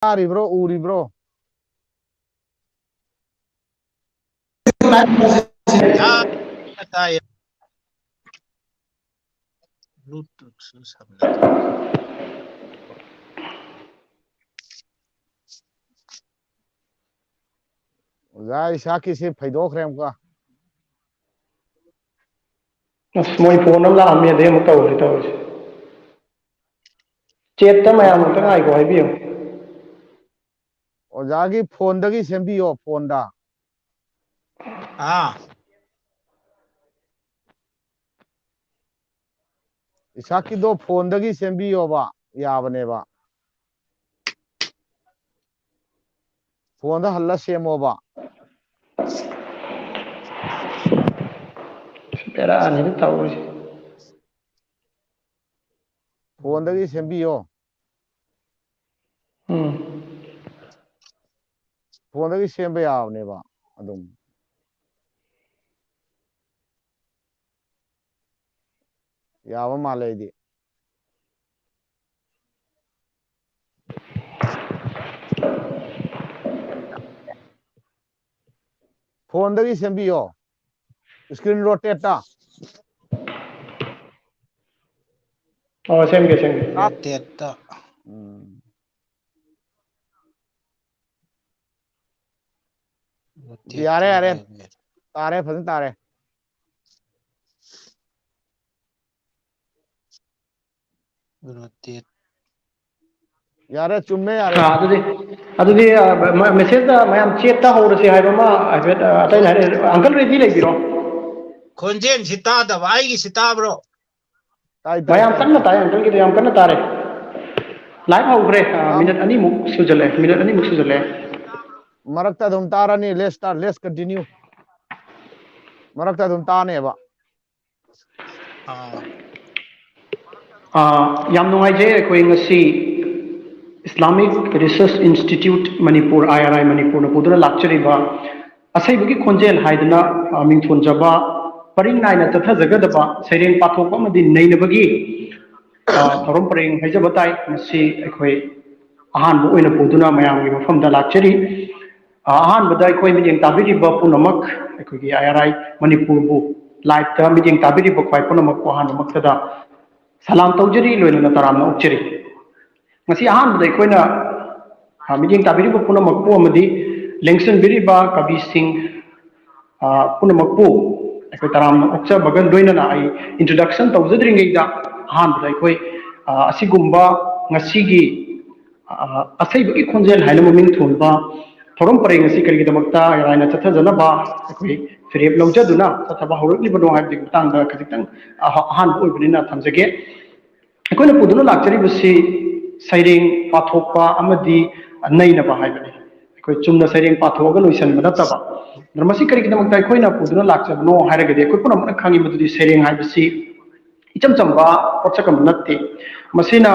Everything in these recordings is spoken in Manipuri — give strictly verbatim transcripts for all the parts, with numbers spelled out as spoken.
ꯇꯥꯔꯤꯕ꯭ꯔꯣ, ꯎꯔꯤꯕ꯭ꯔꯣ? ꯇꯥꯏ, ꯇꯥꯏ꯫ Bluetooth ꯁꯨ ꯁꯝꯅ ꯑꯣꯖꯥ ꯏꯁꯥꯛꯀꯤꯁꯤ ꯐꯩꯗꯣꯛꯈ꯭ꯔꯦ ꯑꯃꯨꯛꯀ꯫ ꯑꯁ, ꯃꯣꯏ ꯐꯣꯟ ꯑꯃ ꯂꯥꯛꯑꯝꯃꯦ, ꯑꯗꯩ ꯑꯃꯨꯛ ꯇꯧꯔꯁꯤ, ꯇꯧꯔꯁꯤ꯫ ꯆꯦꯠꯇ ꯃꯌꯥꯝ ꯑꯝꯇ ꯉꯥꯏꯈꯣ ꯍꯥꯏꯕꯤꯌꯨ꯫ ꯑꯣꯖꯥꯒꯤ ꯐꯣꯟꯗꯒꯤ ꯁꯦꯝꯕꯤꯌꯣ, ꯐꯣꯟꯗ꯫ ꯑꯥ꯫ ꯏꯁꯥꯛꯀꯤꯗꯣ ꯐꯣꯟꯗꯒꯤ ꯁꯦꯝꯕꯤꯌꯣꯕ, ꯌꯥꯕꯅꯦꯕ꯫ ꯐꯣꯟꯗ ꯍꯜꯂ ꯁꯦꯝꯃꯣꯕ꯫ ꯕꯦꯔꯥꯅꯤꯗ ꯇꯧꯔꯤꯁꯦ꯫ ꯐꯣꯟꯗꯒꯤ ꯁꯦꯝꯕꯤꯌꯣ꯫ ꯎꯝ꯫ ꯐꯣꯟꯗꯒꯤ ꯁꯦꯝꯕ ꯌꯥꯕꯅꯦꯕ ꯑꯗꯨꯝ꯫ ꯌꯥꯕ ꯃꯥꯜꯂꯦ ꯑꯩꯗꯤ꯫ ꯐꯣꯟꯗꯒꯤ ꯁꯦꯝꯕꯤꯌꯣ꯫ Screen rotate ꯇ꯫ ꯑꯣ, ꯁꯦꯝꯒꯦ, ꯁꯦꯝꯒꯦ꯫ Rotate ꯇ꯫ ꯎꯝ꯫ Rotate ꯌꯥꯔꯦ, ꯇ ꯌꯥꯔꯦ꯫ ꯍꯥꯏꯕꯅꯦ꯫ ꯇꯥꯔꯦ, ꯐꯖꯅ ꯇꯥꯔꯦ꯫ Rotate꯫ ꯌꯥꯔꯦ, ꯆꯨꯝꯃꯦ, ꯌꯥꯔꯦ꯫ ꯑꯥ, ꯑꯗꯨꯗꯤ, ꯑꯗꯨꯗꯤ, ꯑ, ꯃ-, message ꯇ ꯃꯌꯥꯝ chat ꯇ ꯍꯧꯔꯁꯤ ꯍꯥꯏꯕ ꯑꯃ ꯍꯥꯏꯐꯦꯠ, ꯑ, ꯑꯇꯩꯅ ꯍꯥꯏꯔꯦ꯫ Uncle ready ꯂꯩꯕꯤꯔꯣ꯫ ꯈꯣꯟꯖꯦꯜꯁꯤ ꯇꯥꯗꯕ, ꯑꯩꯒꯤꯁꯤ ꯇꯥꯕ꯭ꯔꯣ? ꯇꯥꯏ, ꯇꯥꯏ, ꯃꯌꯥꯝ ꯇꯥꯏ, ꯀꯟꯅ ꯇꯥꯏ꯫ ꯇꯥꯏ, uncle ꯒꯤꯗꯤ ꯌꯥꯝ ꯀꯟꯅ ꯇꯥꯔꯦ꯫ Live ꯍꯧꯈ꯭ꯔꯦ, ꯑ, ꯌꯥꯝ minute ꯑꯅꯤꯃꯨꯛ ꯁꯨꯖꯜꯂꯛꯑꯦ, minute ꯑꯅꯤꯃꯨꯛ ꯁꯨꯖꯜꯂꯛꯑꯦ꯫ ꯃꯔꯛꯇ ꯑꯗꯨꯝ ꯇꯥꯔꯅꯤ, let's start, let's continue꯫ ꯃꯔꯛꯇ ꯑꯗꯨꯝ ꯇꯥꯅꯦꯕ꯫ ꯑꯥ꯫ ꯑꯥ, ꯌꯥꯝ ꯅꯨꯡꯉꯥꯏꯖꯩ, ꯑꯩꯈꯣꯏ ꯉꯁꯤ Islamic Research Institute Manipur, I R I ꯃꯅꯤꯄꯨꯔꯅ ꯄꯨꯗꯨꯅ ꯂꯥꯛꯆꯔꯤꯕ ꯑꯁꯩꯕꯒꯤ ꯈꯣꯟꯖꯦꯜ ꯍꯥꯏꯗꯨꯅ, ꯑꯥ, ꯃꯤꯡꯊꯣꯟꯖꯕ, ꯄꯔꯤꯡ ꯅꯥꯏꯅ ꯆꯠꯊꯖꯒꯗꯕ ꯁꯩꯔꯦꯡ ꯄꯥꯊꯣꯛꯄ ꯑꯃꯗꯤ ꯅꯩꯅꯕꯒꯤ, ꯑꯥ, ꯊꯧꯔꯝ ꯄꯔꯦꯡ ꯍꯥꯏꯖꯕ ꯇꯥꯏ꯫ ꯃꯁꯤ ꯑꯩꯈꯣꯏ ꯑꯍꯥꯟꯕ ꯑꯣꯏꯅ ꯄꯨꯗꯨꯅ ꯃꯌꯥꯝꯒꯤ ꯃꯐꯝꯗ ꯂꯥꯛꯆꯔꯤ꯫ ꯑ, ꯑꯍꯥꯟꯕꯗ ꯑꯩꯈꯣꯏ ꯃꯤꯠꯌꯦꯡ ꯇꯥꯕꯤꯔꯤꯕ ꯄꯨꯝꯅꯃꯛ, ꯑꯩꯈꯣꯏꯒꯤ ꯑꯥꯏ ꯑꯥꯔ ꯑꯥꯏ ꯃꯅꯤꯄꯨꯔꯕꯨ ꯂꯥꯏꯞꯇ ꯃꯤꯠꯌꯦꯡ ꯇꯥꯕꯤꯔꯤꯕ ꯈ꯭ꯋꯥꯏ ꯄꯨꯝꯅꯃꯛꯄꯨ ꯑꯍꯥꯟꯕꯃꯛꯇꯗ ꯁꯂꯥꯝ ꯇꯧꯖꯔꯤ, ꯂꯣꯏꯅꯅ ꯇꯔꯥꯝꯅ ꯑꯣꯛꯆꯔꯤ꯫ ꯉꯁꯤ ꯑꯍꯥꯟꯕꯗ ꯑꯩꯈꯣꯏꯅ, ꯑ, ꯃꯤꯠꯌꯦꯡ ꯇꯥꯕꯤꯔꯤꯕ ꯄꯨꯝꯅꯃꯛꯄꯨ ꯑꯃꯗꯤ ꯂꯦꯡꯁꯤꯟꯕꯤꯔꯤꯕ ꯀꯕꯤꯁꯤꯡ, ꯑ, ꯄꯨꯝꯅꯃꯛꯄꯨ ꯑꯩꯈꯣꯏ ꯇꯔꯥꯝꯅ ꯑꯣꯛꯆꯕꯒ ꯂꯣꯏꯅꯅ ꯑꯩ ꯏꯟꯇ꯭ꯔꯣꯗꯛꯁꯟ ꯇꯧꯖꯗ꯭ꯔꯤꯉꯩꯗ ꯑꯍꯥꯟꯕꯗ ꯑꯩꯈꯣꯏ, ꯑ, ꯑꯁꯤꯒꯨꯝꯕ ꯉꯁꯤꯒꯤ, ꯑ, ꯑꯁꯩꯕꯒꯤ ꯈꯣꯟꯖꯦꯜ ꯍꯥꯏꯅ ꯃꯃꯤꯡ ꯊꯣꯟꯕ ꯊꯧꯔꯝ ꯄꯔꯦꯡ ꯑꯁꯤ ꯀꯔꯤꯒꯤꯗꯃꯛꯇ ꯏꯔꯥꯏꯅ ꯆꯠꯊꯖꯅꯕ ꯑꯩꯈꯣꯏ ꯐꯤꯔꯦꯞ ꯂꯧꯖꯗꯨꯅ ꯆꯠꯊꯕ ꯍꯧꯔꯛꯂꯤꯕꯅꯣ ꯍꯥꯏꯕꯒꯤ ꯃꯇꯥꯡꯗ ꯈꯖꯤꯛꯇꯪ, ꯑ, ꯑꯍꯥꯟꯕ ꯑꯣꯏꯕꯅꯤꯅ ꯊꯝꯖꯒꯦ꯫ ꯑꯩꯈꯣꯏꯅ ꯄꯨꯗꯨꯅ ꯂꯥꯛꯆꯔꯤꯕꯁꯤ ꯁꯩꯔꯦꯡ ꯄꯥꯊꯣꯛꯄ ꯑꯃꯗꯤ ꯅꯩꯅꯕ ꯍꯥꯏꯕꯅꯤ꯫ ꯑꯩꯈꯣꯏ ꯆꯨꯝꯅ ꯁꯩꯔꯦꯡ ꯄꯥꯊꯣꯛꯑꯒ ꯂꯣꯏꯁꯤꯟꯕ ꯅꯠꯇꯕ꯫ ꯑꯗꯨꯅ ꯃꯁꯤ ꯀꯔꯤꯒꯤꯗꯃꯛꯇ ꯑꯩꯈꯣꯏꯅ ꯄꯨꯗꯨꯅ ꯂꯥꯛꯆꯕꯅꯣ ꯍꯥꯏꯔꯒꯗꯤ, ꯑꯩꯈꯣꯏ ꯄꯨꯝꯅꯃꯛꯅ ꯈꯪꯉꯤ ꯃꯗꯨꯗꯤ ꯁꯩꯔꯦꯡ ꯍꯥꯏꯕꯁꯤ ꯏꯆꯝ ꯆꯝꯕ ꯄꯣꯠꯁꯛ ꯑꯃ ꯅꯠꯇꯦ꯫ ꯃꯁꯤꯅ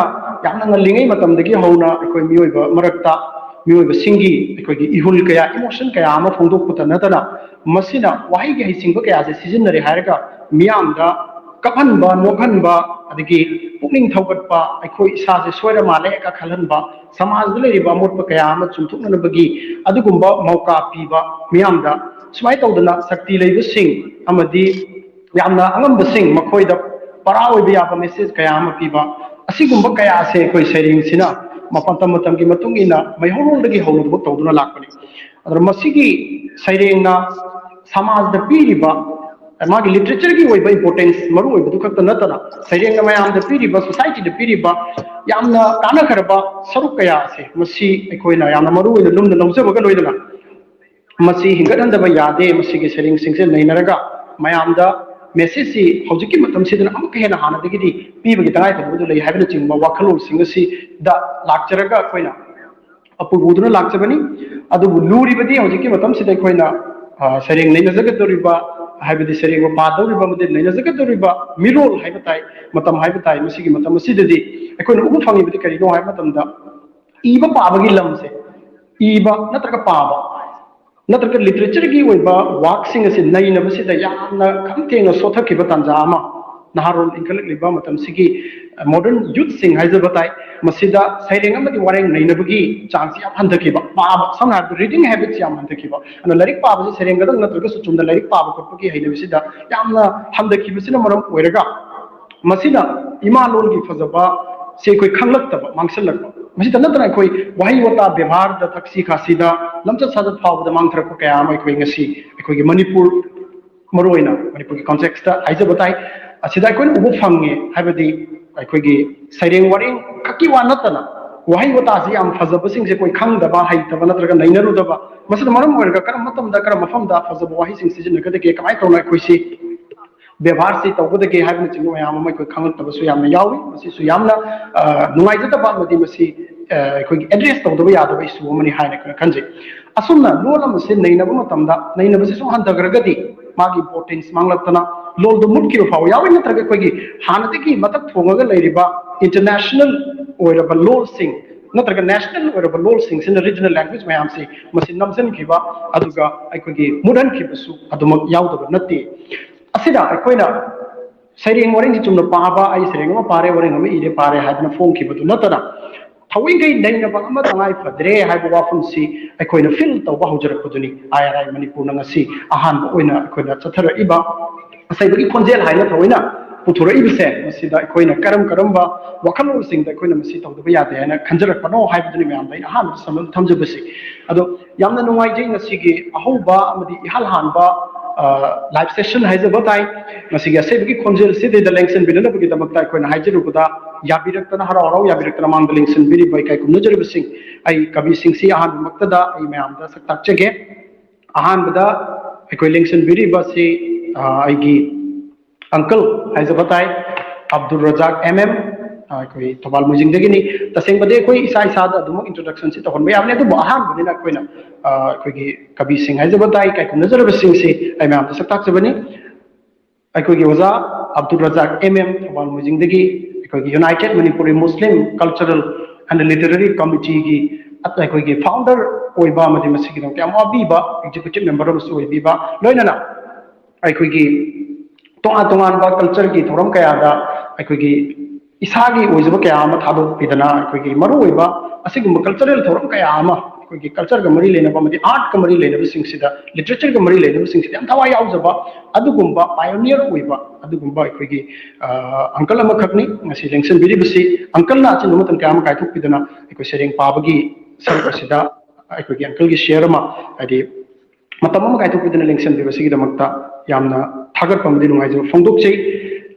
ꯌꯥꯝꯅ ꯉꯜꯂꯤꯉꯩ ꯃꯇꯝꯗꯒꯤ ꯍꯧꯅ ꯑꯩꯈꯣꯏ ꯃꯤꯑꯣꯏꯕ ꯃꯔꯛꯇ ꯃꯤꯑꯣꯏꯕꯁꯤꯡꯒꯤ ꯑꯩꯈꯣꯏꯒꯤ ꯏꯍꯨꯜ ꯀꯌꯥ, ꯏꯃꯣꯁꯟ ꯀꯌꯥ ꯑꯃ ꯐꯣꯡꯗꯣꯛꯄꯇ ꯅꯠꯇꯅ, ꯃꯁꯤꯅ ꯋꯥꯍꯩꯒꯤ ꯍꯩꯁꯤꯡꯕ ꯀꯌꯥꯁꯦ ꯁꯤꯖꯤꯟꯅꯔꯦ ꯍꯥꯏꯔꯒ ꯃꯤꯌꯥꯝꯗ ꯀꯞꯍꯟꯕ, ꯅꯣꯛꯍꯟꯕ, ꯑꯗꯒꯤ ꯄꯨꯛꯅꯤꯡ ꯊꯧꯒꯠꯄ, ꯑꯩꯈꯣꯏ ꯏꯁꯥꯁꯦ ꯁꯣꯏꯔ ꯃꯥꯜꯂꯦ ꯀꯥꯈꯠꯍꯟꯕ, ꯁꯃꯥꯖꯗ ꯂꯩꯔꯤꯕ ꯑꯃꯣꯠꯄ ꯀꯌꯥ ꯑꯃ ꯆꯨꯝꯊꯣꯛꯅꯅꯕꯒꯤ ꯑꯗꯨꯒꯨꯝꯕ ꯃꯧꯀꯥ ꯄꯤꯕ ꯃꯤꯌꯥꯝꯗ, ꯁꯨꯃꯥꯏꯅ ꯇꯧꯗꯅ ꯁꯛꯇꯤ ꯂꯩꯕꯁꯤꯡ ꯑꯃꯗꯤ ꯌꯥꯝꯅ ꯑꯉꯝꯕꯁꯤꯡ ꯃꯈꯣꯏꯗ ꯄꯔꯥ ꯑꯣꯏꯕ ꯌꯥꯕ ꯃꯦꯁꯦꯖ ꯀꯌꯥ ꯑꯃ ꯄꯤꯕ, ꯑꯁꯤꯒꯨꯝꯕ ꯀꯌꯥꯁꯦ ꯑꯩꯈꯣꯏ ꯁꯩꯔꯦꯡꯁꯤꯅ ꯃꯇꯝ ꯃꯇꯝꯒꯤ ꯃꯇꯨꯡ ꯏꯟꯅ ꯃꯩꯍꯧꯔꯣꯜꯗꯒꯤ ꯍꯧꯅ ꯊꯕꯛ ꯇꯧꯗꯨꯅ ꯂꯥꯛꯄꯅꯤ꯫ ꯑꯗꯨꯅ ꯃꯁꯤꯒꯤ ꯁꯩꯔꯦꯡꯅ ꯁꯃꯥꯖꯗ ꯄꯤꯔꯤꯕ ꯃꯥꯒꯤ ꯂꯤꯇꯔꯦꯆꯔꯒꯤ ꯑꯣꯏꯕ ꯏꯝꯄꯣꯔꯇꯦꯟꯁ, ꯃꯔꯨ ꯑꯣꯏꯕꯗꯨ ꯈꯛꯇ ꯅꯠꯇꯅ ꯁꯩꯔꯦꯡꯅ ꯃꯌꯥꯝꯗ ꯄꯤꯔꯤꯕ, ꯁꯣꯁꯥꯏꯇꯤꯗ ꯄꯤꯔꯤꯕ ꯌꯥꯝꯅ ꯀꯥꯟꯅꯈ꯭ꯔꯕ ꯁꯔꯨꯛ ꯀꯌꯥ ꯑꯁꯦ ꯃꯁꯤ ꯑꯩꯈꯣꯏꯅ ꯌꯥꯝꯅ ꯃꯔꯨ ꯑꯣꯏꯅ ꯂꯨꯝꯅ ꯂꯧꯖꯕꯒ ꯂꯣꯏꯅꯅ ꯃꯁꯤ ꯍꯤꯡꯒꯠꯍꯟꯗꯕ ꯌꯥꯗꯦ꯫ ꯃꯁꯤꯒꯤ ꯁꯩꯔꯦꯡꯁꯤꯡꯁꯦ ꯅꯩꯅꯔꯒ ꯃꯌꯥꯝꯗ ꯃꯦꯁꯦꯖꯁꯤ ꯍꯧꯖꯤꯛꯀꯤ ꯃꯇꯝꯁꯤꯗꯅ ꯑꯃꯨꯛꯀ ꯍꯦꯟꯅ ꯍꯥꯟꯅꯗꯒꯤꯗꯤ ꯄꯤꯕꯒꯤ ꯇꯉꯥꯏꯐꯗꯕꯗꯨ ꯂꯩ ꯍꯥꯏꯕꯅꯆꯤꯡꯕ ꯋꯥꯈꯜꯂꯣꯟꯁꯤꯡ ꯑꯁꯤꯗ ꯂꯥꯛꯆꯔꯒ ꯑꯩꯈꯣꯏꯅ ꯑꯄꯨ ꯎꯗꯨꯅ ꯂꯥꯛꯆꯕꯅꯤ꯫ ꯑꯗꯨꯕꯨ ꯂꯨꯔꯤꯕꯗꯤ ꯍꯧꯖꯤꯛꯀꯤ ꯃꯇꯝꯁꯤꯗ ꯑꯩꯈꯣꯏꯅ, ꯑ, ꯁꯩꯔꯦꯡ ꯅꯩꯅꯖꯒꯗꯧꯔꯤꯕ, ꯍꯥꯏꯕꯗꯤ ꯁꯩꯔꯦꯡꯕꯨ ꯄꯥꯗꯧꯔꯤꯕ ꯑꯃꯗꯤ ꯅꯩꯅꯖꯒꯗꯧꯔꯤꯕ ꯃꯤꯔꯣꯜ ꯍꯥꯏꯕ ꯇꯥꯏ, ꯃꯇꯝ ꯍꯥꯏꯕ ꯇꯥꯏ꯫ ꯃꯁꯤꯒꯤ ꯃꯇꯝ ꯑꯁꯤꯗꯗꯤ ꯑꯩꯈꯣꯏꯅ ꯎꯕ ꯐꯪꯉꯤꯕꯗꯤ ꯀꯔꯤꯅꯣ ꯍꯥꯏꯕ ꯃꯇꯝꯗ, ꯏꯕ ꯄꯥꯕꯒꯤ ꯂꯝꯁꯦ, ꯏꯕ ꯅꯠꯇ꯭ꯔꯒ ꯄꯥꯕ ꯅꯠꯇ꯭ꯔꯒ ꯂꯤꯇꯔꯦꯆꯔꯒꯤ ꯑꯣꯏꯕ ꯋꯥꯛꯁꯤꯡ ꯑꯁꯤ ꯅꯩꯅꯕꯁꯤꯗ ꯌꯥꯝꯅ ꯈꯝ ꯊꯦꯡꯅ ꯁꯣꯊꯈꯤꯕ ꯇꯥꯟꯖꯥ ꯑꯃ ꯅꯍꯥꯔꯣꯜ ꯏꯟꯈꯠꯂꯛꯂꯤꯕ ꯃꯇꯝꯁꯤꯒꯤ ꯃꯣꯗꯔꯟ ꯌꯨꯠꯁꯤꯡ ꯍꯥꯏꯖꯕ ꯇꯥꯏ, ꯃꯁꯤꯗ ꯁꯩꯔꯦꯡ ꯑꯃꯗꯤ ꯋꯥꯔꯦꯡ ꯅꯩꯅꯕꯒꯤ ꯆꯥꯡꯁꯤ ꯌꯥꯝ ꯍꯟꯊꯈꯤꯕ, ꯄꯥꯕ, ꯁꯝꯅ ꯍꯥꯏꯔꯕꯗ reading habits ꯌꯥꯝ ꯍꯟꯊꯈꯤꯕ꯫ ꯑꯗꯨꯅ ꯂꯥꯏꯔꯤꯛ ꯄꯥꯕꯁꯤ ꯁꯩꯔꯦꯡ ꯈꯛꯇꯪ ꯅꯠꯇ꯭ꯔꯒꯁꯨ ꯆꯨꯝꯅ ꯂꯥꯏꯔꯤꯛ ꯄꯥꯕ ꯈꯣꯠꯄꯒꯤ ꯍꯩꯅꯕꯤꯁꯤꯗ ꯌꯥꯝꯅ ꯍꯟꯊꯈꯤꯕꯁꯤꯅ ꯃꯔꯝ ꯑꯣꯏꯔꯒ ꯃꯁꯤꯅ ꯏꯃꯥ ꯂꯣꯟꯒꯤ ꯐꯖꯕ ꯁꯤ ꯑꯩꯈꯣꯏ ꯈꯪꯂꯛꯇꯕ, ꯃꯥꯡꯁꯤꯜꯂꯛꯄ꯫ ꯃꯁꯤꯗ ꯅꯠꯇꯅ ꯑꯩꯈꯣꯏ ꯋꯥꯍꯩ ꯋꯥꯇꯥ ꯕꯦꯕꯥꯔꯗ, ꯊꯛꯁꯤ ꯈꯥꯁꯤꯗ, ꯂꯝꯆꯠ ꯁꯥꯖꯠ ꯐꯥꯎꯕꯗ ꯃꯥꯡꯊꯔꯛꯄ ꯀꯌꯥ ꯑꯃ ꯑꯩꯈꯣꯏ ꯉꯁꯤ ꯑꯩꯈꯣꯏꯒꯤ ꯃꯅꯤꯄꯨꯔ, ꯃꯔꯨꯑꯣꯏꯅ ꯃꯅꯤꯄꯨꯔꯒꯤ context ꯍꯥꯏꯖꯕ ꯇꯥꯏ, ꯑꯁꯤꯗ ꯑꯩꯈꯣꯏꯅ ꯎꯕ ꯐꯪꯉꯦ꯫ ꯍꯥꯏꯕꯗꯤ ꯑꯩꯈꯣꯏꯒꯤ ꯁꯩꯔꯦꯡ ꯋꯥꯔꯦꯡ ꯈꯛꯀꯤ ꯋꯥ ꯅꯠꯇꯅ ꯋꯥꯍꯩ ꯋꯥꯇꯥꯁꯤ ꯌꯥꯝ ꯐꯖꯕꯁꯤꯡꯁꯦ ꯑꯩꯈꯣꯏ ꯈꯪꯗꯕ, ꯍꯩꯇꯕ ꯅꯠꯇ꯭ꯔꯒ ꯅꯩꯅꯔꯨꯗꯕ, ꯃꯁꯤꯅ ꯃꯔꯝ ꯑꯣꯏꯔꯒ ꯀꯔꯝꯕ ꯃꯇꯝꯗ ꯀꯔꯝꯕ ꯃꯐꯝꯗ ꯐꯖꯕ ꯋꯥꯍꯩꯁꯤꯡ ꯁꯤꯖꯤꯟꯅꯒꯗꯒꯦ, ꯀꯃꯥꯏꯅ ꯇꯧꯅ ꯑꯩꯈꯣꯏꯁꯤ ꯕꯦꯕꯥꯔꯁꯤ ꯇꯧꯒꯗꯒꯦ ꯍꯥꯏꯕꯅꯆꯤꯡꯕ ꯃꯌꯥꯝ ꯑꯃ ꯑꯩꯈꯣꯏ ꯈꯪꯂꯛꯇꯕꯁꯨ ꯌꯥꯝꯅ ꯌꯥꯎꯏ꯫ ꯃꯁꯤꯁꯨ ꯌꯥꯝꯅ, ꯑ, ꯅꯨꯡꯉꯥꯏꯖꯗꯕ ꯑꯃꯗꯤ ꯃꯁꯤ, ꯑ, ꯑꯩꯈꯣꯏꯒꯤ address ꯇꯧꯗꯕ ꯌꯥꯗꯕ issue ꯑꯃꯅꯤ ꯍꯥꯏꯅ ꯑꯩꯈꯣꯏꯅ ꯈꯟꯖꯩ꯫ ꯑꯁꯨꯝꯅ ꯂꯣꯜ ꯑꯃꯁꯦ ꯅꯩꯅꯕ ꯃꯇꯝꯗ ꯅꯩꯅꯕꯁꯦ ꯁꯨꯝ ꯍꯟꯊꯈ꯭ꯔꯒꯗꯤ ꯃꯥꯒꯤ importance ꯃꯥꯡꯂꯛꯇꯅ ꯂꯣꯜꯗꯣ ꯃꯨꯠꯈꯤꯕ ꯐꯥꯎꯕ ꯌꯥꯎꯏ, ꯅꯠꯇ꯭ꯔꯒ ꯑꯩꯈꯣꯏꯒꯤ ꯍꯥꯟꯅꯗꯒꯤ ꯃꯊꯛ ꯊꯣꯡꯉꯒ ꯂꯩꯔꯤꯕ international ꯑꯣꯏꯔꯕ ꯂꯣꯜꯁꯤꯡ ꯅꯠꯇ꯭ꯔꯒ national ꯑꯣꯏꯔꯕ ꯂꯣꯜꯁꯤꯡꯁꯤꯅ regional language ꯃꯌꯥꯝꯁꯤ ꯃꯁꯤ ꯅꯝꯁꯤꯟꯈꯤꯕ, ꯑꯗꯨꯒ ꯑꯩꯈꯣꯏꯒꯤ ꯃꯨꯠꯍꯟꯈꯤꯕꯁꯨ ꯑꯗꯨꯃꯛ ꯌꯥꯎꯗꯕ ꯅꯠꯇꯦ꯫ ꯑꯁꯤꯗ ꯑꯩꯈꯣꯏꯅ ꯁꯩꯔꯦꯡ ꯋꯥꯔꯦꯡꯁꯤ ꯆꯨꯝꯅ ꯄꯥꯕ, ꯑꯩ ꯁꯩꯔꯦꯡ ꯑꯃ ꯄꯥꯔꯦ, ꯋꯥꯔꯦꯡ ꯑꯃ ꯏꯔꯦ, ꯄꯥꯔꯦ ꯍꯥꯏꯗꯅ ꯐꯣꯡꯈꯤꯕꯗꯨ ꯅꯠꯇꯅ ꯊꯑꯣꯏꯈꯩ ꯅꯩꯅꯕ ꯑꯃ ꯇꯉꯥꯏ ꯐꯗ꯭ꯔꯦ ꯍꯥꯏꯕ ꯋꯥꯐꯝꯁꯤ ꯑꯩꯈꯣꯏꯅ feel ꯇꯧꯕ ꯍꯧꯖꯔꯛꯄꯗꯨꯅꯤ꯫ ꯑꯥꯏ ꯑꯥꯔ ꯑꯥꯏ ꯃꯅꯤꯄꯨꯔꯅ ꯉꯁꯤ ꯑꯍꯥꯟꯕ ꯑꯣꯏꯅ ꯑꯩꯈꯣꯏꯅ ꯆꯠꯊꯔꯛꯏꯕ ꯑꯁꯩꯕꯒꯤ ꯈꯣꯟꯖꯦꯜ ꯍꯥꯏꯅ ꯊꯑꯣꯏꯅ ꯄꯨꯊꯣꯔꯛꯏꯕꯁꯦ, ꯃꯁꯤꯗ ꯑꯩꯈꯣꯏꯅ ꯀꯔꯝ ꯀꯔꯝꯕ ꯋꯥꯈꯜꯂꯣꯟꯁꯤꯡꯗ ꯑꯩꯈꯣꯏꯅ ꯃꯁꯤ ꯇꯧꯗꯕ ꯌꯥꯗꯦ ꯍꯥꯏꯅ ꯈꯟꯖꯔꯛꯄꯅꯣ ꯍꯥꯏꯕꯗꯨꯅꯤ ꯃꯌꯥꯝꯗ ꯑꯩꯅ ꯑꯍꯥꯟꯕꯗ ꯁꯝꯂꯞꯅ ꯊꯝꯖꯕꯁꯤ꯫ ꯑꯗꯣ ꯌꯥꯝꯅ ꯅꯨꯡꯉꯥꯏꯖꯩ ꯉꯁꯤꯒꯤ ꯑꯍꯧꯕ ꯑꯃꯗꯤ ꯏꯍꯥꯟ ꯍꯥꯟꯕ, ꯑ, live session ꯍꯥꯏꯖꯕ ꯇꯥꯏ꯫ ꯉꯁꯤꯒꯤ ꯑꯁꯩꯕꯒꯤ ꯈꯣꯟꯖꯦꯜꯁꯤꯗꯩꯗ ꯂꯦꯡꯁꯤꯟꯕꯤꯅꯅꯕꯒꯤꯗꯃꯛꯇ ꯑꯩꯈꯣꯏꯅ ꯍꯥꯏꯖꯔꯨꯕꯗ ꯌꯥꯕꯤꯔꯛꯇꯅ, ꯍꯔꯥꯎ ꯍꯔꯥꯎ ꯌꯥꯕꯤꯔꯛꯇꯅ ꯃꯥꯡꯗ ꯂꯦꯡꯁꯤꯟꯕꯤꯔꯤꯕ ꯏꯀꯥꯏ ꯈꯨꯝꯅꯖꯔꯤꯕꯁꯤꯡ, ꯑꯩ ꯀꯕꯤꯁꯤꯡꯁꯤ ꯑꯍꯥꯟꯕꯃꯛꯇꯗ ꯑꯩ ꯃꯌꯥꯝꯗ ꯁꯛ ꯇꯥꯛꯆꯒꯦ꯫ ꯑꯍꯥꯟꯕꯗ ꯑꯩꯈꯣꯏ ꯂꯦꯡꯁꯤꯟꯕꯤꯔꯤꯕꯁꯤ, ꯑ, ꯑꯩꯒꯤ uncle ꯍꯥꯏꯖꯕ ꯇꯥꯏ, ꯑꯕꯗꯨꯜ ꯔꯖꯥꯛ ꯑꯦꯝ ꯑꯦꯝ, ꯑ, ꯑꯩꯈꯣꯏ ꯊꯧꯕꯥꯜ ꯃꯣꯏꯖꯤꯡꯗꯒꯤꯅꯤ꯫ ꯇꯁꯦꯡꯕꯗꯤ ꯑꯩꯈꯣꯏ ꯏꯁꯥ ꯏꯁꯥꯗ ꯑꯗꯨꯃꯛ introduction ꯁꯤ ꯇꯧꯍꯟꯕ ꯌꯥꯕꯅꯤ, ꯑꯗꯨꯕꯨ ꯑꯍꯥꯟꯕꯅꯤꯅ ꯑꯩꯈꯣꯏꯅ, ꯑ, ꯑꯩꯈꯣꯏꯒꯤ ꯀꯕꯤꯁꯤꯡ ꯍꯥꯏꯖꯕ ꯇꯥꯏ, ꯏꯀꯥꯏ ꯈꯨꯝꯅꯖꯔꯕꯁꯤꯡꯁꯤ ꯑꯩ ꯃꯌꯥꯝꯗ ꯁꯛ ꯇꯥꯛꯆꯕꯅꯤ꯫ ꯑꯩꯈꯣꯏꯒꯤ ꯑꯣꯖꯥ ꯑꯕꯗꯨꯜ ꯔꯖꯥꯛ ꯑꯦꯝ ꯑꯦꯝ, ꯊꯧꯕꯥꯜ ꯃꯣꯏꯖꯤꯡꯗꯒꯤ, ꯑꯩꯈꯣꯏꯒꯤ United Manipuri Muslim Cultural and Literary Committeeꯒꯤ ꯑꯩꯈꯣꯏꯒꯤ founder ꯑꯣꯏꯕ ꯑꯃꯗꯤ ꯃꯁꯤꯒꯤꯗꯃꯛꯇ ꯌꯥꯝ ꯋꯥꯕꯤꯕ executive member ꯑꯃꯁꯨ ꯑꯣꯏꯕꯤꯕ, ꯂꯣꯏꯅꯅ ꯑꯩꯈꯣꯏꯒꯤ ꯇꯣꯉꯥꯟ ꯇꯣꯉꯥꯟꯕ ꯀꯜꯆꯔꯒꯤ ꯊꯧꯔꯝ ꯀꯌꯥꯗ ꯑꯩꯈꯣꯏꯒꯤ ꯏꯁꯥꯒꯤ ꯑꯣꯏꯖꯕ ꯀꯌꯥ ꯑꯃ ꯊꯥꯗꯣꯛꯄꯤꯗꯅ, ꯑꯩꯈꯣꯏꯒꯤ ꯃꯔꯨꯑꯣꯏꯕ ꯑꯁꯤꯒꯨꯝꯕ ꯀꯜꯆꯔꯦꯜ ꯊꯧꯔꯝ ꯀꯌꯥ ꯑꯃ, ꯑꯩꯈꯣꯏꯒꯤ ꯀꯜꯆꯔꯒ ꯃꯔꯤ ꯂꯩꯅꯕ ꯑꯃꯗꯤ ꯑꯥꯔꯠꯀ ꯃꯔꯤ ꯂꯩꯅꯕꯁꯤꯡꯁꯤꯗ, ꯂꯤꯇꯔꯦꯆꯔꯒ ꯃꯔꯤ ꯂꯩꯅꯕꯁꯤꯡꯁꯤꯗ ꯌꯥꯝ ꯊꯋꯥꯏ ꯌꯥꯎꯖꯕ ꯑꯗꯨꯒꯨꯝꯕ ꯄꯥꯏꯑꯣꯅꯤꯌꯔ ꯑꯣꯏꯕ ꯑꯗꯨꯒꯨꯝꯕ ꯑꯩꯈꯣꯏꯒꯤ ꯑꯪꯀꯜ ꯑꯃꯈꯛꯅꯤ ꯉꯁꯤ ꯂꯦꯡꯁꯤꯟꯕꯤꯔꯤꯕꯁꯤ꯫ ꯑꯪꯀꯜꯅ ꯑꯆꯤꯟꯕ ꯃꯇꯝ ꯀꯌꯥ ꯑꯃ ꯀꯥꯏꯊꯣꯛꯄꯤꯗꯨꯅ ꯑꯩꯈꯣꯏ ꯁꯩꯔꯦꯡ ꯄꯥꯕꯒꯤ ꯁꯔꯨꯛ ꯑꯁꯤꯗ ꯑꯩꯈꯣꯏꯒꯤ ꯑꯪꯀꯜꯒꯤ ꯁꯤꯌꯔ ꯑꯃ, ꯍꯥꯏꯗꯤ ꯃꯇꯝ ꯑꯃ ꯀꯥꯏꯊꯣꯛꯄꯤꯗꯨꯅ ꯂꯦꯡꯁꯤꯟꯕꯤꯕꯁꯤꯒꯤꯗꯃꯛꯇ ꯌꯥꯝꯅ ꯊꯥꯒꯠꯄ ꯑꯃꯗꯤ ꯅꯨꯡꯉꯥꯏꯖꯕ ꯐꯣꯡꯗꯣꯛꯆꯩ꯫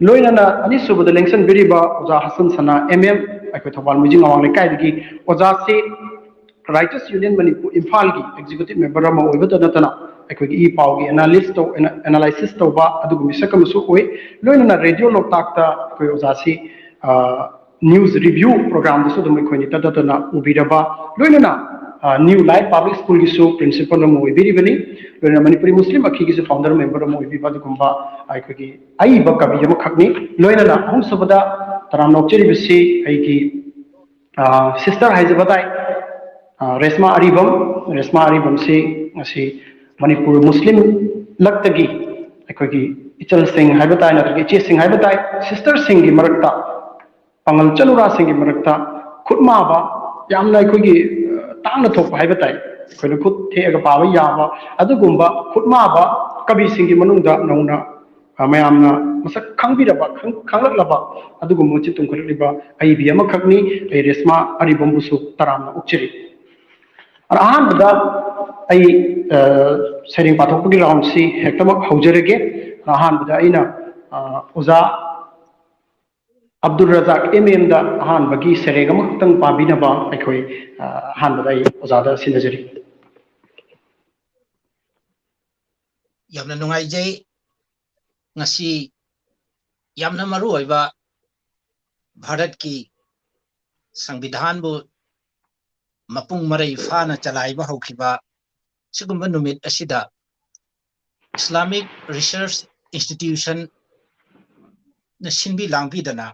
ꯂꯣꯏꯅꯅ ꯑꯅꯤꯁꯨꯕꯗ ꯂꯦꯡꯁꯤꯟꯕꯤꯔꯤꯕ ꯑꯣꯖꯥ ꯍꯁꯟ ꯁꯅꯥ, ꯑꯦꯝ ꯑꯦꯝ, ꯑꯩꯈꯣꯏ ꯊꯧꯕꯥꯜ ꯃꯣꯏꯖꯤꯡ ꯑꯋꯥꯡ ꯂꯩꯀꯥꯏꯗꯒꯤ꯫ ꯑꯣꯖꯥꯁꯤ ꯔꯥꯏꯇꯔꯁ ꯌꯨꯅꯤꯌꯟ ꯃꯅꯤꯄꯨꯔ ꯏꯝꯐꯥꯜꯒꯤ ꯑꯦꯛꯖꯤꯀ꯭ꯌꯨꯇꯤꯚ ꯃꯦꯝꯕꯔ ꯑꯃ ꯑꯣꯏꯕꯇ ꯅꯠꯇꯅ ꯑꯩꯈꯣꯏꯒꯤ ꯏ ꯄꯥꯎꯒꯤ ꯑꯦꯅꯥꯂꯤꯁ ꯇꯧ-, ꯑꯦꯅꯥꯂꯥꯏꯁꯤꯁ ꯇꯧꯕ ꯑꯗꯨꯒꯨꯝꯕ ꯃꯤꯁꯛ ꯑꯃꯁꯨ ꯑꯣꯏ꯫ ꯂꯣꯏꯅꯅ ꯔꯦꯗꯤꯑꯣ ꯂꯣꯛꯇꯥꯛꯇ ꯑꯩꯈꯣꯏ ꯑꯣꯖꯥꯁꯤ, ꯑ, ꯅ꯭ꯌꯨꯁ ꯔꯤꯚ꯭ꯌꯨ ꯄ꯭ꯔꯣꯒ꯭ꯔꯥꯝꯗꯁꯨ ꯑꯗꯨꯝ ꯑꯩꯈꯣꯏꯅ ꯏꯇꯠ ꯇꯠꯇꯅ ꯎꯕꯤꯔꯕ, ꯂꯣꯏꯅꯅ, ꯑ, ꯅ꯭ꯌꯨ ꯂꯥꯏꯠ ꯄꯕ꯭ꯂꯤꯛ ꯁ꯭ꯀꯨꯜꯒꯤꯁꯨ ꯄ꯭ꯔꯤꯟꯁꯤꯄꯜ ꯑꯃ ꯑꯣꯏꯕꯤꯔꯤꯕꯅꯤ, ꯂꯣꯏꯅꯅ ꯃꯅꯤꯄꯨꯔꯤ ꯃꯨꯁꯂꯤꯝ ꯑꯈꯤꯒꯤꯁꯨ ꯐꯥꯎꯟꯗꯔ ꯃꯦꯝꯕꯔ ꯑꯃ ꯑꯣꯏꯕꯤꯕ ꯑꯗꯨꯒꯨꯝꯕ ꯑꯩꯈꯣꯏꯒꯤ ꯑꯏꯕ ꯀꯕꯤ ꯑꯃꯈꯛꯅꯤ꯫ ꯂꯣꯏꯅꯅ ꯑꯍꯨꯝꯁꯨꯕꯗ ꯇꯔꯥꯝꯅ ꯑꯣꯛꯆꯔꯤꯕꯁꯤ ꯑꯩꯒꯤ, ꯑ, ꯁꯤꯁꯇꯔ ꯍꯥꯏꯖꯕ ꯇꯥꯏ, ꯑ, ꯔꯦꯁꯃꯥ ꯑꯔꯤꯕꯝ꯫ ꯔꯦꯁꯃꯥ ꯑꯔꯤꯕꯝꯁꯤ ꯉꯁꯤ ꯃꯅꯤꯄꯨꯔ ꯃꯨꯁꯂꯤꯝ ꯂꯛꯇꯒꯤ ꯑꯩꯈꯣꯏꯒꯤ ꯏꯆꯜꯁꯤꯡ ꯍꯥꯏꯕ ꯇꯥꯏ, ꯅꯠꯇ꯭ꯔꯒ ꯏꯆꯦꯁꯤꯡ ꯍꯥꯏꯕ ꯇꯥꯏ, ꯁꯤꯁꯇꯔꯁꯤꯡꯒꯤ ꯃꯔꯛꯇ, ꯄꯥꯉꯜ ꯆꯅꯨꯔꯥꯁꯤꯡꯒꯤ ꯃꯔꯛꯇ ꯈꯨꯠꯃꯥꯕ, ꯌꯥꯝꯅ ꯑꯩꯈꯣꯏꯒꯤ, ꯑ, ꯇꯥꯡꯅ ꯊꯣꯛꯄ ꯍꯥꯏꯕ ꯇꯥꯏ, ꯑꯩꯈꯣꯏꯅ ꯈꯨꯠ ꯊꯦꯛꯑꯒ ꯄꯥꯕ ꯌꯥꯕ ꯑꯗꯨꯒꯨꯝꯕ ꯈꯨꯠꯃꯥꯕ ꯀꯕꯤꯁꯤꯡꯒꯤ ꯃꯅꯨꯡꯗ ꯅꯧꯅ, ꯑ, ꯃꯌꯥꯝꯅ ꯃꯁꯛ ꯈꯪꯕꯤꯔꯕ, ꯈꯪ-, ꯈꯪꯂꯛꯂꯕ ꯑꯗꯨꯒꯨꯝꯕ ꯃꯆꯤꯟ ꯇꯨꯝꯈꯠꯂꯛꯂꯤꯕ ꯑꯏꯕꯤ ꯑꯃꯈꯛꯅꯤ꯫ ꯑꯩ ꯔꯦꯁꯃꯥ ꯑꯔꯤꯕꯝꯕꯨꯁꯨ ꯇꯔꯥꯝꯅ ꯑꯣꯛꯆꯔꯤ꯫ ꯑꯗ ꯑꯍꯥꯟꯕꯗ ꯑꯩ, ꯑ, ꯁꯩꯔꯦꯡ ꯄꯥꯊꯣꯛꯄꯒꯤ ꯔꯥꯎꯟꯁꯤ ꯍꯦꯛꯇꯃꯛ ꯍꯧꯖꯔꯒꯦ꯫ ꯑꯍꯥꯟꯕꯗ ꯑꯩꯅ, ꯑ, ꯑꯣꯖꯥ ꯑꯕꯗꯨꯜ ꯔꯖꯥꯛ ꯑꯦꯝ ꯑꯦꯝꯗ ꯑꯍꯥꯟꯕꯒꯤ ꯁꯩꯔꯦꯡ ꯑꯃꯈꯛꯇꯪ ꯄꯥꯕꯤꯅꯕ ꯑꯩꯈꯣꯏ, ꯑ, ꯑꯍꯥꯟꯕꯗ ꯑꯩ ꯑꯣꯖꯥꯗ ꯁꯤꯟꯅꯖꯔꯤ꯫ ꯌꯥꯝꯅ ꯅꯨꯡꯉꯥꯏꯖꯩ꯫ ꯉꯁꯤ ꯌꯥꯝꯅ ꯃꯔꯨ ꯑꯣꯏꯕ ꯚꯥꯔꯠꯀꯤ ꯁꯪꯕꯤꯙꯥꯟꯕꯨ ꯃꯄꯨꯡ ꯃꯔꯩ ꯐꯥꯅ ꯆꯂꯥꯏꯕ ꯍꯧꯈꯤꯕ ꯁꯤꯒꯨꯝꯕ ꯅꯨꯃꯤꯠ ꯑꯁꯤꯗ Islamic Research Institution ꯅ ꯁꯤꯟꯕꯤ ꯂꯥꯡꯕꯤꯗꯅ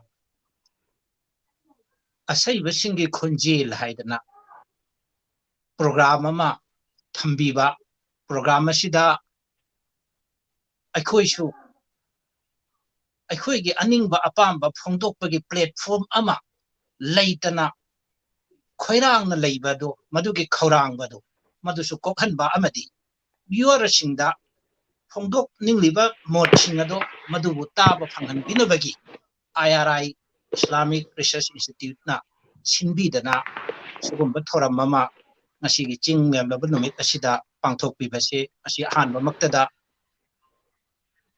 ꯑꯁꯩꯕꯁꯤꯡꯒꯤ ꯈꯣꯟꯖꯦꯜ ꯍꯥꯏꯗꯅ ꯄ꯭ꯔꯣꯒ꯭ꯔꯥꯝ ꯑꯃ ꯊꯝꯕꯤꯕ, ꯄ꯭ꯔꯣꯒ꯭ꯔꯥꯝ ꯑꯁꯤꯗ ꯑꯩꯈꯣꯏꯁꯨ ꯑꯩꯈꯣꯏꯒꯤ ꯑꯅꯤꯡꯕ ꯑꯄꯥꯝꯕ ꯐꯣꯡꯗꯣꯛꯄꯒꯤ platform ꯑꯃ ꯂꯩꯇꯅ ꯈꯣꯏꯔꯥꯡꯅ ꯂꯩꯕꯗꯨ, ꯃꯗꯨꯒꯤ ꯈꯧꯔꯥꯡꯕꯗꯨ, ꯃꯗꯨꯁꯨ ꯀꯣꯛꯍꯟꯕ ꯑꯃꯗꯤ viewerꯁꯤꯡꯗ ꯐꯣꯡꯗꯣꯛꯅꯤꯡꯂꯤꯕ ꯃꯣꯠꯁꯤꯡ ꯑꯗꯨ ꯃꯗꯨꯕꯨ ꯇꯥꯕ ꯐꯪꯍꯟꯕꯤꯅꯕꯒꯤ I R I Islamic Research Instituteꯅ ꯁꯤꯟꯕꯤꯗꯅ ꯁꯤꯒꯨꯝꯕ ꯊꯧꯔꯝ ꯑꯃ ꯉꯁꯤꯒꯤ ꯆꯤꯡ ꯂꯦꯝꯂꯕ ꯅꯨꯃꯤꯠ ꯑꯁꯤꯗ ꯄꯥꯡꯊꯣꯛꯄꯤꯕꯁꯤ, ꯑꯁꯤ ꯑꯍꯥꯟꯕꯃꯛꯇꯗ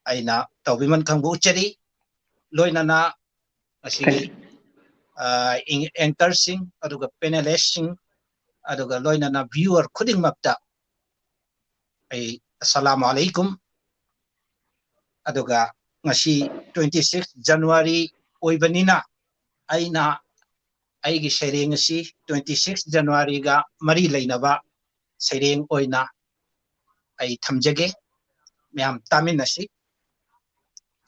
ꯑꯩꯅ ꯇꯧꯕꯤꯃꯟ ꯈꯪꯕ ꯎꯠꯆꯔꯤ꯫ ꯂꯣꯏꯅꯅ ꯉꯁꯤꯒꯤ, ꯑ, ꯏꯪ-, anchorꯁꯤꯡ, ꯑꯗꯨꯒ panelistꯁꯤꯡ, ꯑꯗꯨꯒ ꯂꯣꯏꯅꯅ viewer ꯈꯨꯗꯤꯡꯃꯛꯇ ꯑꯩ ꯑꯁꯂꯥꯃꯨ ꯑꯂꯩꯀꯨꯝ꯫ ꯑꯗꯨꯒ ꯉꯁꯤ twenty six January ꯑꯣꯏꯕꯅꯤꯅ ꯑꯩꯅ ꯑꯩꯒꯤ ꯁꯩꯔꯦꯡ ꯑꯁꯤ twenty six Januaryꯒ ꯃꯔꯤ ꯂꯩꯅꯕ ꯁꯩꯔꯦꯡ ꯑꯣꯏꯅ ꯑꯩ ꯊꯝꯖꯒꯦ꯫ ꯃꯌꯥꯝ ꯇꯥꯃꯤꯟꯅꯁꯤ꯫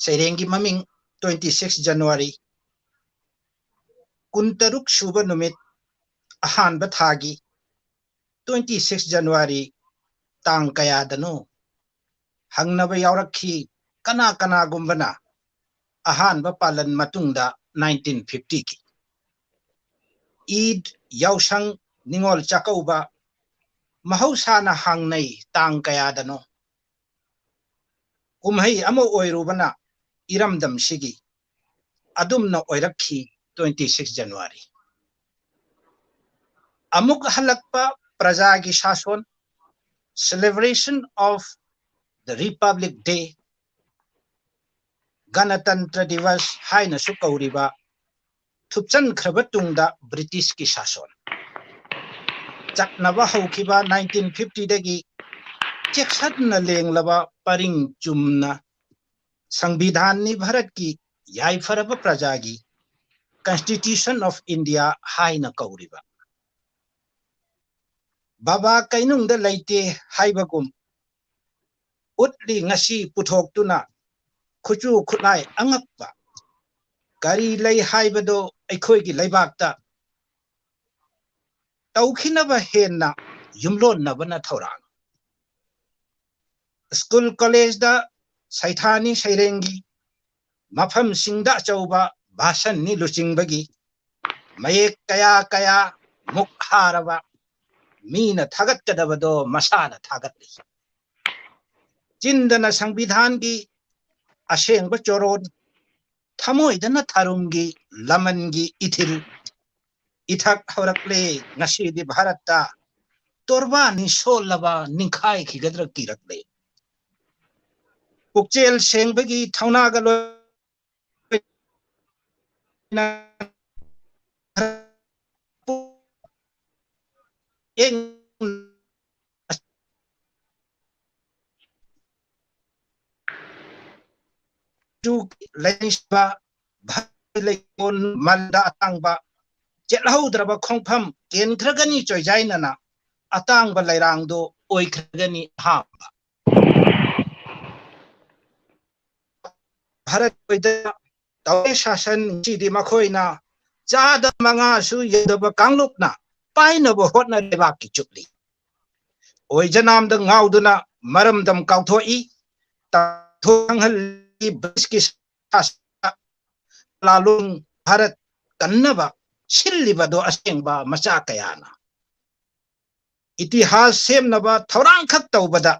ꯁꯩꯔꯦꯡꯒꯤ ꯃꯃꯤꯡ twenty six January, ꯀꯨꯟꯇꯔꯨꯛ ꯁꯨꯕ ꯅꯨꯃꯤꯠ, ꯑꯍꯥꯟꯕ ꯊꯥꯒꯤ twenty six January ꯇꯥꯡ ꯀꯌꯥꯗꯅꯣ ꯍꯪꯅꯕ ꯌꯥꯎꯔꯛꯈꯤ ꯀꯅꯥ ꯀꯅꯥꯒꯨꯝꯕꯅ꯫ ꯑꯍꯥꯟꯕ ꯄꯥꯂꯟ ꯃꯇꯨꯡꯗ nineteen fiftyꯒꯤ ꯏꯗ, ꯌꯥꯎꯁꯪ, ꯅꯤꯉꯣꯜ ꯆꯥꯛꯀꯧꯕ ꯃꯍꯧꯁꯥꯅ ꯍꯪꯅꯩ ꯇꯥꯡ ꯀꯌꯥꯗꯅꯣ꯫ ꯀꯨꯝꯍꯩ ꯑꯃ ꯑꯣꯏꯔꯨꯕꯅ ꯏꯔꯝꯗꯝꯁꯤꯒꯤ ꯑꯗꯨꯝꯅ ꯑꯣꯏꯔꯛꯈꯤ twenty six January꯫ ꯑꯃꯨꯛ ꯍꯜꯂꯛꯄ ꯄ꯭ꯔꯖꯥꯒꯤ ꯁꯥꯁꯣꯟ, celebration of the Republic Day, ꯒꯅꯇꯟꯇ꯭ꯔ ꯗꯤꯋꯁ ꯍꯥꯏꯅꯁꯨ ꯀꯧꯔꯤꯕ, ꯊꯨꯞꯆꯟꯈ꯭ꯔꯕ ꯇꯨꯡꯗ ꯕ꯭ꯔꯤꯇꯤꯁꯀꯤ ꯁꯥꯁꯣꯟ꯫ ꯆꯠꯅꯕ ꯍꯧꯈꯤꯕ nineteen fiftyꯗꯒꯤ ꯆꯦꯛꯁꯟꯅ ꯂꯦꯡꯂꯕ ꯄꯔꯤꯡ ꯆꯨꯝꯅ ꯁꯪꯕꯤꯙꯥꯟꯅꯤ ꯚꯥꯔꯠꯀꯤ ꯌꯥꯏꯐꯔꯕ ꯄ꯭ꯔꯖꯥꯒꯤ, Constitution of India ꯍꯥꯏꯅ ꯀꯧꯔꯤꯕ꯫ ꯕꯕꯥ ꯀꯩꯅꯨꯡꯗ ꯂꯩꯇꯦ ꯍꯥꯏꯕꯒꯨꯝ ꯎꯠꯂꯤ ꯉꯁꯤ ꯄꯨꯊꯣꯛꯇꯨꯅ ꯈꯨꯠꯁꯨ ꯈꯨꯠꯂꯥꯏ ꯑꯉꯛꯄ꯫ ꯀꯔꯤ ꯂꯩ ꯍꯥꯏꯕꯗꯣ ꯑꯩꯈꯣꯏꯒꯤ ꯂꯩꯕꯥꯛꯇ ꯇꯧꯈꯤꯅꯕ ꯍꯦꯟꯅ ꯌꯨꯝꯂꯣꯟꯅꯕꯅ ꯊꯧꯔꯥꯡ꯫ ꯁ꯭ꯀꯨꯜ ꯀꯣꯂꯦꯖꯗ ꯁꯩꯊꯥꯅꯤ ꯁꯩꯔꯦꯡꯒꯤ, ꯃꯐꯝꯁꯤꯡꯗ ꯑꯆꯧꯕ ꯚꯥꯁꯟꯅꯤ ꯂꯨꯆꯤꯡꯕꯒꯤ꯫ ꯃꯌꯦꯛ ꯀꯌꯥ ꯀꯌꯥ ꯃꯨꯛ ꯍꯥꯔꯕ ꯃꯤꯅ ꯊꯥꯒꯠꯀꯗꯕꯗꯣ ꯃꯁꯥꯅ ꯊꯥꯒꯠꯂꯤ꯫ ꯆꯤꯟꯗꯅ ꯁꯪꯕꯤꯙꯥꯟꯒꯤ ꯑꯁꯦꯡꯕ ꯆꯣꯔꯣꯟ, ꯊꯃꯣꯏꯗꯅ ꯊꯥꯔꯨꯝꯒꯤ ꯂꯃꯟꯒꯤ ꯏꯊꯤꯜ꯫ ꯏꯊꯛ ꯍꯧꯔꯛꯂꯦ ꯉꯁꯤꯗꯤ ꯚꯥꯔꯠꯇ, ꯇꯣꯔꯕꯥꯟꯅꯤ ꯁꯣꯜꯂꯕ ꯅꯤꯡꯈꯥꯏꯈꯤꯒꯗ꯭ꯔꯥ ꯀꯤꯔꯛꯂꯦ꯫ ꯄꯨꯛꯆꯦꯜ ꯁꯦꯡꯕꯒꯤ ꯊꯧꯅꯥꯒ ꯂꯣꯏꯅꯅ ꯂꯩꯅꯤꯡꯕ ꯂꯩꯀꯣꯜ ꯃꯜꯗ ꯑꯇꯥꯡꯕ ꯆꯦꯠꯍꯧꯗ꯭ꯔꯕ ꯈꯣꯡꯐꯝ ꯀꯦꯟꯈ꯭ꯔꯒꯅꯤ ꯆꯣꯏꯖꯥꯏꯅꯅ ꯑꯇꯥꯡꯕ ꯂꯩꯔꯥꯡꯗꯣ ꯑꯣꯏꯈ꯭ꯔꯒꯅꯤ ꯑꯍꯥꯟꯕ꯫ ꯚꯥꯔꯠ ꯑꯣꯏꯗ ꯇꯧꯔꯦ ꯁꯥꯁꯟ ꯉꯁꯤꯗꯤ ꯃꯈꯣꯏꯅ ꯆꯥꯗ ꯃꯉꯥꯁꯨ ꯌꯧꯗꯕ ꯀꯥꯡꯂꯨꯞꯅ ꯄꯥꯏꯅꯕ ꯍꯣꯠꯅ ꯂꯩꯕꯥꯛꯀꯤ ꯆꯨꯞꯂꯤ꯫ ꯑꯣꯏꯖꯅꯥꯝꯗ ꯉꯥꯎꯗꯨꯅ ꯃꯔꯝꯗꯝ ꯀꯥꯎꯊꯣꯛꯏ, ꯇꯥꯎꯊꯣꯛꯍꯜꯂꯤ ꯕ꯭ꯔꯤꯇꯤꯁꯀꯤ ꯁꯥꯁꯟ꯫ ꯂꯥꯂꯣꯡ ꯚꯥꯔꯠ ꯀꯟꯅꯕ ꯁꯤꯜꯂꯤꯕꯗꯣ ꯑꯁꯦꯡꯕ ꯃꯆꯥ ꯀꯌꯥꯅ꯫ ꯏꯇꯤꯍꯥꯁ ꯁꯦꯝꯅꯕ ꯊꯧꯔꯥꯡꯈꯛ ꯇꯧꯕꯗ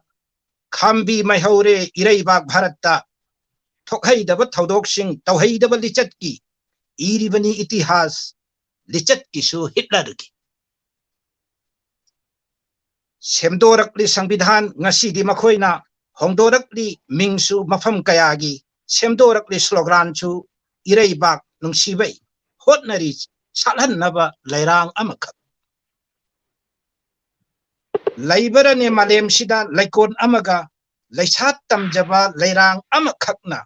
ꯈꯥꯝꯕꯤ ꯃꯩꯍꯧꯔꯦ ꯏꯔꯩꯕꯥꯛ ꯚꯥꯔꯠꯇ꯫ ꯊꯣꯛꯍꯩꯗꯕ ꯊꯧꯗꯣꯛꯁꯤꯡ ꯇꯧꯍꯩꯗꯕ ꯂꯤꯆꯠꯀꯤ ꯏꯔꯤꯕꯅꯤ ꯏꯇꯤꯍꯥꯁ, ꯂꯤꯆꯠꯀꯤꯁꯨ ꯍꯤꯠꯂꯔꯒꯤ꯫ ꯁꯦꯝꯗꯣꯔꯛꯂꯤ ꯁꯪꯕꯤꯙꯥꯟ ꯉꯁꯤꯗꯤ ꯃꯈꯣꯏꯅ ꯍꯣꯡꯗꯣꯔꯛꯂꯤ ꯃꯤꯡꯁꯨ ꯃꯐꯝ ꯀꯌꯥꯒꯤ, ꯁꯦꯝꯗꯣꯔꯛꯂꯤ ꯁ꯭ꯂꯣꯒꯥꯟꯁꯨ ꯏꯔꯩꯕꯥꯛ ꯅꯨꯡꯁꯤꯕꯩ ꯍꯣꯠꯅꯔꯤ ꯁꯥꯠꯍꯟꯅꯕ ꯂꯩꯔꯥꯡ ꯑꯃꯈꯛ꯫ ꯂꯩꯕꯔꯅꯦ ꯃꯥꯂꯦꯝꯁꯤꯗ ꯂꯩꯀꯣꯟ ꯑꯃꯒ ꯂꯩꯁꯥꯠ ꯇꯝꯖꯕ ꯂꯩꯔꯥꯡ ꯑꯃꯈꯛꯅ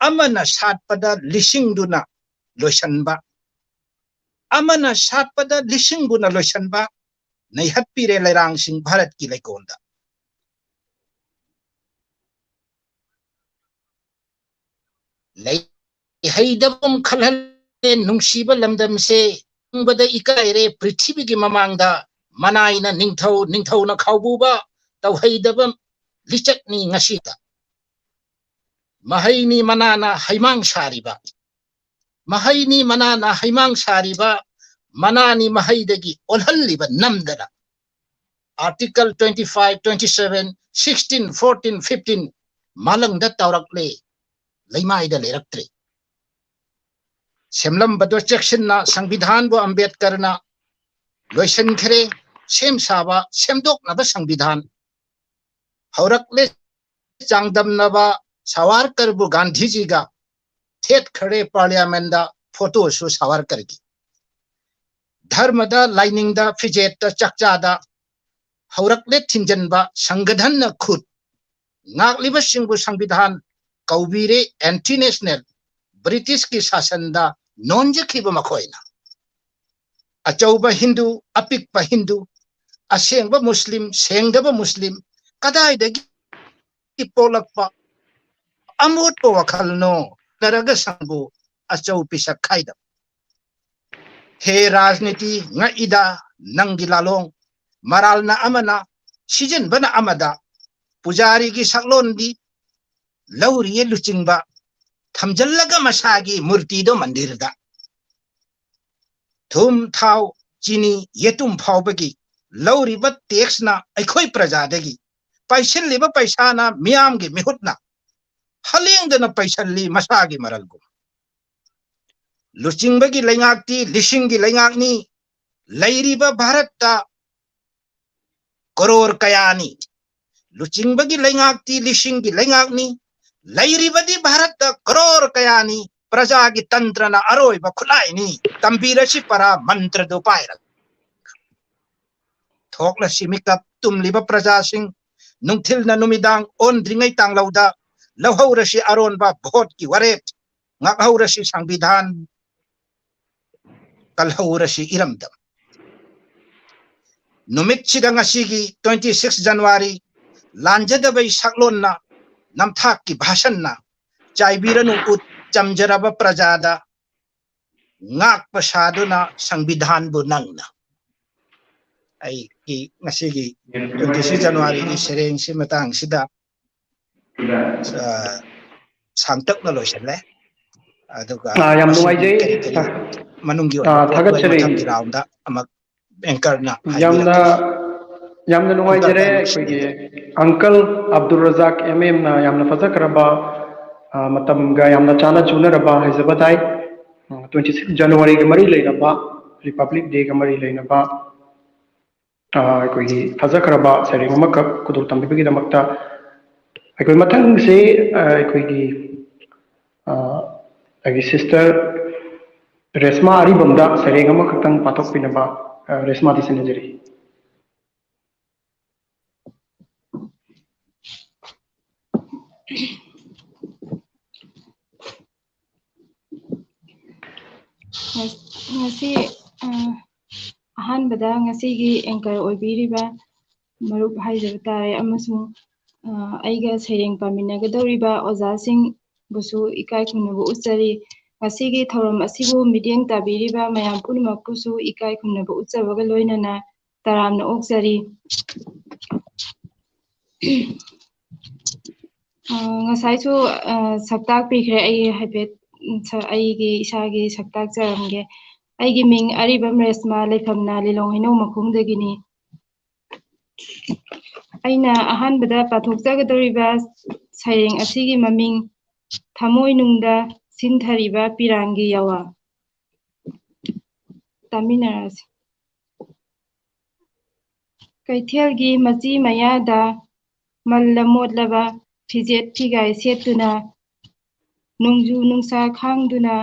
ꯑꯃꯅ ꯁꯥꯠꯄꯗ ꯂꯤꯁꯤꯡꯗꯨꯅ ꯂꯣꯏꯁꯟꯕ, ꯑꯃꯅ ꯁꯥꯠꯄꯗ ꯂꯤꯁꯤꯡꯕꯨꯅ ꯂꯣꯏꯁꯟꯕ ꯅꯩꯍꯠꯄꯤꯔꯦ ꯂꯩꯔꯥꯡꯁꯤꯡ ꯚꯥꯔꯠꯀꯤ ꯂꯩꯀꯣꯜꯗ꯫ ꯂꯩꯍꯩꯗꯕ ꯑꯃ ꯈꯜꯍꯜꯂꯦ ꯅꯨꯡꯁꯤꯕ ꯂꯝꯗꯝꯁꯦ, ꯈꯪꯕꯗ ꯏꯀꯥꯏꯔꯦ ꯄ꯭ꯔꯤꯊꯤꯕꯤꯒꯤ ꯃꯃꯥꯡꯗ꯫ ꯃꯅꯥꯏꯅ ꯅꯤꯡꯊꯧ, ꯅꯤꯡꯊꯧꯅ ꯈꯥꯎꯕꯨꯕ ꯇꯧꯍꯩꯗꯕ ꯂꯤꯆꯠꯅꯤ ꯉꯁꯤꯗ꯫ ꯃꯍꯩꯅꯤ ꯃꯅꯥꯅ ꯍꯩꯃꯥꯡ ꯁꯥꯔꯤꯕ, ꯃꯍꯩꯅꯤ ꯃꯅꯥꯅ ꯍꯩꯃꯥꯡ ꯁꯥꯔꯤꯕ, ꯃꯅꯥꯅꯤ ꯃꯍꯩꯗꯒꯤ ꯑꯣꯜꯍꯜꯂꯤꯕ ꯅꯝꯗꯅ꯫ Article twenty five, twenty seven, sixteen, fourteen, fifteen ꯃꯥꯂꯪꯗ ꯇꯥꯎꯔꯛꯂꯦ, ꯂꯩꯃꯥꯏꯗ ꯂꯩꯔꯛꯇ꯭ꯔꯦ꯫ ꯁꯦꯝꯂꯝꯕꯗꯣ ꯆꯦꯛꯁꯤꯟꯅ ꯁꯪꯕꯤꯙꯥꯟꯕꯨ ꯑꯝꯕꯦꯗꯀꯔꯅ ꯂꯣꯏꯁꯤꯟꯈ꯭ꯔꯦ꯫ ꯁꯦꯝ ꯁꯥꯕ, ꯁꯦꯝꯗꯣꯛꯅꯕ ꯁꯪꯕꯤꯙꯥꯟ ꯍꯧꯔꯛꯂꯦ꯫ ꯆꯥꯡꯗꯝꯅꯕ ꯁꯥꯋꯥꯔꯀꯔꯕꯨ ꯒꯥꯟꯙꯤꯖꯤꯒ ꯊꯦꯠꯈ꯭ꯔꯦ ꯄꯥꯔꯂꯤꯌꯥꯃꯦꯟꯗ ꯐꯣꯇꯣꯁꯨ ꯁꯥꯋꯥꯔꯀꯔꯒꯤ꯫ ꯙꯔꯃꯗ, ꯂꯥꯏꯅꯤꯡꯗ, ꯐꯤꯖꯦꯠꯇ, ꯆꯥꯛꯆꯥꯗ ꯍꯧꯔꯛꯂꯦ ꯊꯤꯡꯖꯤꯟꯕ ꯁꯪꯒꯙꯟꯅ ꯈꯨꯠ꯫ ꯉꯥꯛꯂꯤꯕꯁꯤꯡꯕꯨ ꯁꯪꯕꯤꯙꯥꯟ ꯀꯧꯕꯤꯔꯦ ꯑꯦꯟꯇꯤ ꯅꯦꯁꯅꯦꯜ꯫ ꯕ꯭ꯔꯤꯇꯤꯁꯀꯤ ꯁꯥꯁꯟꯗ ꯅꯣꯟꯖꯈꯤꯕ ꯃꯈꯣꯏꯅ꯫ ꯑꯆꯧꯕ ꯍꯤꯟꯗꯨ, ꯑꯄꯤꯛꯄ ꯍꯤꯟꯗꯨ, ꯑꯁꯦꯡꯕ ꯃꯨꯁꯂꯤꯝ, ꯁꯦꯡꯗꯕ ꯃꯨꯁꯂꯤꯝ, ꯀꯗꯥꯏꯗꯒꯤ ꯄꯣꯛꯂꯛꯄ ꯑꯃꯣꯠꯄ ꯋꯥꯈꯜꯅꯣ? ꯅꯔꯒ ꯁꯪꯕꯨ ꯑꯆꯧ ꯄꯤꯁꯛ ꯈꯥꯏꯗꯕ꯫ ꯍꯦ ꯔꯥꯖꯅꯤꯇꯤ ꯉꯛꯏꯗ ꯅꯪꯒꯤ ꯂꯥꯂꯣꯡ, ꯃꯔꯥꯜꯅ ꯑꯃꯅ, ꯁꯤꯖꯤꯟꯕꯅ ꯑꯃꯗ, ꯄꯨꯖꯥꯔꯤꯒꯤ ꯁꯛꯂꯣꯟꯗꯤ ꯂꯧꯔꯤꯌꯦ ꯂꯨꯆꯤꯡꯕ, ꯊꯝꯖꯤꯜꯂꯒ ꯃꯁꯥꯒꯤ ꯃꯨꯔꯇꯤꯗꯣ ꯃꯟꯗꯤꯔꯗ꯫ ꯊꯨꯝ, ꯊꯥꯎ, ꯆꯤꯅꯤ, ꯌꯦꯇꯨꯝ ꯐꯥꯎꯕꯒꯤ ꯂꯧꯔꯤꯕ ꯇꯦꯛꯁꯅ ꯑꯩꯈꯣꯏ ꯄ꯭ꯔꯖꯥꯗꯒꯤ, ꯄꯥꯏꯁꯤꯜꯂꯤꯕ ꯄꯩꯁꯥꯅ ꯃꯤꯌꯥꯝꯒꯤ ꯃꯤꯍꯨꯠꯅ, ꯍꯂꯦꯡꯗꯅ ꯄꯩꯁꯜꯂꯤ ꯃꯁꯥꯒꯤ ꯃꯔꯜꯒꯨꯝ꯫ ꯂꯨꯆꯤꯡꯕꯒꯤ ꯂꯩꯉꯥꯛꯇꯤ ꯂꯤꯁꯤꯡꯒꯤ ꯂꯩꯉꯥꯛꯅꯤ, ꯂꯩꯔꯤꯕ ꯚꯥꯔꯠꯇ ꯀꯔꯣꯔ ꯀꯌꯥꯅꯤ꯫ ꯂꯨꯆꯤꯡꯕꯒꯤ ꯂꯩꯉꯥꯛꯇꯤ ꯂꯤꯁꯤꯡꯒꯤ ꯂꯩꯉꯥꯛꯅꯤ, ꯂꯩꯔꯤꯕꯗꯤ ꯚꯥꯔꯠꯇ ꯀꯔꯣꯔ ꯀꯌꯥꯅꯤ꯫ ꯄ꯭ꯔꯖꯥꯒꯤ ꯇꯟꯇ꯭ꯔꯅ ꯑꯔꯣꯏꯕ ꯈꯨꯠꯂꯥꯏꯅꯤ, ꯇꯝꯕꯤꯔꯁꯤ ꯄꯔꯥ ꯃꯟꯇ꯭ꯔꯗꯨ ꯄꯥꯏꯔꯒ꯫ ꯊꯣꯛꯂꯁꯤ ꯃꯤꯀꯞ ꯇꯨꯝꯂꯤꯕ ꯄ꯭ꯔꯖꯥꯁꯤꯡ, ꯅꯨꯡꯊꯤꯜꯅ ꯅꯨꯃꯤꯗꯥꯡ ꯑꯣꯟꯗ꯭ꯔꯤꯉꯩ ꯇꯥꯡꯂꯧꯗ ꯂꯧꯍꯧꯔꯁꯤ ꯑꯔꯣꯟꯕ ꯚꯣꯠꯀꯤ ꯋꯥꯔꯦꯞ, ꯉꯥꯛꯍꯧꯔꯁꯤ ꯁꯪꯕꯤꯙꯥꯟ, ꯀꯜꯍꯧꯔꯁꯤ ꯏꯔꯝꯗꯝ꯫ ꯅꯨꯃꯤꯠꯁꯤꯗ ꯉꯁꯤꯒꯤ twenty six January ꯂꯥꯟꯖꯗꯕꯩ ꯁꯛꯂꯣꯟꯅ, ꯅꯝꯊꯥꯛꯀꯤ ꯚꯥꯁꯟꯅ ꯆꯥꯏꯕꯤꯔꯅꯨ ꯎꯠ ꯆꯝꯖꯔꯕ ꯄ꯭ꯔꯖꯥꯗ, ꯉꯥꯛꯄ ꯁꯥꯗꯨꯅ ꯁꯪꯕꯤꯙꯥꯟꯕꯨ ꯅꯪꯅ꯫ ꯑꯩꯒꯤ ꯉꯁꯤꯒꯤ twenty six Januaryꯒꯤ ꯁꯩꯔꯦꯡꯁꯤ ꯃꯇꯥꯡꯁꯤꯗ, ꯑ, ꯁꯥꯡꯇꯛꯅ ꯂꯣꯏꯁꯤꯜꯂꯦ꯫ ꯑꯗꯨꯒ ꯑꯥ, ꯌꯥꯝ ꯃꯁꯤꯒꯤ ꯅꯨꯡꯉꯥꯏꯖꯩ꯫ ꯀꯔꯤ ꯀꯔꯤ ꯃꯅꯨꯡꯒꯤ ꯑꯣꯏꯕ ꯑꯥ, ꯄꯣꯠ ꯂꯣꯏ ꯊꯥꯒꯠꯆꯔꯤ꯫ ꯃꯊꯪꯒꯤ ꯔꯥꯎꯟꯗ ꯑꯃꯨꯛ ꯑꯦꯡꯀꯔꯅ ꯌꯥꯝꯅ ꯍꯥꯏꯕꯤꯔꯛꯀꯦ꯫ ꯌꯥꯝꯅ ꯅꯨꯡꯉꯥꯏꯖꯔꯦ꯫ ꯑꯪꯀꯜ ꯑꯩꯈꯣꯏꯒꯤ ꯑꯪꯀꯜ ꯑꯕꯗꯨꯜ ꯔꯖꯥꯛ ꯑꯦꯝ ꯑꯦꯝꯅ ꯌꯥꯝꯅ ꯐꯖꯈ꯭ꯔꯕ, ꯑ, ꯃꯇꯝꯒ ꯌꯥꯝꯅ ꯆꯥꯟꯅ ꯆꯨꯅꯔꯕ ꯍꯥꯏꯖꯕ ꯇꯥꯏ꯫ ꯇ꯭ꯋꯦꯟꯇꯤ ꯁꯤꯛꯁ ꯖꯅꯋꯥꯔꯤꯒ ꯃꯔꯤ ꯂꯩꯅꯕ, ꯔꯤꯄꯕ꯭ꯂꯤꯛ ꯗꯦꯒ ꯃꯔꯤ ꯂꯩꯅꯕ, ꯑ, ꯑꯩꯈꯣꯏꯒꯤ ꯐꯖꯈ꯭ꯔꯕ ꯁꯩꯔꯦꯡ ꯑꯃꯈꯛ ꯈꯨꯗꯣꯜ ꯇꯝꯕꯤꯕꯒꯤꯗꯃꯛꯇ꯫ ꯑꯩꯈꯣꯏ ꯃꯊꯪꯁꯤ, ꯑ, ꯑꯩꯈꯣꯏꯒꯤ, ꯑ, ꯑꯩꯒꯤ ꯁꯤꯁꯇꯔ ꯔꯦꯁꯃꯥ ꯑꯔꯤꯕꯝꯗ ꯁꯩꯔꯦꯡ ꯑꯃꯈꯛꯇꯪ ꯄꯥꯊꯣꯛꯄꯤꯅꯕ, ꯑ, ꯔꯦꯁꯃꯥꯗ ꯁꯤꯟꯅꯖꯔꯤ꯫ ꯉꯁꯤ, ꯑ, ꯑꯍꯥꯟꯕꯗ ꯉꯁꯤꯒꯤ ꯑꯦꯡꯀꯔ ꯑꯣꯏꯕꯤꯔꯤꯕ ꯃꯔꯨꯞ ꯍꯥꯏꯖꯕ ꯇꯥꯔꯦ, ꯑꯃꯁꯨꯡ, ꯑ, ꯑꯩꯒ ꯁꯩꯔꯦꯡ ꯄꯥꯃꯤꯟꯅꯒꯗꯧꯔꯤꯕ ꯑꯣꯖꯥꯁꯤꯡꯕꯨꯁꯨ ꯏꯀꯥꯏ ꯈꯨꯝꯅꯕ ꯎꯠꯆꯔꯤ꯫ ꯉꯁꯤꯒꯤ ꯊꯧꯔꯝ ꯑꯁꯤꯕꯨ ꯃꯤꯠꯌꯦꯡ ꯇꯥꯕꯤꯔꯤꯕ ꯃꯌꯥꯝ ꯄꯨꯝꯅꯃꯛꯄꯨꯁꯨ ꯏꯀꯥꯏ ꯈꯨꯝꯅꯕ ꯎꯠꯆꯕꯒ ꯂꯣꯏꯅꯅ ꯇꯔꯥꯝꯅ ꯑꯣꯛꯆꯔꯤ꯫ ꯑ, ꯉꯁꯥꯏꯁꯨ, ꯑ, ꯁꯛꯇꯥꯛꯄꯤꯈ꯭ꯔꯦ꯫ ꯑꯩ ꯍꯥꯏꯐꯦꯠ, ꯎꯝ, ꯁ-, ꯑꯩꯒꯤ ꯏꯁꯥꯒꯤ ꯁꯛꯇꯥꯛꯆꯔꯝꯒꯦ꯫ ꯑꯩꯒꯤ ꯃꯤꯡ ꯑꯔꯤꯕꯝ ꯔꯦꯁꯃꯥ, ꯂꯩꯐꯝꯅ ꯂꯤꯂꯣꯡ ꯍꯩꯅꯧ ꯃꯈꯣꯡꯗꯒꯤꯅꯤ꯫ ꯑꯩꯅ ꯑꯍꯥꯟꯕꯗ ꯄꯥꯊꯣꯛꯆꯒꯗꯧꯔꯤꯕ ꯁꯩꯔꯦꯡ ꯑꯁꯤꯒꯤ ꯃꯃꯤꯡ ꯊꯃꯣꯏꯅꯨꯡꯗ ꯁꯤꯟꯊꯔꯤꯕ ꯄꯤꯔꯥꯡꯒꯤ ꯌꯥꯋꯥ꯫ ꯇꯥꯃꯤꯟꯅꯔꯁꯤ꯫ ꯀꯩꯊꯦꯜꯒꯤ ꯃꯆꯤ ꯃꯌꯥꯗ ꯃꯜꯂ ꯃꯣꯠꯂꯕ ꯐꯤꯖꯦꯠ ꯐꯤꯒꯥꯏ ꯁꯦꯠꯇꯨꯅ, ꯅꯣꯡꯖꯨ ꯅꯨꯡꯁꯥ ꯈꯥꯡꯗꯨꯅ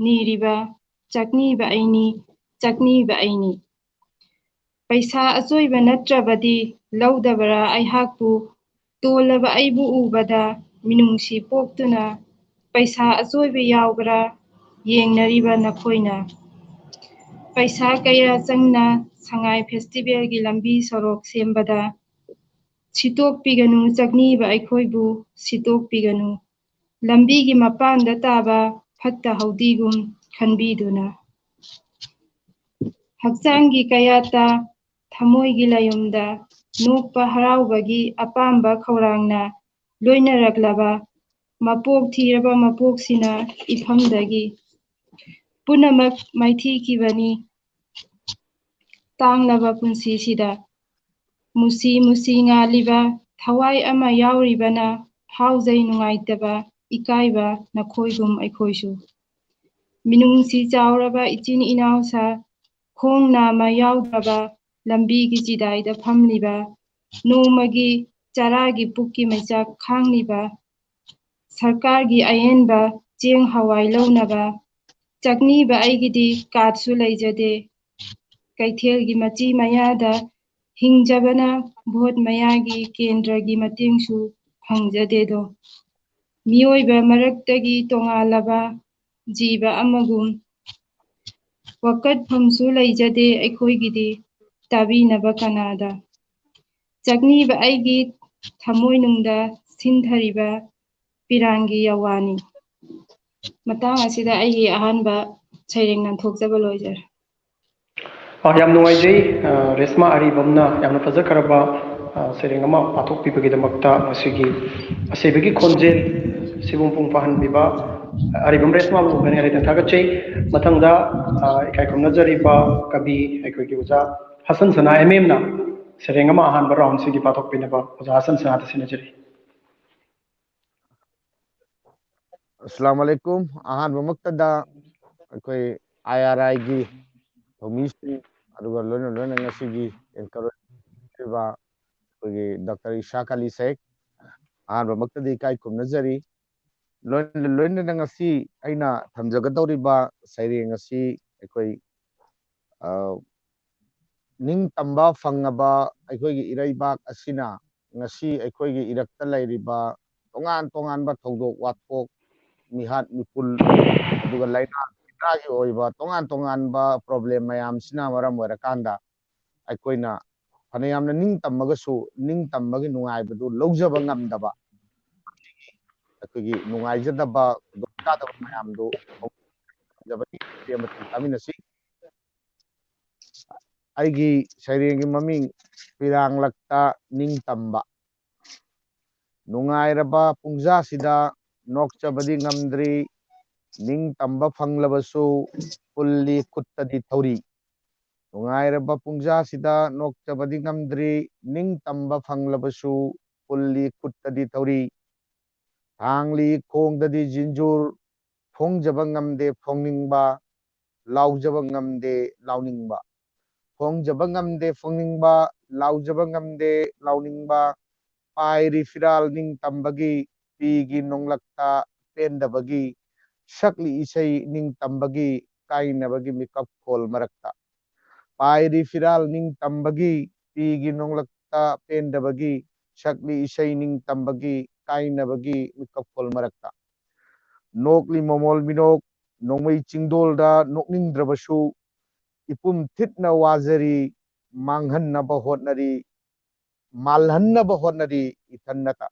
ꯅꯤꯔꯤꯕ ꯆꯥꯛꯅꯤꯕ ꯑꯩꯅꯤ, ꯆꯥꯛꯅꯤꯕ ꯑꯩꯅꯤ꯫ ꯄꯩꯁꯥ ꯑꯆꯣꯏꯕ ꯅꯠꯇ꯭ꯔꯕꯗꯤ ꯂꯧꯗꯕꯔꯥ ꯑꯩꯍꯥꯛꯄꯨ? ꯇꯣꯜꯂꯕ ꯑꯩꯕꯨ ꯎꯕꯗ ꯃꯤꯅꯨꯡꯁꯤ ꯄꯣꯛꯇꯨꯅ, ꯄꯩꯁꯥ ꯑꯆꯣꯏꯕ ꯌꯥꯎꯕ꯭ꯔꯥ ꯌꯦꯡꯅꯔꯤꯕ ꯅꯈꯣꯏꯅ꯫ ꯄꯩꯁꯥ ꯀꯌꯥ ꯆꯪꯅ ꯁꯉꯥꯏ ꯐꯦꯁꯇꯤꯚꯦꯜꯒꯤ ꯂꯝꯕꯤ ꯁꯣꯔꯣꯛ ꯁꯦꯝꯕꯗ ꯁꯤꯠꯇꯣꯛꯄꯤꯒꯅꯨ, ꯆꯥꯛꯅꯤꯕ ꯑꯩꯈꯣꯏꯕꯨ ꯁꯤꯠꯇꯣꯛꯄꯤꯒꯅꯨ꯫ ꯂꯝꯕꯤꯒꯤ ꯃꯄꯥꯟꯗ ꯇꯥꯕ ꯐꯠꯇ ꯍꯥꯎꯗꯤꯒꯨꯝ ꯈꯟꯕꯤꯗꯨꯅ꯫ ꯍꯛꯆꯥꯡꯒꯤ ꯀꯌꯥꯠꯇ, ꯊꯃꯣꯏꯒꯤ ꯂꯥꯏꯌꯨꯝꯗ ꯅꯣꯛꯄ ꯍꯔꯥꯎꯕꯒꯤ ꯑꯄꯥꯝꯕ ꯈꯧꯔꯥꯡꯅ ꯂꯣꯏꯅꯔꯛꯂꯕ ꯃꯄꯣꯛ ꯊꯤꯔꯕ ꯃꯄꯣꯛꯁꯤꯅ ꯏꯐꯝꯗꯒꯤ ꯄꯨꯝꯅꯃꯛ ꯃꯥꯏꯊꯤꯈꯤꯕꯅꯤ꯫ ꯇꯥꯡꯂꯕ ꯄꯨꯟꯁꯤꯁꯤꯗ ꯃꯨꯁꯤ ꯃꯨꯁꯤ ꯉꯥꯜꯂꯤꯕ ꯊꯋꯥꯏ ꯑꯃ ꯌꯥꯎꯔꯤꯕꯅ ꯐꯥꯎꯖꯩ ꯅꯨꯡꯉꯥꯏꯇꯕ, ꯏꯀꯥꯏꯕ ꯅꯈꯣꯏꯒꯨꯝ ꯑꯩꯈꯣꯏꯁꯨ꯫ ꯃꯤꯅꯨꯡꯁꯤ ꯆꯥꯎꯔꯕ ꯏꯆꯤꯟ ꯏꯅꯥꯎꯁꯥ, ꯈꯣꯡ ꯅꯥꯝꯃ ꯌꯥꯎꯗ꯭ꯔꯕ ꯂꯝꯕꯤꯒꯤ ꯆꯤꯗꯥꯏꯗ ꯐꯝꯂꯤꯕ, ꯅꯣꯡꯃꯒꯤ ꯆꯔꯥꯒꯤ ꯄꯨꯛꯀꯤ ꯃꯩꯆꯥꯛ ꯈꯥꯡꯂꯤꯕ, ꯁꯔꯀꯥꯔꯒꯤ ꯑꯍꯦꯟꯕ ꯆꯦꯡ ꯍꯋꯥꯏ ꯂꯧꯅꯕ ꯆꯥꯛꯅꯤꯕ ꯑꯩꯒꯤꯗꯤ ꯀꯥꯔꯗꯁꯨ ꯂꯩꯖꯗꯦ꯫ ꯀꯩꯊꯦꯜꯒꯤ ꯃꯆꯤ ꯃꯌꯥꯗ ꯍꯤꯡꯖꯕꯅ ꯚꯣꯠ ꯃꯌꯥꯒꯤ ꯀꯦꯟꯗ꯭ꯔꯒꯤ ꯃꯇꯦꯡꯁꯨ ꯐꯪꯖꯗꯦꯗꯣ꯫ ꯃꯤꯑꯣꯏꯕ ꯃꯔꯛꯇꯒꯤ ꯇꯣꯉꯥꯜꯂꯕ ꯖꯤꯕ ꯑꯃꯒꯨꯝ ꯋꯥꯀꯠꯐꯝꯁꯨ ꯂꯩꯖꯗꯦ ꯑꯩꯈꯣꯏꯒꯤꯗꯤ ꯇꯥꯕꯤꯅꯕ ꯀꯅꯥꯗ꯫ ꯆꯥꯛꯅꯤꯕ ꯑꯩꯒꯤ ꯊꯃꯣꯏꯅꯨꯡꯗ ꯁꯤꯟꯊꯔꯤꯕ ꯄꯤꯔꯥꯡꯒꯤ ꯌꯥꯋꯥꯅꯤ꯫ ꯃꯇꯥꯡ ꯑꯁꯤꯗ ꯑꯩꯒꯤ ꯑꯍꯥꯟꯕ ꯁꯩꯔꯦꯡ ꯅꯟꯊꯣꯛꯆꯕ ꯂꯣꯏꯖꯔꯦ꯫ ꯑ, ꯌꯥꯝ ꯅꯨꯡꯉꯥꯏꯖꯩ꯫ ꯑ, ꯔꯦꯁꯃꯥ ꯑꯔꯤꯕꯝꯅ ꯌꯥꯝꯅ ꯐꯖꯈ꯭ꯔꯕ, ꯑ, ꯁꯩꯔꯦꯡ ꯑꯃ ꯄꯥꯊꯣꯛꯄꯤꯕꯒꯤꯗꯃꯛꯇ ꯉꯁꯤꯒꯤ ꯑꯁꯤꯕꯒꯤ ꯈꯣꯟꯖꯦꯜ ꯁꯤꯕꯨ ꯃꯄꯨꯡ ꯐꯥꯍꯟꯕꯤꯕ ꯑꯔꯤꯕꯝ ꯔꯦꯁꯃꯥꯕꯨ ꯍꯦꯟꯅ ꯍꯦꯟꯅ ꯊꯥꯒꯠꯆꯩ꯫ ꯃꯊꯪꯗ, ꯑ, ꯏꯀꯥꯏ ꯈꯨꯝꯅꯖꯔꯤꯕ ꯀꯕꯤ ꯑꯩꯈꯣꯏꯒꯤ ꯑꯣꯖꯥ ꯍꯁꯟ ꯁꯅꯥ ꯑꯦꯝ ꯑꯦꯝꯅ ꯁꯩꯔꯦꯡ ꯑꯃ ꯑꯍꯥꯟꯕ ꯔꯥꯎꯟꯁꯤꯒꯤ ꯄꯥꯊꯣꯛꯄꯤꯅꯕ ꯑꯣꯖꯥ ꯍꯁꯟ ꯁꯅꯥꯗ ꯁꯤꯟꯅꯖꯔꯤ꯫ ꯑꯁꯂꯥꯝ ꯑꯂꯩꯀꯨꯝ꯫ ꯑꯍꯥꯟꯕꯃꯛꯇꯗ ꯑꯩꯈꯣꯏ ꯑꯥꯏ ꯑꯥꯔ ꯑꯥꯏꯒꯤ ꯊꯧꯃꯤꯁꯤꯡ, ꯑꯗꯨꯒ ꯂꯣꯏꯅ ꯂꯣꯏꯅ ꯉꯁꯤꯒꯤ ꯑꯦꯡꯀꯔ ꯑꯣꯏꯕ ꯑꯩꯈꯣꯏꯒꯤ ꯗꯥꯛꯇꯔ ꯏꯁꯥꯛ ꯑꯂꯤ ꯁꯦꯈ, ꯑꯍꯥꯟꯕꯃꯛꯇꯗꯤ ꯏꯀꯥꯏ ꯈꯨꯝꯅꯖꯔꯤ꯫ ꯂꯣꯏꯅ ꯂꯣꯏꯅꯅ ꯉꯁꯤ ꯑꯩꯅ ꯊꯝꯖꯒꯗꯧꯔꯤꯕ ꯁꯩꯔꯦꯡ ꯑꯁꯤ ꯑꯩꯈꯣꯏ, ꯑ, ꯅꯤꯡꯇꯝꯕ ꯐꯪꯉꯕ ꯑꯩꯈꯣꯏꯒꯤ ꯏꯔꯩꯕꯥꯛ ꯑꯁꯤꯅ ꯉꯁꯤ ꯑꯩꯈꯣꯏꯒꯤ ꯏꯔꯛꯇ ꯂꯩꯔꯤꯕ ꯇꯣꯉꯥꯟ ꯇꯣꯉꯥꯟꯕ ꯊꯧꯗꯣꯛ ꯋꯥꯊꯣꯛ, ꯃꯤꯍꯥꯠ ꯃꯤꯄꯨꯟ, ꯑꯗꯨꯒ ꯂꯥꯏꯅꯥ ꯇꯤꯟꯅꯥꯒꯤ ꯑꯣꯏꯕ ꯇꯣꯉꯥꯟ ꯇꯣꯉꯥꯟꯕ ꯄ꯭ꯔꯣꯕ꯭ꯂꯦꯝ ꯃꯌꯥꯝꯁꯤꯅ ꯃꯔꯝ ꯑꯣꯏꯔꯀꯥꯟꯗ ꯑꯩꯈꯣꯏꯅ ꯐꯅꯌꯥꯝꯅ ꯅꯤꯡꯇꯝꯃꯒꯁꯨ ꯅꯤꯡꯇꯝꯕꯒꯤ ꯅꯨꯡꯉꯥꯏꯕꯗꯨ ꯂꯧꯖꯕ ꯉꯝꯗꯕ, ꯑꯩꯈꯣꯏꯒꯤ ꯅꯨꯡꯉꯥꯏꯖꯗꯕ ꯈꯨꯗꯣꯡꯆꯥꯗꯕ ꯃꯌꯥꯝꯗꯨ ꯐꯪꯖꯕꯅꯤ꯫ ꯑꯄꯦꯟꯕ ꯇꯥꯃꯤꯟꯅꯁꯤ꯫ ꯑꯩꯒꯤ ꯁꯩꯔꯦꯡꯒꯤ ꯃꯃꯤꯡ ꯄꯤꯔꯥꯡꯂꯛꯇ ꯅꯤꯡꯇꯝꯕ꯫ ꯅꯨꯡꯉꯥꯏꯔꯕ ꯄꯨꯡꯖꯥꯁꯤꯗ ꯅꯣꯛꯆꯕꯗꯤ ꯉꯝꯗ꯭ꯔꯤ, ꯅꯤꯡꯇꯝꯕ ꯐꯪꯂꯕꯁꯨ ꯄꯨꯜꯂꯤ ꯈꯨꯠꯇꯗꯤ ꯊꯧꯔꯤ꯫ ꯅꯨꯡꯉꯥꯏꯔꯕ ꯄꯨꯡꯖꯥꯁꯤꯗ ꯅꯣꯛꯆꯕꯗꯤ ꯉꯝꯗ꯭ꯔꯤ, ꯅꯤꯡꯇꯝꯕ ꯐꯪꯂꯕꯁꯨ ꯄꯨꯜꯂꯤ ꯈꯨꯠꯇꯗꯤ ꯊꯧꯔꯤ꯫ ꯊꯥꯡꯂꯤ ꯈꯣꯡꯗꯗꯤ ꯖꯤꯟꯖꯨꯔ, ꯐꯣꯡꯖꯕ ꯉꯝꯗꯦ ꯐꯣꯡꯅꯤꯡꯕ, ꯂꯥꯎꯖꯕ ꯉꯝꯗꯦ ꯂꯥꯎꯅꯤꯡꯕ꯫ ꯐꯣꯡꯖꯕ ꯉꯝꯗꯦ ꯐꯣꯡꯅꯤꯡꯕ, ꯂꯥꯎꯖꯕ ꯉꯝꯗꯦ ꯂꯥꯎꯅꯤꯡꯕ꯫ ꯄꯥꯏꯔꯤ ꯐꯤꯔꯥꯜ ꯅꯤꯡꯇꯝꯕꯒꯤ, ꯄꯤꯒꯤ ꯅꯣꯡꯂꯛꯇ ꯄꯦꯟꯗꯕꯒꯤ, ꯁꯛꯂꯤ ꯏꯁꯩ ꯅꯤꯡꯇꯝꯕꯒꯤ, ꯀꯥꯏꯅꯕꯒꯤ ꯃꯤꯀꯞ ꯈꯣꯜ ꯃꯔꯛꯇ꯫ ꯄꯥꯏꯔꯤ ꯐꯤꯔꯥꯜ ꯅꯤꯡꯇꯝꯕꯒꯤ, ꯄꯤꯒꯤ ꯅꯣꯡꯂꯛꯇ ꯄꯦꯟꯗꯕꯒꯤ, ꯁꯛꯂꯤ ꯏꯁꯩ ꯅꯤꯡꯇꯝꯕꯒꯤ, ꯀꯥꯏꯅꯕꯒꯤ ꯃꯤꯀꯞ ꯈꯣꯜ ꯃꯔꯛꯇ꯫ ꯅꯣꯛꯂꯤ ꯃꯃꯣꯜ ꯃꯤꯅꯣꯛ, ꯅꯣꯡꯃꯩ ꯆꯤꯡꯗꯣꯜꯗ ꯅꯣꯛꯅꯤꯡꯗ꯭ꯔꯕꯁꯨ, ꯏꯄꯨꯝ ꯊꯤꯠꯅ ꯋꯥꯖꯔꯤ, ꯃꯥꯡꯍꯟꯅꯕ ꯍꯣꯠꯅꯔꯤ, ꯃꯥꯜꯍꯟꯅꯕ ꯍꯣꯠꯅꯔꯤ ꯏꯊꯟꯅꯇ꯫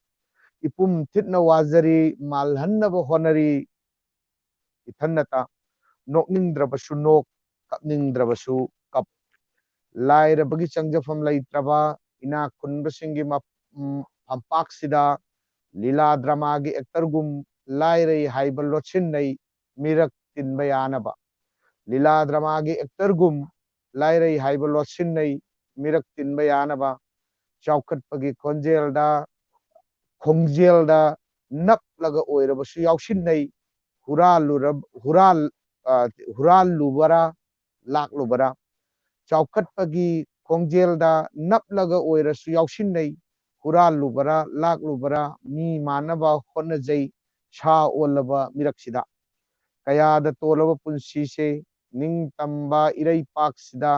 ꯏꯄꯨꯝ ꯊꯤꯠꯅ ꯋꯥꯖꯔꯤ, ꯃꯥꯜꯍꯟꯅꯕ ꯍꯣꯠꯅꯔꯤ ꯏꯊꯟꯅꯇ꯫ ꯅꯣꯛꯅꯤꯡꯗ꯭ꯔꯕꯁꯨ ꯅꯣꯛ, ꯀꯞꯅꯤꯡꯗ꯭ꯔꯕꯁꯨ ꯀꯞ꯫ ꯂꯥꯏꯔꯕꯒꯤ ꯆꯪꯖꯐꯝ ꯂꯩꯇ꯭ꯔꯕ, ꯏꯅꯥꯛ ꯈꯨꯟꯕꯁꯤꯡꯒꯤ ꯃꯞ-, ꯎꯝ, ꯐꯝꯄꯥꯛꯁꯤꯗ ꯂꯤꯂꯥ ꯗ꯭ꯔꯃꯥꯒꯤ ꯑꯦꯛꯇꯔꯒꯨꯝ ꯂꯥꯏꯔꯩ ꯍꯥꯏꯕ ꯂꯣꯠꯁꯤꯟꯅꯩ, ꯃꯤꯔꯛ ꯇꯤꯟꯕ ꯌꯥꯅꯕ꯫ ꯂꯤꯂꯥ ꯗ꯭ꯔꯃꯥꯒꯤ ꯑꯦꯛꯇꯔꯒꯨꯝ ꯂꯥꯏꯔꯩ ꯍꯥꯏꯕ ꯂꯣꯠꯁꯤꯟꯅꯩ, ꯃꯤꯔꯛ ꯇꯤꯟꯕ ꯌꯥꯅꯕ꯫ ꯆꯥꯎꯈꯠꯄꯒꯤ ꯈꯣꯟꯖꯦꯜꯗ, ꯈꯣꯡꯖꯦꯜꯗ ꯅꯞꯂꯒ ꯑꯣꯏꯔꯕꯁꯨ ꯌꯥꯎꯁꯤꯟꯅꯩ꯫ ꯍꯨꯔꯥꯜꯂꯨꯔ-, ꯍꯨꯔꯥꯜ-, ꯑ, ꯍꯨꯔꯥꯜꯂꯨꯕꯔꯥ, ꯂꯥꯛꯂꯨꯕꯔꯥ? ꯆꯥꯎꯈꯠꯄꯒꯤ ꯈꯣꯡꯖꯦꯜꯗ ꯅꯞꯂꯒ ꯑꯣꯏꯔꯁꯨ ꯌꯥꯎꯁꯤꯟꯅꯩ꯫ ꯍꯨꯔꯥꯜꯂꯨꯕꯔꯥ, ꯂꯥꯛꯂꯨꯕꯔꯥ, ꯃꯤ ꯃꯥꯟꯅꯕ ꯍꯣꯠꯅꯖꯩ, ꯁꯥ ꯑꯣꯜꯂꯕ ꯃꯤꯔꯛꯁꯤꯗ꯫ ꯀꯌꯥꯗ ꯇꯣꯜꯂꯕ ꯄꯨꯟꯁꯤꯁꯦ, ꯅꯤꯡꯇꯝꯕ ꯏꯔꯩꯄꯥꯛꯁꯤꯗ,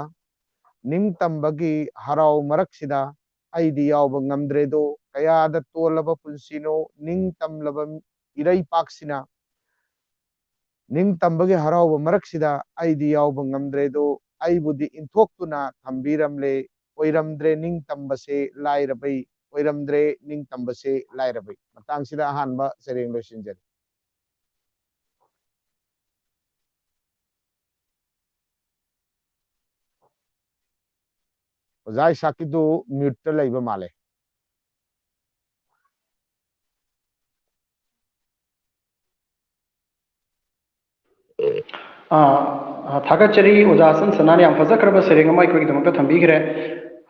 ꯅꯤꯡꯇꯝꯕꯒꯤ ꯍꯔꯥꯎ ꯃꯔꯛꯁꯤꯗ ꯑꯩꯗꯤ ꯌꯥꯎꯕ ꯉꯝꯗ꯭ꯔꯦꯗꯣ꯫ ꯀꯌꯥꯗ ꯇꯣꯜꯂꯕ ꯄꯨꯟꯁꯤꯅꯣ, ꯅꯤꯡꯇꯝꯂꯕ ꯏꯔꯩꯄꯥꯛꯁꯤꯅ꯫ ꯅꯤꯡꯇꯝꯕꯒꯤ ꯍꯔꯥꯎꯕ ꯃꯔꯛꯁꯤꯗ ꯑꯩꯗꯤ ꯌꯥꯎꯕ ꯉꯝꯗ꯭ꯔꯦꯗꯣ꯫ ꯑꯩꯕꯨꯗꯤ ꯏꯟꯊꯣꯛꯇꯨꯅ ꯊꯝꯕꯤꯔꯝꯂꯦ꯫ ꯑꯣꯏꯔꯝꯗ꯭ꯔꯦ ꯅꯤꯡꯇꯝꯕꯁꯦ ꯂꯥꯏꯔꯕꯩ, ꯑꯣꯏꯔꯝꯗ꯭ꯔꯦ ꯅꯤꯡꯇꯝꯕꯁꯦ ꯂꯥꯏꯔꯕꯩ꯫ ꯃꯇꯥꯡꯁꯤꯗ ꯑꯍꯥꯟꯕ ꯁꯩꯔꯦꯡ ꯂꯣꯏꯁꯤꯟꯖꯔꯤ꯫ ꯑꯣꯖꯥ ꯏꯁꯥꯛꯀꯤꯗꯨ mute ꯇ ꯂꯩꯕ ꯃꯥꯜꯂꯦ꯫ ꯑꯥ, ꯑꯥ, ꯊꯥꯒꯠꯆꯔꯤ ꯑꯣꯖꯥ ꯁꯟ ꯁꯅꯥꯅ ꯌꯥꯝ ꯐꯖꯈ꯭ꯔꯕ ꯁꯩꯔꯦꯡ ꯑꯃ ꯑꯩꯈꯣꯏꯒꯤꯗꯃꯛꯇ ꯊꯝꯕꯤꯈ꯭ꯔꯦ꯫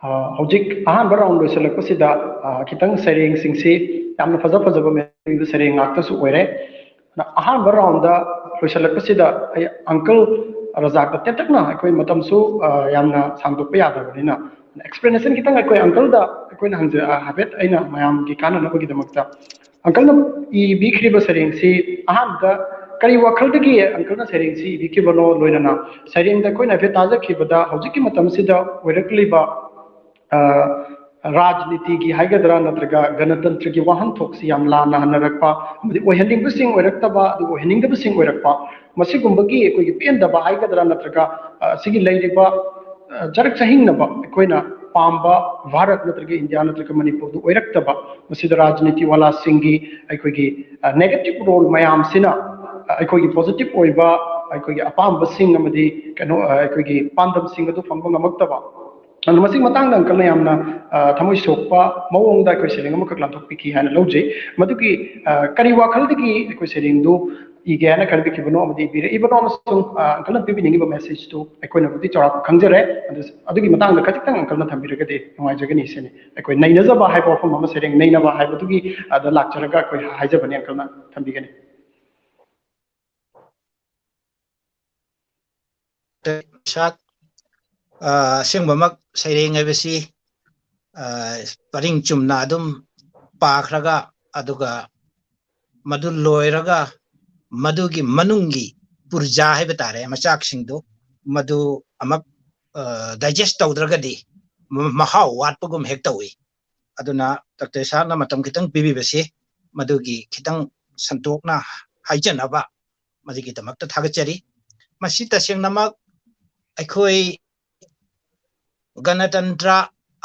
ꯑꯥ, ꯍꯧꯖꯤꯛ ꯑꯍꯥꯟꯕ ꯔꯥꯎꯟ ꯂꯣꯏꯁꯤꯜꯂꯛꯄꯁꯤꯗ, ꯑꯥ, ꯈꯤꯇꯪ ꯁꯩꯔꯦꯡꯁꯤꯡꯁꯤ ꯌꯥꯝꯅ ꯐꯖ ꯐꯖꯕ ꯃꯦꯁꯦꯖ ꯄꯤꯕ ꯁꯩꯔꯦꯡ ꯉꯥꯛꯇꯁꯨ ꯑꯣꯏꯔꯦ꯫ ꯑꯗꯨꯅ ꯑꯍꯥꯟꯕ ꯔꯥꯎꯟꯗ ꯂꯣꯏꯁꯤꯜꯂꯛꯄꯁꯤꯗ ꯑꯩ ꯑꯪꯀꯜ ꯔꯖꯥꯛꯇ ꯇꯦꯟꯇꯛꯅ, ꯑꯩꯈꯣꯏ ꯃꯇꯝꯁꯨ, ꯑꯥ, ꯌꯥꯝꯅ ꯁꯥꯡꯗꯣꯛꯄ ꯌꯥꯗꯕꯅꯤꯅ, ꯑꯦꯛꯁꯄ꯭ꯂꯦꯅꯦꯁꯟ ꯈꯤꯇꯪ ꯑꯩꯈꯣꯏ ꯑꯪꯀꯜꯗ ꯑꯩꯈꯣꯏꯅ ꯍꯪꯖ-, ꯑꯥ, ꯍꯥꯏꯐꯦꯠ ꯑꯩꯅ ꯃꯌꯥꯝꯒꯤ ꯀꯥꯟꯅꯅꯕꯒꯤꯗꯃꯛꯇ, ꯑꯪꯀꯜꯅ ꯏꯕꯤꯈ꯭ꯔꯤꯕ ꯁꯩꯔꯦꯡꯁꯤ ꯑꯍꯥꯟꯕꯗ ꯀꯔꯤ ꯋꯥꯈꯜꯗꯒꯤ ꯑꯪꯀꯜꯅ ꯁꯩꯔꯦꯡꯁꯤ ꯏꯕꯤꯈꯤꯕꯅꯣ, ꯂꯣꯏꯅꯅ ꯁꯩꯔꯦꯡꯗ ꯑꯩꯈꯣꯏꯅ ꯍꯥꯏꯐꯦꯠ ꯇꯥꯖꯈꯤꯕꯗ ꯍꯧꯖꯤꯛꯀꯤ ꯃꯇꯝꯁꯤꯗ ꯑꯣꯏꯔꯛꯂꯤꯕ, ꯑ, ꯔꯥꯖꯅꯤꯇꯤꯒꯤ ꯍꯥꯏꯒꯗ꯭ꯔꯥ ꯅꯠꯇ꯭ꯔꯒ ꯒꯅꯇꯟꯇ꯭ꯔꯒꯤ ꯋꯥꯍꯟꯊꯣꯛꯁꯤ ꯌꯥꯝ ꯂꯥꯟꯅ ꯍꯟꯅꯔꯛꯄ, ꯑꯃꯗꯤ ꯑꯣꯏꯍꯟꯅꯤꯡꯕꯁꯤꯡ ꯑꯣꯏꯔꯛꯇꯕ, ꯑꯗꯨꯒ ꯑꯣꯏꯍꯟꯅꯤꯡꯗꯕꯁꯤꯡ ꯑꯣꯏꯔꯛꯄ, ꯃꯁꯤꯒꯨꯝꯕꯒꯤ ꯑꯩꯈꯣꯏꯒꯤ ꯄꯦꯟꯗꯕ ꯍꯥꯏꯒꯗ꯭ꯔꯥ ꯅꯠꯇ꯭ꯔꯒ, ꯑ, ꯁꯤꯒꯤ ꯂꯩꯔꯤꯕ, ꯑ, ꯆꯔꯛ ꯆꯍꯤꯡꯅꯕ, ꯑꯩꯈꯣꯏꯅ ꯄꯥꯝꯕ ꯚꯥꯔꯠ ꯅꯠꯇ꯭ꯔꯒ ꯏꯟꯗꯤꯌꯥ ꯅꯠꯇ꯭ꯔꯒ ꯃꯅꯤꯄꯨꯔꯗꯨ ꯑꯣꯏꯔꯛꯇꯕ, ꯃꯁꯤꯗ ꯔꯥꯖꯅꯤꯇꯤ ꯋꯥꯂꯥꯁꯤꯡꯒꯤ ꯑꯩꯈꯣꯏꯒꯤ, ꯑ, ꯅꯦꯒꯦꯇꯤꯚ ꯔꯣꯜ ꯃꯌꯥꯝꯁꯤꯅ, ꯑ, ꯑꯩꯈꯣꯏꯒꯤ ꯄꯣꯖꯤꯇꯤꯚ ꯑꯣꯏꯕ, ꯑꯩꯈꯣꯏꯒꯤ ꯑꯄꯥꯝꯕꯁꯤꯡ ꯑꯃꯗꯤ ꯀꯩꯅꯣ, ꯑ, ꯑꯩꯈꯣꯏꯒꯤ ꯄꯥꯟꯗꯝꯁꯤꯡ ꯑꯗꯨ ꯐꯪꯕ ꯉꯝꯃꯛꯇꯕ꯫ ꯑꯗꯨ ꯃꯁꯤꯒꯤ ꯃꯇꯥꯡꯗ ꯑꯪꯀꯜꯅ ꯌꯥꯝꯅ, ꯑ, ꯊꯃꯣꯏ ꯁꯣꯛꯄ ꯃꯑꯣꯡꯗ ꯑꯩꯈꯣꯏ ꯁꯩꯔꯦꯡ ꯑꯃꯈꯛ ꯂꯥꯟꯊꯣꯛꯄꯤꯈꯤ ꯍꯥꯏꯅ ꯂꯧꯖꯩ꯫ ꯃꯗꯨꯒꯤ, ꯑ, ꯀꯔꯤ ꯋꯥꯈꯜꯗꯒꯤ ꯑꯩꯈꯣꯏ ꯁꯩꯔꯦꯡꯗꯨ ꯏꯒꯦ ꯍꯥꯏꯅ ꯈꯟꯕꯤꯈꯤꯕꯅꯣ ꯑꯃꯗꯤ ꯏꯕꯤꯔꯛꯏꯕꯅꯣ, ꯑꯃꯁꯨꯡ, ꯑ, ꯑꯪꯀꯜꯅ ꯄꯤꯕꯤꯅꯤꯡꯉꯤꯕ ꯃꯦꯁꯦꯖꯇꯨ ꯑꯩꯈꯣꯏꯅꯕꯨꯗꯤ ꯆꯥꯎꯔꯥꯛꯄ ꯈꯪꯖꯔꯦ꯫ ꯑꯗꯨ, ꯑꯗꯨꯒꯤ ꯃꯇꯥꯡꯗ ꯈꯖꯤꯛꯇꯪ ꯑꯪꯀꯜꯅ ꯊꯝꯕꯤꯔꯒꯗꯤ ꯅꯨꯡꯉꯥꯏꯖꯒꯅꯤ ꯁꯤꯅꯤ꯫ ꯑꯩꯈꯣꯏ ꯅꯩꯅꯖꯕ ꯍꯥꯏꯕ ꯋꯥꯐꯝ ꯑꯃ, ꯁꯩꯔꯦꯡ ꯅꯩꯅꯕ ꯍꯥꯏꯕꯗꯨꯒꯤ ꯑꯗ ꯂꯥꯛꯆꯔꯒ ꯑꯩꯈꯣꯏ ꯍꯥꯏꯖꯕꯅꯤ, ꯑꯪꯀꯜꯅ ꯊꯝꯕꯤꯒꯅꯤ꯫ ꯁꯥꯠ, ꯑ, ꯑꯁꯦꯡꯕꯃꯛ ꯁꯩꯔꯦꯡ ꯍꯥꯏꯕꯁꯤ, ꯑ, ꯄꯔꯤꯡ ꯆꯨꯝꯅ ꯑꯗꯨꯝ ꯄꯥꯈ꯭ꯔꯒ, ꯑꯗꯨꯒ ꯃꯗꯨ ꯂꯣꯏꯔꯒ ꯃꯗꯨꯒꯤ ꯃꯅꯨꯡꯒꯤ ꯄꯨꯔꯖꯥ ꯍꯥꯏꯕ ꯇꯥꯔꯦ, ꯃꯆꯥꯛꯁꯤꯡꯗꯨ ꯃꯗꯨ ꯑꯃꯨꯛ, ꯑ, ꯗꯥꯏꯖꯦꯁ ꯇꯧꯗ꯭ꯔꯒꯗꯤ ꯃ-, ꯃꯍꯥꯎ ꯋꯥꯠꯄꯒꯨꯝ ꯍꯦꯛ ꯇꯧꯏ꯫ ꯑꯗꯨꯅ ꯗꯣꯛꯇꯔ ꯏꯁꯥꯛꯅ ꯃꯇꯝ ꯈꯤꯇꯪ ꯄꯤꯕꯤꯕꯁꯤ ꯃꯗꯨꯒꯤ ꯈꯤꯇꯪ ꯁꯟꯗꯣꯛꯅ ꯍꯥꯏꯖꯅꯕ ꯃꯗꯨꯒꯤꯗꯃꯛꯇ ꯊꯥꯒꯠꯆꯔꯤ꯫ ꯃꯁꯤ ꯇꯁꯦꯡꯅꯃꯛ ꯑꯩꯈꯣꯏ ꯒꯅꯇꯟꯇ꯭ꯔ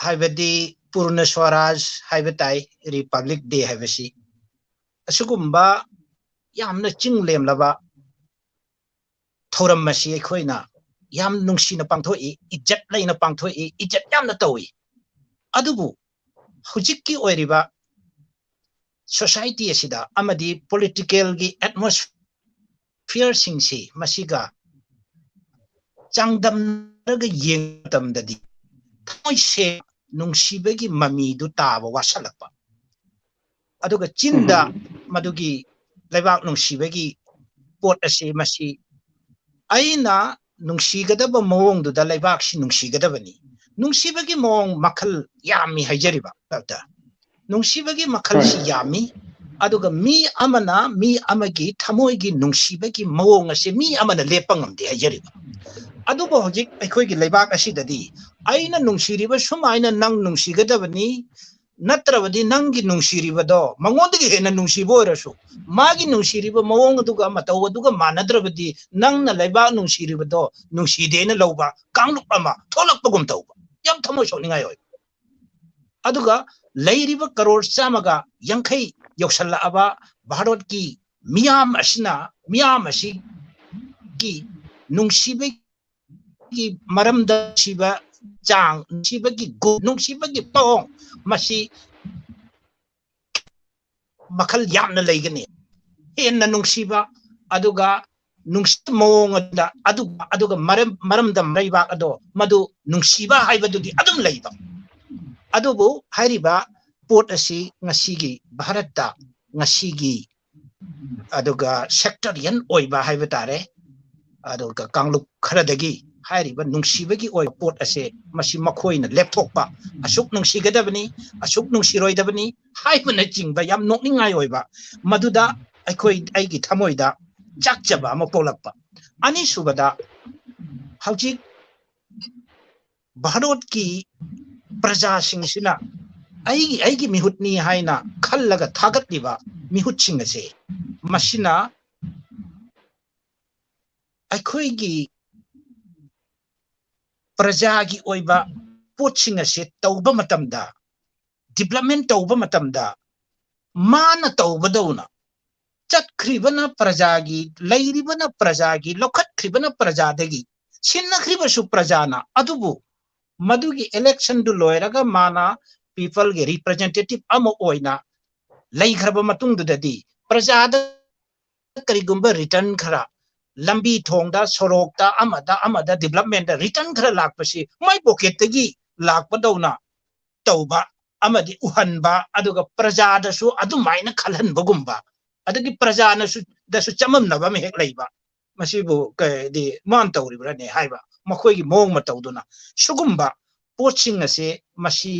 ꯍꯥꯏꯕꯗꯤ ꯄꯨꯔꯅ ꯁ꯭ꯋꯔꯥꯖ ꯍꯥꯏꯕ ꯇꯥꯏ, ꯔꯤꯄꯕ꯭ꯂꯤꯛ ꯗꯦ ꯍꯥꯏꯕꯁꯤ꯫ ꯑꯁꯤꯒꯨꯝꯕ ꯌꯥꯝꯅ ꯆꯤꯡ ꯂꯦꯝꯂꯕ ꯊꯧꯔꯝ ꯑꯁꯤ ꯑꯩꯈꯣꯏꯅ ꯌꯥꯝ ꯅꯨꯡꯁꯤꯅ ꯄꯥꯡꯊꯣꯛꯏ, ꯏꯖꯠ ꯂꯩꯅ ꯄꯥꯡꯊꯣꯛꯏ, ꯏꯖꯠ ꯌꯥꯝꯅ ꯇꯧꯏ꯫ ꯑꯗꯨꯕꯨ ꯍꯧꯖꯤꯛꯀꯤ ꯑꯣꯏꯔꯤꯕ ꯁꯣꯁꯥꯏꯇꯤ ꯑꯁꯤꯗ ꯑꯃꯗꯤ ꯄꯣꯂꯤꯇꯤꯀꯦꯜꯒꯤ ꯑꯦꯠꯃꯣꯁꯐꯤꯌꯔꯁꯤꯡꯁꯤ ꯃꯁꯤꯒ ꯆꯥꯡꯗꯝꯅꯔꯒ ꯌꯦꯡꯕ ꯃꯇꯝꯗꯗꯤ ꯊꯃꯣꯏ ꯁꯦꯡꯅ ꯅꯨꯡꯁꯤꯕꯒꯤ ꯃꯃꯤꯗꯨ ꯇꯥꯕ ꯋꯥꯁꯜꯂꯛꯄ꯫ ꯑꯗꯨꯒ ꯆꯤꯟꯗ ꯎꯝ꯫ ꯃꯗꯨꯒꯤ ꯂꯩꯕꯥꯛ ꯅꯨꯡꯁꯤꯕꯒꯤ ꯄꯣꯠ ꯑꯁꯤ, ꯃꯁꯤ ꯑꯩꯅ ꯅꯨꯡꯁꯤꯒꯗꯕ ꯃꯑꯣꯡꯗꯨꯗ ꯂꯩꯕꯥꯛꯁꯤ ꯅꯨꯡꯁꯤꯒꯗꯕꯅꯤ꯫ ꯅꯨꯡꯁꯤꯕꯒꯤ ꯃꯑꯣꯡ ꯃꯈꯜ ꯌꯥꯝꯃꯤ ꯍꯥꯏꯖꯔꯤꯕ, ꯗꯥꯛꯇꯔ꯫ ꯅꯨꯡꯁꯤꯕꯒꯤ ꯃꯈꯜꯁꯤ ꯍꯣꯏ꯫ ꯌꯥꯝꯃꯤ꯫ ꯑꯗꯨꯒ ꯃꯤ ꯑꯃꯅ ꯃꯤ ꯑꯃꯒꯤ ꯊꯃꯣꯏꯒꯤ ꯅꯨꯡꯁꯤꯕꯒꯤ ꯃꯑꯣꯡ ꯑꯁꯤ ꯃꯤ ꯑꯃꯅ ꯂꯦꯞꯄ ꯉꯝꯗꯦ ꯍꯥꯏꯖꯔꯤꯕ꯫ ꯑꯗꯨꯕꯨ ꯍꯧꯖꯤꯛ ꯑꯩꯈꯣꯏꯒꯤ ꯂꯩꯕꯥꯛ ꯑꯁꯤꯗꯗꯤ ꯑꯩꯅ ꯅꯨꯡꯁꯤꯔꯤꯕ ꯁꯨꯃꯥꯏꯅ ꯅꯪ ꯅꯨꯡꯁꯤꯒꯗꯕꯅꯤ, ꯅꯠꯇ꯭ꯔꯕꯗꯤ ꯅꯪꯒꯤ ꯅꯨꯡꯁꯤꯔꯤꯕꯗꯣ ꯃꯉꯣꯟꯗꯒꯤ ꯍꯦꯟꯅ ꯅꯨꯡꯁꯤꯕ ꯑꯣꯏꯔꯁꯨ, ꯃꯥꯒꯤ ꯅꯨꯡꯁꯤꯔꯤꯕ ꯃꯑꯣꯡ ꯑꯗꯨꯒ ꯃꯇꯧ ꯑꯗꯨꯒ ꯃꯥꯟꯅꯗ꯭ꯔꯕꯗꯤ ꯅꯪꯅ ꯂꯩꯕꯥꯛ ꯅꯨꯡꯁꯤꯔꯤꯕꯗꯣ ꯅꯨꯡꯁꯤꯗꯦꯅ ꯂꯧꯕ ꯀꯥꯡꯂꯨꯞ ꯑꯃ ꯊꯣꯛꯂꯛꯄꯒꯨꯝ ꯇꯧꯕ꯫ ꯌꯥꯝ ꯊꯃꯣꯏ ꯁꯣꯛꯅꯤꯡꯉꯥꯏ ꯑꯣꯏ꯫ ꯑꯗꯨꯒ ꯂꯩꯔꯤꯕ ꯀꯔꯣꯔ ꯆꯥꯝꯃꯒ ꯌꯥꯡꯈꯩ ꯌꯧꯁꯜꯂꯛꯑꯕ ꯚꯥꯔꯠꯀꯤ ꯃꯤꯌꯥꯝ ꯑꯁꯤꯅ, ꯃꯤꯌꯥꯝ ꯑꯁꯤꯒꯤ ꯅꯨꯡꯁꯤꯕꯒꯤ ꯃꯔꯝꯗ ꯅꯨꯡꯁꯤꯕ ꯆꯥꯡ, ꯅꯨꯡꯁꯤꯕꯒꯤ ꯒꯨꯟ, ꯅꯨꯡꯁꯤꯕꯒꯤ ꯃꯑꯣꯡ, ꯃꯁꯤ ꯃꯈꯜ ꯌꯥꯝꯅ ꯂꯩꯒꯅꯤ꯫ ꯍꯦꯟꯅ ꯅꯨꯡꯁꯤꯕ, ꯑꯗꯨꯒ ꯅꯨꯡꯁꯤꯕ ꯃꯑꯣꯡ ꯑꯗꯨꯗ, ꯑꯗꯨꯒ, ꯑꯗꯨꯒ ꯃꯔꯝ, ꯃꯔꯝꯗ ꯃꯔꯩꯕꯥꯛ ꯑꯗꯣ ꯃꯗꯨ ꯅꯨꯡꯁꯤꯕ ꯍꯥꯏꯕꯗꯨꯗꯤ ꯑꯗꯨꯝ ꯂꯩꯕ꯫ ꯑꯗꯨꯕꯨ ꯍꯥꯏꯔꯤꯕ ꯄꯣꯠ ꯑꯁꯤ ꯉꯁꯤꯒꯤ ꯚꯥꯔꯠꯇ, ꯉꯁꯤꯒꯤ, ꯑꯗꯨꯒ sectarian ꯑꯣꯏꯕ ꯍꯥꯏꯕ ꯇꯥꯔꯦ, ꯑꯗꯨꯒ ꯀꯥꯡꯂꯨꯞ ꯈꯔꯗꯒꯤ ꯍꯥꯏꯔꯤꯕ ꯅꯨꯡꯁꯤꯕꯒꯤ ꯑꯣꯏꯕ ꯄꯣꯠ ꯑꯁꯦ ꯃꯁꯤ ꯃꯈꯣꯏꯅ ꯂꯦꯞꯊꯣꯛꯄ, ꯑꯁꯨꯛ ꯅꯨꯡꯁꯤꯒꯗꯕꯅꯤ, ꯑꯁꯨꯛ ꯅꯨꯡꯁꯤꯔꯣꯏꯗꯕꯅꯤ ꯍꯥꯏꯕꯅꯆꯤꯡꯕ ꯌꯥꯝ ꯅꯣꯛꯅꯤꯡꯉꯥꯏ ꯑꯣꯏꯕ, ꯃꯗꯨꯗ ꯑꯩꯈꯣꯏ, ꯑꯩꯒꯤ ꯊꯃꯣꯏꯗ ꯆꯥꯛꯆꯕ ꯑꯃ ꯄꯣꯛꯂꯛꯄ꯫ ꯑꯅꯤꯁꯨꯕꯗ, ꯍꯧꯖꯤꯛ ꯚꯥꯔꯠꯀꯤ ꯄ꯭ꯔꯖꯥꯁꯤꯡꯁꯤꯅ ꯑꯩꯒꯤ, ꯑꯩꯒꯤ ꯃꯤꯍꯨꯠꯅꯤ ꯍꯥꯏꯅ ꯈꯜꯂꯒ ꯊꯥꯒꯠꯂꯤꯕ ꯃꯤꯍꯨꯠꯁꯤꯡ ꯑꯁꯦ, ꯃꯁꯤꯅ ꯑꯩꯈꯣꯏꯒꯤ ꯄ꯭ꯔꯖꯥꯒꯤ ꯑꯣꯏꯕ ꯄꯣꯠꯁꯤꯡ ꯑꯁꯦ ꯇꯧꯕ ꯃꯇꯝꯗ, development ꯇꯧꯕ ꯃꯇꯝꯗ, ꯃꯥꯅ ꯇꯧꯕꯗꯧꯅ ꯆꯠꯈ꯭ꯔꯤꯕꯅ ꯄ꯭ꯔꯖꯥꯒꯤ, ꯂꯩꯔꯤꯕꯅ ꯄ꯭ꯔꯖꯥꯒꯤ, ꯂꯧꯈꯠꯈ꯭ꯔꯤꯕꯅ ꯄ꯭ꯔꯖꯥꯗꯒꯤ, ꯁꯤꯟꯅꯈ꯭ꯔꯤꯕꯁꯨ ꯄ꯭ꯔꯖꯥꯅ, ꯑꯗꯨꯕꯨ ꯃꯗꯨꯒꯤ election ꯗꯨ ꯂꯣꯏꯔꯒ ꯃꯥꯅ people ꯒꯤ representative ꯑꯃ ꯑꯣꯏꯅ ꯂꯩꯈ꯭ꯔꯕ ꯃꯇꯨꯡꯗꯨꯗꯗꯤ ꯄ꯭ꯔꯖꯥꯗ ꯀꯔꯤꯒꯨꯝꯕ return ꯈꯔ, ꯂꯝꯕꯤ ꯊꯣꯡꯗ, ꯁꯣꯔꯣꯛꯇ, ꯑꯃꯗ ꯑꯃꯗ developmentꯇ return ꯈꯔ ꯂꯥꯛꯄꯁꯤ ꯃꯣꯏ pocketꯇꯒꯤ ꯂꯥꯛꯄꯗꯧꯅ ꯇꯧꯕ ꯑꯃꯗꯤ ꯎꯍꯟꯕ, ꯑꯗꯨꯒ ꯄ꯭ꯔꯖꯥꯗꯁꯨ ꯑꯗꯨꯃꯥꯏꯅ ꯈꯜꯍꯟꯕꯒꯨꯝꯕ, ꯑꯗꯒꯤ ꯄ꯭ꯔꯖꯥꯅꯁꯨ ꯗꯁꯨ ꯆꯃꯝꯅꯕ ꯑꯃ ꯍꯦꯛ ꯂꯩꯕ, ꯃꯁꯤꯕꯨ ꯀꯩꯗꯤ ꯃꯥꯅ ꯇꯧꯔꯤꯕ꯭ꯔꯅꯦ ꯍꯥꯏꯕ ꯃꯈꯣꯏꯒꯤ ꯃꯑꯣꯡ ꯃꯇꯧꯗꯨꯅ, ꯁꯤꯒꯨꯝꯕ ꯄꯣꯠꯁꯤꯡ ꯑꯁꯦ ꯃꯁꯤ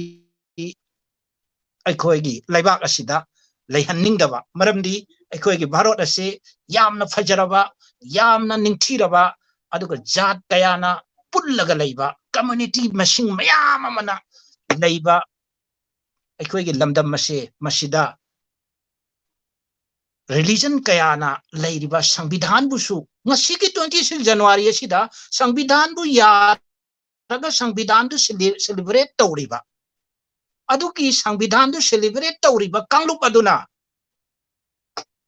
ꯑꯩꯈꯣꯏꯒꯤ ꯂꯩꯕꯥꯛ ꯑꯁꯤꯗ ꯂꯩꯍꯟꯅꯤꯡꯗꯕ꯫ ꯃꯔꯝꯗꯤ ꯑꯩꯈꯣꯏꯒꯤ ꯚꯥꯔꯠ ꯑꯁꯤ ꯌꯥꯝꯅ ꯐꯖꯔꯕ, ꯌꯥꯝꯅ ꯅꯤꯡꯊꯤꯔꯕ, ꯑꯗꯨꯒ ꯖꯥꯠ ꯀꯌꯥꯅ ꯄꯨꯜꯂꯒ ꯂꯩꯕ, community ꯃꯁꯤꯡ ꯃꯌꯥꯝ ꯑꯃꯅ ꯂꯩꯕ ꯑꯩꯈꯣꯏꯒꯤ ꯂꯝꯗꯝ ꯑꯁꯤ, ꯃꯁꯤꯗ religion ꯀꯌꯥꯅ ꯂꯩꯔꯤꯕ ꯁꯪꯕꯤꯙꯥꯟꯕꯨꯁꯨ, ꯉꯁꯤꯒꯤ twenty six January ꯑꯁꯤꯗ ꯁꯪꯕꯤꯙꯥꯟꯕꯨ ꯌꯥꯔꯒ ꯁꯪꯕꯤꯙꯥꯟꯗꯨ cele-, celebrate ꯇꯧꯔꯤꯕ, ꯑꯗꯨꯒꯤ ꯁꯪꯕꯤꯙꯥꯟꯗꯨ celebrate ꯇꯧꯔꯤꯕ ꯀꯥꯡꯂꯨꯞ ꯑꯗꯨꯅ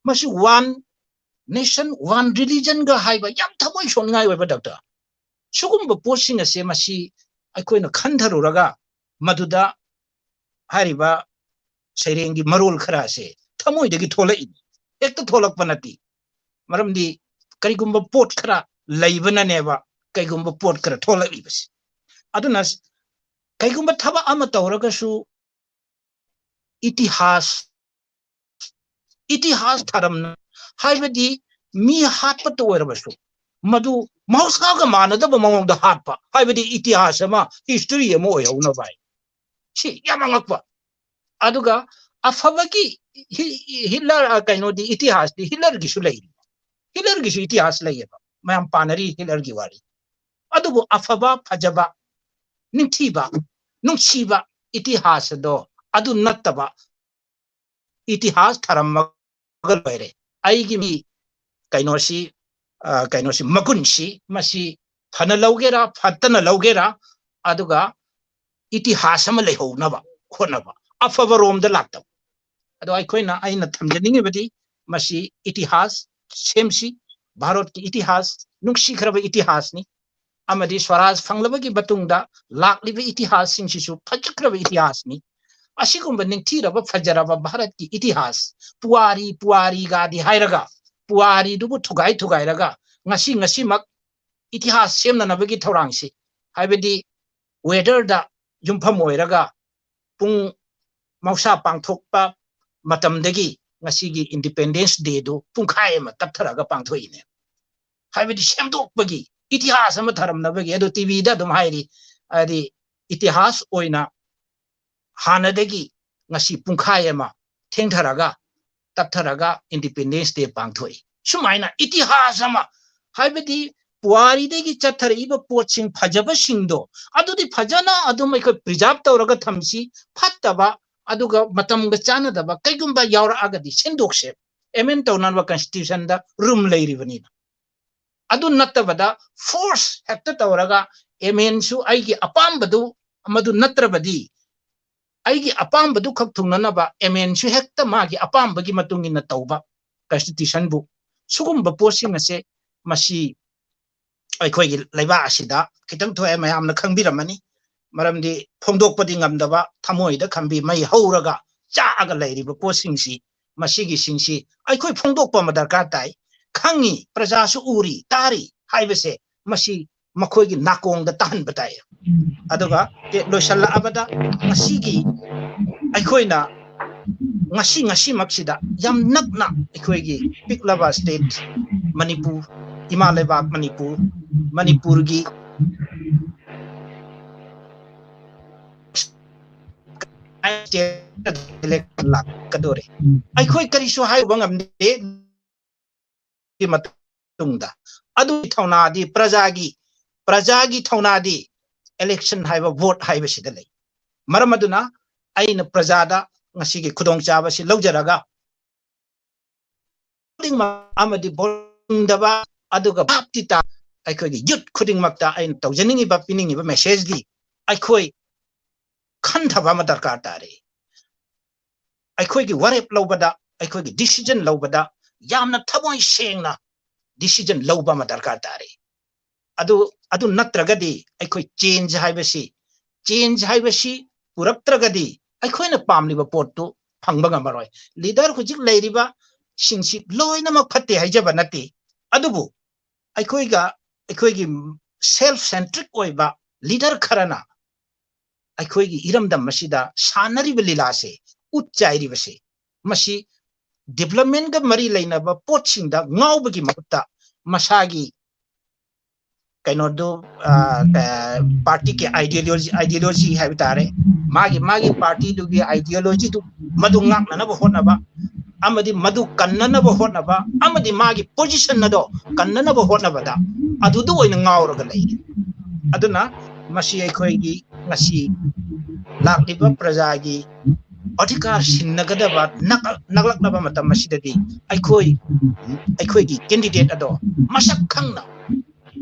ꯃꯁꯤ one nation, one religionꯒ ꯍꯥꯏꯕ ꯌꯥꯝ ꯊꯃꯣꯏ ꯁꯣꯛꯅꯤꯡꯉꯥꯏ ꯑꯣꯏꯕ, ꯗꯥꯛꯇꯔ꯫ ꯁꯤꯒꯨꯝꯕ ꯄꯣꯠꯁꯤꯡ ꯑꯁꯦ ꯃꯁꯤ ꯑꯩꯈꯣꯏꯅ ꯈꯟꯊꯔꯨꯔꯒ, ꯃꯗꯨꯗ ꯍꯥꯏꯔꯤꯕ ꯁꯩꯔꯦꯡꯒꯤ ꯃꯔꯣꯜ ꯈꯔ ꯑꯁꯦ ꯊꯃꯣꯏꯗꯒꯤ ꯊꯣꯛꯂꯛꯏ, ꯍꯦꯛꯇ ꯊꯣꯛꯂꯛꯄ ꯅꯠꯇꯦ꯫ ꯃꯔꯝꯗꯤ ꯀꯔꯤꯒꯨꯝꯕ ꯄꯣꯠ ꯈꯔ ꯂꯩꯕꯅꯅꯦꯕ ꯀꯩꯒꯨꯝꯕ ꯄꯣꯠ ꯈꯔ ꯊꯣꯛꯂꯛꯂꯤꯕꯁꯦ꯫ ꯑꯗꯨꯅ ꯀꯩꯒꯨꯝꯕ ꯊꯕꯛ ꯑꯃ ꯇꯧꯔꯒꯁꯨ ꯏꯇꯤꯍꯥꯁ, ꯏꯇꯤꯍꯥꯁ ꯊꯥꯔꯝꯅ ꯍꯥꯏꯕꯗꯤ ꯃꯤ ꯍꯥꯠꯄꯇ ꯑꯣꯏꯔꯕꯁꯨ ꯃꯗꯨ ꯃꯍꯧꯁꯥꯒ ꯃꯥꯟꯅꯗꯕ ꯃꯑꯣꯡꯗ ꯍꯥꯠꯄ, ꯍꯥꯏꯕꯗꯤ ꯏꯇꯤꯍꯥꯁ ꯑꯃ, history ꯑꯃ ꯑꯣꯏꯍꯧꯅꯕ ꯍꯥꯏ꯫ ꯁꯤ ꯌꯥꯝ ꯑꯉꯛꯄ꯫ ꯑꯗꯨꯒ ꯑꯐꯕꯒꯤ ꯍꯤ-, ꯍꯤꯠꯂꯔ, ꯑ, ꯀꯩꯅꯣꯗꯤ, ꯏꯇꯤꯍꯥꯁꯇꯤ ꯍꯤꯠꯂꯔꯒꯤꯁꯨ ꯂꯩꯔꯤ꯫ ꯍꯤꯠꯂꯔꯒꯤꯁꯨ ꯏꯇꯤꯍꯥꯁ ꯂꯩꯌꯦꯕ꯫ ꯃꯌꯥꯝ ꯄꯥꯅꯔꯤ ꯍꯤꯠꯂꯔꯒꯤ ꯋꯥꯔꯤ꯫ ꯑꯗꯨꯕꯨ ꯑꯐꯕ, ꯐꯖꯕ, ꯅꯤꯡꯊꯤꯕ, ꯅꯨꯡꯁꯤꯕ ꯏꯇꯤꯍꯥꯁ ꯑꯗꯣ ꯑꯗꯨ ꯅꯠꯇꯕ ꯏꯇꯤꯍꯥꯁ ꯊꯥꯔꯝꯃꯒ ꯂꯣꯏꯔꯦ꯫ ꯑꯩꯒꯤ ꯃꯤ ꯀꯩꯅꯣꯁꯤ, ꯑ, ꯀꯩꯅꯣꯁꯤ, ꯃꯒꯨꯟꯁꯤ, ꯃꯁꯤ ꯐꯅ ꯂꯧꯒꯦꯔꯥ, ꯐꯠꯇꯅ ꯂꯧꯒꯦꯔꯥ, ꯑꯗꯨꯒ ꯏꯇꯤꯍꯥꯁ ꯑꯃ ꯂꯩꯍꯧꯅꯕ ꯍꯣꯠꯅꯕ, ꯑꯐꯕ ꯔꯣꯝꯗ ꯂꯥꯛꯇꯕ꯫ ꯑꯗꯣ ꯑꯩꯈꯣꯏꯅ, ꯑꯩꯅ ꯊꯝꯖꯅꯤꯡꯉꯤꯕꯗꯤ, ꯃꯁꯤ ꯏꯇꯤꯍꯥꯁ ꯁꯦꯝꯁꯤ, ꯚꯥꯔꯠꯀꯤ ꯏꯇꯤꯍꯥꯁ, ꯅꯨꯡꯁꯤꯈ꯭ꯔꯕ ꯏꯇꯤꯍꯥꯁꯅꯤ, ꯑꯃꯗꯤ ꯁ꯭ꯋꯔꯥꯖ ꯐꯪꯂꯕꯒꯤ ꯃꯇꯨꯡꯗ ꯂꯥꯛꯂꯤꯕ ꯏꯇꯤꯍꯥꯁꯁꯤꯡꯁꯤꯁꯨ ꯐꯖꯈ꯭ꯔꯕ ꯏꯇꯤꯍꯥꯁꯅꯤ꯫ ꯑꯁꯤꯒꯨꯝꯕ ꯅꯤꯡꯊꯤꯔꯕ, ꯐꯖꯔꯕ ꯚꯥꯔꯠꯀꯤ ꯏꯇꯤꯍꯥꯁ, ꯄꯨꯋꯥꯔꯤ, ꯄꯨꯋꯥꯔꯤꯒꯗꯤ ꯍꯥꯏꯔꯒ, ꯄꯨꯋꯥꯔꯤꯗꯨꯕꯨ ꯊꯨꯒꯥꯏ ꯊꯨꯒꯥꯏꯔꯒ ꯉꯁꯤ, ꯉꯁꯤꯃꯛ ꯏꯇꯤꯍꯥꯁ ꯁꯦꯝꯅꯅꯕꯒꯤ ꯊꯧꯔꯥꯡꯁꯤ, ꯍꯥꯏꯕꯗꯤ weatherꯗ ꯌꯨꯝꯐꯝ ꯑꯣꯏꯔꯒ ꯄꯨꯡ ꯃꯍꯧꯁꯥ ꯄꯥꯡꯊꯣꯛꯄ ꯃꯇꯝꯗꯒꯤ ꯉꯁꯤꯒꯤ Independence Dayꯗꯨ ꯄꯨꯡꯈꯥꯏ ꯑꯃ ꯇꯞꯊꯔꯒ ꯄꯥꯡꯊꯣꯛꯏꯅꯦ꯫ ꯍꯥꯏꯕꯗꯤ ꯁꯦꯝꯗꯣꯛꯄꯒꯤ, ꯏꯇꯤꯍꯥꯁ ꯑꯃ ꯊꯔꯝꯅꯕꯒꯤ꯫ ꯑꯗꯨ TVꯗ ꯑꯗꯨꯝ ꯍꯥꯏꯔꯤ, ꯍꯥꯏꯗꯤ ꯏꯇꯤꯍꯥꯁ ꯑꯣꯏꯅ ꯍꯥꯟꯅꯗꯒꯤ ꯉꯁꯤ ꯄꯨꯡꯈꯥꯏ ꯑꯃ ꯊꯦꯡꯊꯔꯒ, ꯇꯞꯊꯔꯒ Independence Day ꯄꯥꯡꯊꯣꯛꯏ꯫ ꯁꯨꯃꯥꯏꯅ ꯏꯇꯤꯍꯥꯁ ꯑꯃ, ꯍꯥꯏꯕꯗꯤ ꯄꯨꯋꯥꯔꯤꯗꯒꯤ ꯆꯠꯊꯔꯛꯏꯕ ꯄꯣꯠꯁꯤꯡ ꯐꯖꯕꯁꯤꯡꯗꯣ, ꯑꯗꯨꯗꯤ ꯐꯖꯅ ꯑꯗꯨꯝ ꯑꯩꯈꯣꯏ preserve ꯇꯧꯔꯒ ꯊꯝꯁꯤ꯫ ꯐꯠꯇꯕ, ꯑꯗꯨꯒ ꯃꯇꯝꯒ ꯆꯥꯟꯅꯗꯕ ꯀꯩꯒꯨꯝꯕ ꯌꯥꯎꯔꯛꯑꯒꯗꯤ ꯁꯦꯝꯗꯣꯛꯁꯦ꯫ Amend ꯇꯧꯅꯅꯕ Constitutionꯗ room ꯂꯩꯔꯤꯕꯅꯤꯅ꯫ ꯑꯗꯨ ꯅꯠꯇꯕꯗ force ꯍꯦꯛꯇ ꯇꯧꯔꯒ amendꯁꯨ ꯑꯩꯒꯤ ꯑꯄꯥꯝꯕꯗꯨ, ꯃꯗꯨ ꯅꯠꯇ꯭ꯔꯕꯗꯤ ꯑꯩꯒꯤ ꯑꯄꯥꯝꯕꯗꯨ ꯈꯛ ꯊꯨꯡꯅꯅꯕ amendꯁꯨ ꯍꯦꯛꯇ ꯃꯥꯒꯤ ꯑꯄꯥꯝꯕꯒꯤ ꯃꯇꯨꯡ ꯏꯟꯅ ꯇꯧꯕ Constitutionꯕꯨ, ꯁꯤꯒꯨꯝꯕ ꯄꯣꯠꯁꯤꯡ ꯑꯁꯦ ꯃꯁꯤ ꯑꯩꯈꯣꯏꯒꯤ ꯂꯩꯕꯥꯛ ꯑꯁꯤꯗ ꯈꯤꯇꯪ ꯊꯣꯛꯑꯦ, ꯃꯌꯥꯝꯅ ꯈꯪꯕꯤꯔꯝꯃꯅꯤ꯫ ꯃꯔꯝꯗꯤ ꯐꯣꯡꯗꯣꯛꯄꯗꯤ ꯉꯝꯗꯕ, ꯊꯃꯣꯏꯗ ꯈꯝꯕꯤ ꯃꯩ ꯍꯧꯔꯒ ꯆꯥꯛꯑꯒ ꯂꯩꯔꯤꯕ ꯄꯣꯠꯁꯤꯡꯁꯤ, ꯃꯁꯤꯒꯤꯁꯤꯡꯁꯤ ꯑꯩꯈꯣꯏ ꯐꯣꯡꯗꯣꯛꯄ ꯑꯃ ꯗꯔꯀꯥꯔ ꯇꯥꯏ꯫ ꯈꯪꯉꯤ, ꯄ꯭ꯔꯖꯥꯁꯨ ꯎꯔꯤ, ꯇꯥꯔꯤ ꯍꯥꯏꯕꯁꯦ ꯃꯁꯤ ꯃꯈꯣꯏꯒꯤ ꯅꯥꯀꯣꯡꯗ ꯇꯥꯍꯟꯕ ꯇꯥꯏ꯫ ꯑꯗꯨꯒ ꯇꯦ-, ꯂꯣꯏꯁꯤꯜꯂꯛꯑꯕꯗ ꯉꯁꯤꯒꯤ ꯑꯩꯈꯣꯏꯅ ꯉꯁꯤ, ꯉꯁꯤꯃꯛꯁꯤꯗ ꯌꯥꯝ ꯅꯛꯅ ꯑꯩꯈꯣꯏꯒꯤ ꯄꯤꯛꯂꯕ state ꯃꯅꯤꯄꯨꯔ, ꯏꯃꯥ ꯂꯩꯕꯥꯛ ꯃꯅꯤꯄꯨꯔ, ꯃꯅꯤꯄꯨꯔꯒꯤ ꯑꯩꯈꯣꯏ ꯀꯔꯤꯁꯨ ꯍꯥꯏꯔꯨꯕ ꯉꯝꯗꯦ꯫ ꯃꯇꯨꯡꯗ ꯑꯗꯨꯒꯤ ꯊꯧꯅꯥꯗꯤ ꯄ꯭ꯔꯖꯥꯒꯤ, ꯄ꯭ꯔꯖꯥꯒꯤ ꯊꯧꯅꯥꯗꯤ election ꯍꯥꯏꯕ, vote ꯍꯥꯏꯕꯁꯤꯗ ꯂꯩ꯫ ꯃꯔꯝ ꯑꯗꯨꯅ ꯑꯩꯅ ꯄ꯭ꯔꯖꯥꯗ ꯉꯁꯤꯒꯤ ꯈꯨꯗꯣꯡꯆꯥꯕꯁꯤ ꯂꯧꯖꯔꯒ ꯈꯨꯗꯤꯡꯃꯛ ꯑꯃꯗꯤ vote ꯐꯪꯗꯕ ꯑꯗꯨꯒ ꯚꯥꯞꯇꯤ ꯇꯥ ꯑꯩꯈꯣꯏꯒꯤ youth ꯈꯨꯗꯤꯡꯃꯛꯇ ꯑꯩꯅ ꯇꯧꯖꯅꯤꯡꯉꯤꯕ, ꯄꯤꯅꯤꯡꯉꯤꯕ messageꯗꯤ ꯑꯩꯈꯣꯏ ꯈꯟꯊꯕ ꯑꯃ ꯗꯔꯀꯥꯔ ꯇꯥꯔꯦ꯫ ꯑꯩꯈꯣꯏꯒꯤ ꯋꯥꯔꯦꯞ ꯂꯧꯕꯗ, ꯑꯩꯈꯣꯏꯒꯤ decision ꯂꯧꯕꯗ ꯌꯥꯝꯅ ꯊꯃꯣꯏ ꯁꯦꯡꯅ decision ꯂꯧꯕ ꯑꯃ ꯗꯔꯀꯥꯔ ꯇꯥꯔꯦ꯫ ꯑꯗꯨ, ꯑꯗꯨ ꯅꯠꯇ꯭ꯔꯒꯗꯤ ꯑꯩꯈꯣꯏ change ꯍꯥꯏꯕꯁꯤ, change ꯍꯥꯏꯕꯁꯤ ꯄꯨꯔꯛꯇ꯭ꯔꯒꯗꯤ ꯑꯩꯈꯣꯏꯅ ꯄꯥꯝꯂꯤꯕ ꯄꯣꯠꯇꯨ ꯐꯪꯕ ꯉꯝꯃꯔꯣꯏ꯫ Leader ꯍꯧꯖꯤꯛ ꯂꯩꯔꯤꯕꯁꯤꯡꯁꯤ ꯂꯣꯏꯅꯃꯛ ꯐꯠꯇꯦ ꯍꯥꯏꯖꯕ ꯅꯠꯇꯦ, ꯑꯗꯨꯕꯨ ꯑꯩꯈꯣꯏꯒ ꯑꯩꯈꯣꯏꯒꯤ self centric ꯑꯣꯏꯕ leader ꯈꯔꯅ ꯑꯩꯈꯣꯏꯒꯤ ꯏꯔꯝꯗꯝ ꯑꯁꯤꯗ ꯁꯥꯟꯅꯔꯤꯕ ꯂꯤꯂꯥꯁꯦ, ꯎꯠ ꯆꯥꯏꯔꯤꯕꯁꯦ, ꯃꯁꯤ development ꯀ ꯃꯔꯤ ꯂꯩꯅꯕ ꯄꯣꯠꯁꯤꯡꯗ ꯉꯥꯎꯕꯒꯤ ꯃꯍꯨꯠꯇ ꯃꯁꯥꯒꯤ ꯀꯩꯅꯣꯗꯨ, party ꯒꯤ ideology, ideology ꯍꯥꯏꯕ ꯇꯥꯔꯦ, ꯃꯥꯒꯤ ꯃꯥꯒꯤ party ꯗꯨꯒꯤ ideology ꯗꯨ, ꯃꯗꯨ ꯉꯥꯛꯅꯅꯕ ꯍꯣꯠꯅꯕ ꯑꯃꯗꯤ ꯃꯗꯨ ꯀꯟꯅꯅꯕ ꯍꯣꯠꯅꯕ ꯑꯃꯗꯤ ꯃꯥꯒꯤ position ꯑꯗꯣ ꯀꯟꯅꯅꯕ ꯍꯣꯠꯅꯕꯗ ꯑꯗꯨꯗ ꯑꯣꯏꯅ ꯉꯥꯎꯔꯒ ꯂꯩꯔꯦ꯫ ꯑꯗꯨꯅ ꯃꯁꯤ ꯑꯩꯈꯣꯏꯒꯤ ꯉꯁꯤ ꯂꯥꯛꯂꯤꯕ ꯄ꯭ꯔꯖꯥꯒꯤ ꯑꯙꯤꯀꯥꯔ ꯁꯤꯟꯅꯒꯗꯕ ꯅꯛ-, ꯅꯛꯂꯛꯂꯕ ꯃꯇꯝ ꯑꯁꯤꯗꯗꯤ ꯑꯩꯈꯣꯏ, ꯑꯩꯈꯣꯏꯒꯤ candidate ꯑꯗꯣ ꯃꯁꯛ ꯈꯪꯅ,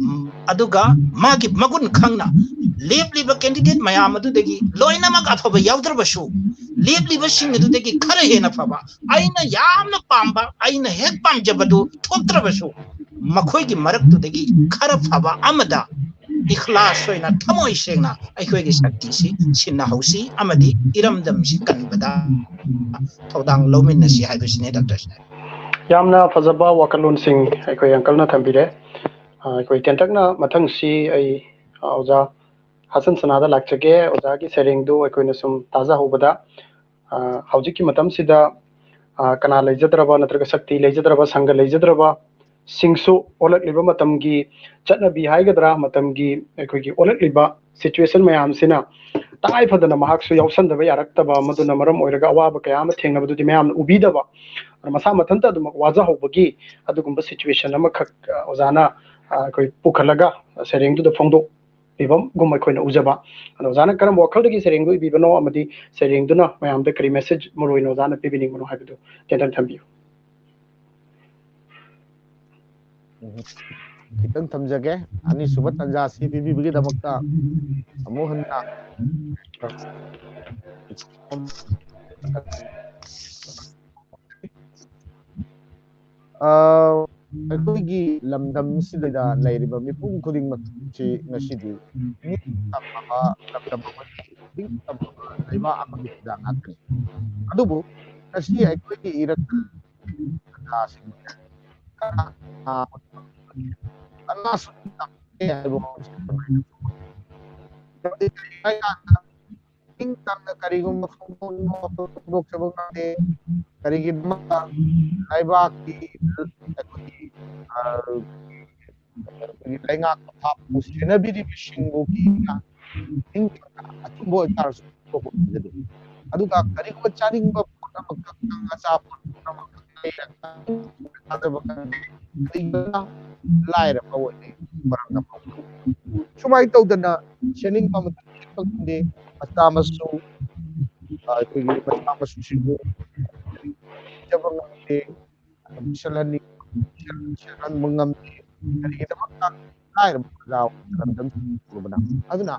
ꯎꯝ, ꯑꯗꯨꯒ ꯃꯥꯒꯤ ꯃꯒꯨꯟ ꯈꯪꯅ ꯂꯦꯞꯂꯤꯕ candidate ꯃꯌꯥꯝ ꯑꯗꯨꯗꯒꯤ ꯂꯣꯏꯅꯃꯛ ꯑꯐꯕ ꯌꯥꯎꯗ꯭ꯔꯕꯁꯨ, ꯂꯦꯞꯂꯤꯕꯁꯤꯡ ꯑꯗꯨꯗꯒꯤ ꯈꯔ ꯍꯦꯟꯅ ꯐꯕ, ꯑꯩꯅ ꯌꯥꯝꯅ ꯄꯥꯝꯕ, ꯑꯩꯅ ꯍꯦꯛ ꯄꯥꯝꯖꯕꯗꯨ ꯊꯣꯛꯇ꯭ꯔꯕꯁꯨ, ꯃꯈꯣꯏꯒꯤ ꯃꯔꯛꯇꯨꯗꯒꯤ ꯈꯔ ꯐꯕ ꯑꯃꯗ ꯏꯈꯂꯥꯁ ꯑꯣꯏꯅ, ꯊꯃꯣꯏ ꯁꯦꯡꯅ ꯑꯩꯈꯣꯏꯒꯤ ꯁꯛꯇꯤꯁꯤ ꯁꯤꯟꯅꯍꯧꯁꯤ ꯑꯃꯗꯤ ꯏꯔꯝꯗꯝꯁꯤ ꯀꯟꯕꯗ ꯊꯧꯗꯥꯡ ꯂꯧꯃꯤꯟꯅꯁꯤ ꯍꯥꯏꯕꯁꯤꯅꯤ, ꯗꯥꯛꯇꯔ ꯁꯥꯍꯦꯕ꯫ ꯌꯥꯝꯅ ꯐꯖꯕ ꯋꯥꯈꯜꯂꯣꯟꯁꯤꯡ ꯑꯩꯈꯣꯏ uncle ꯅ ꯊꯝꯕꯤꯔꯦ꯫ ꯑ, ꯑꯩꯈꯣꯏ ꯇꯦꯟꯇꯛꯅ ꯃꯊꯪꯁꯤ ꯑꯩ, ꯑ, ꯑꯣꯖꯥ ꯍꯁꯟ ꯁꯅꯥꯗ ꯂꯥꯛꯆꯒꯦ꯫ ꯑꯣꯖꯥꯒꯤ ꯁꯩꯔꯦꯡꯗꯨ ꯑꯩꯈꯣꯏꯅ ꯁꯨꯝ ꯇꯥꯖꯍꯧꯕꯗ, ꯑ, ꯍꯧꯖꯤꯛꯀꯤ ꯃꯇꯝꯁꯤꯗ, ꯑ, ꯀꯅꯥ ꯂꯩꯖꯗ꯭ꯔꯕ ꯅꯠꯇ꯭ꯔꯒ ꯁꯛꯇꯤ ꯂꯩꯖꯗ꯭ꯔꯕ, ꯁꯪꯒ ꯂꯩꯖꯗ꯭ꯔꯕ ꯁꯤꯡꯁꯨ ꯑꯣꯜꯂꯛꯂꯤꯕ ꯃꯇꯝꯒꯤ ꯆꯠꯅꯕꯤ ꯍꯥꯏꯒꯗ꯭ꯔꯥ, ꯃꯇꯝꯒꯤ ꯑꯩꯈꯣꯏꯒꯤ ꯑꯣꯜꯂꯛꯂꯤꯕ situation ꯃꯌꯥꯝꯁꯤꯅ ꯇꯉꯥꯏ ꯐꯗꯅ ꯃꯍꯥꯛꯁꯨ ꯌꯥꯎꯁꯟꯗꯕ ꯌꯥꯔꯛꯇꯕ, ꯃꯗꯨꯅ ꯃꯔꯝ ꯑꯣꯏꯔꯒ ꯑꯋꯥꯕ ꯀꯌꯥ ꯑꯃ ꯊꯦꯡꯅꯕꯗꯨꯗꯤ ꯃꯌꯥꯝꯅ ꯎꯕꯤꯗꯕ, ꯑꯗꯨꯅ ꯃꯁꯥ ꯃꯊꯟꯇ ꯑꯗꯨꯃꯛ ꯋꯥꯖꯍꯧꯕꯒꯤ ꯑꯗꯨꯒꯨꯝꯕ situation ꯑꯃꯈꯛ, ꯑ, ꯑꯣꯖꯥꯅ, ꯑ, ꯑꯩꯈꯣꯏ ꯄꯨꯈꯠꯂꯒ ꯁꯩꯔꯦꯡꯗꯨꯗ ꯐꯣꯡꯗꯣꯛꯄꯤꯕꯝꯒꯨꯝ ꯑꯩꯈꯣꯏꯅ ꯎꯖꯕ꯫ ꯑꯗꯣ ꯑꯣꯖꯥꯅ ꯀꯔꯝꯕ ꯋꯥꯈꯜꯗꯒꯤ ꯁꯩꯔꯦꯡꯗꯨ ꯏꯕꯤꯕꯅꯣ ꯑꯃꯗꯤ ꯁꯩꯔꯦꯡꯗꯨꯅ ꯃꯌꯥꯝꯗ ꯀꯔꯤ message ꯃꯔꯨ ꯑꯣꯏꯅ ꯑꯣꯖꯥꯅ ꯄꯤꯕꯤꯅꯤꯡꯕꯅꯣ ꯍꯥꯏꯕꯗꯨ ꯇꯦꯟꯇꯛꯅ ꯊꯝꯕꯤꯌꯨ꯫ ꯎꯝ꯫ ꯈꯤꯇꯪ ꯊꯝꯖꯒꯦ꯫ ꯑꯅꯤꯁꯨꯕ ꯇꯥꯟꯖꯥ ꯑꯁꯤ ꯄꯤꯕꯤꯕꯒꯤꯗꯃꯛꯇ ꯑꯃꯨꯛ ꯍꯟꯅ ꯑ, ꯑꯩꯈꯣꯏꯒꯤ ꯂꯝꯗꯝꯁꯤꯗ ꯂꯩꯔꯤꯕ ꯃꯤꯄꯨꯝ ꯈꯨꯗꯤꯡꯃꯛꯁꯤ ꯉꯁꯤꯗꯤ ꯅꯤꯡꯇꯝꯂꯕ ꯂꯝꯗꯝ ꯑꯃꯗꯤ ꯅꯤꯡꯇꯝꯂꯕ ꯂꯩꯕꯥꯛ ꯑꯃꯒꯤ ꯄ꯭ꯔꯖꯥ ꯉꯥꯛꯇꯅꯤ꯫ ꯑꯗꯨꯕꯨ ꯉꯁꯤ ꯑꯩꯈꯣꯏꯒꯤ ꯏꯔꯛ ꯄ꯭ꯔꯖꯥꯁꯤꯡ ꯀꯅꯥꯁꯨ ꯇꯝꯗꯦ ꯍꯥꯏꯕ ꯋꯥꯐꯝꯁꯦ ꯅꯤꯡꯇꯝꯅ ꯀꯔꯤꯒꯨꯝꯕ ꯐꯣꯡꯗꯣꯛꯅꯤꯡꯕ ꯋꯥꯐꯝ ꯐꯣꯡꯗꯣꯛꯆꯕ ꯉꯝꯗꯦ꯫ ꯀꯔꯤꯒꯤꯗꯃꯛꯇ ꯂꯩꯕꯥꯛꯀꯤ ꯑꯩꯈꯣꯏꯒꯤ, ꯑ, ꯑꯩꯈꯣꯏꯒꯤ ꯂꯩꯉꯥꯛ ꯄꯊꯥꯞꯄꯨ ꯁꯦꯟꯅꯕꯤꯔꯤꯕꯁꯤꯡꯕꯨ ꯅꯤꯡꯇꯝꯅ ꯑꯆꯨꯝꯕ ꯑꯣꯏꯇꯥꯔꯁꯨ ꯐꯣꯡꯗꯣꯛꯄ ꯉꯝꯖꯗꯦ꯫ ꯑꯗꯨꯒ ꯀꯔꯤꯒꯨꯝꯕ ꯆꯥꯅꯤꯡꯕ ꯄꯣꯠ ꯑꯃꯈꯛ, ꯑꯆꯥꯄꯣꯠ ꯑꯃꯈꯛ ꯂꯩꯔꯒ ꯊꯥꯖꯕ ꯉꯝꯗꯦ꯫ ꯀꯔꯤꯒꯨꯝꯕ ꯂꯥꯏꯔꯕ ꯑꯣꯏꯔꯦ ꯃꯔꯝꯅ ꯐꯪꯗꯦ꯫ ꯁꯨꯃꯥꯏꯅ ꯇꯧꯗꯅ ꯁꯦꯝꯅꯤꯡꯕ ꯑꯃꯇ ꯐꯪꯗꯦ꯫ ꯃꯆꯥ ꯃꯁꯨ, ꯑ, ꯑꯩꯈꯣꯏꯒꯤ ꯃꯆꯥ ꯃꯁꯨꯁꯤꯡꯕꯨ ꯄꯤꯖꯕ ꯉꯝꯗꯦ, ꯄꯤꯁꯜꯍꯟꯅꯤꯡ-, ꯄꯤꯁꯜꯍꯟꯕ ꯉꯝꯗꯦ꯫ ꯀꯔꯤꯒꯤꯗꯃꯛꯇ? ꯂꯥꯏꯔꯕ ꯄ꯭ꯔꯖꯥ ꯑꯣꯏꯕꯅ꯫ ꯑꯗꯨꯅ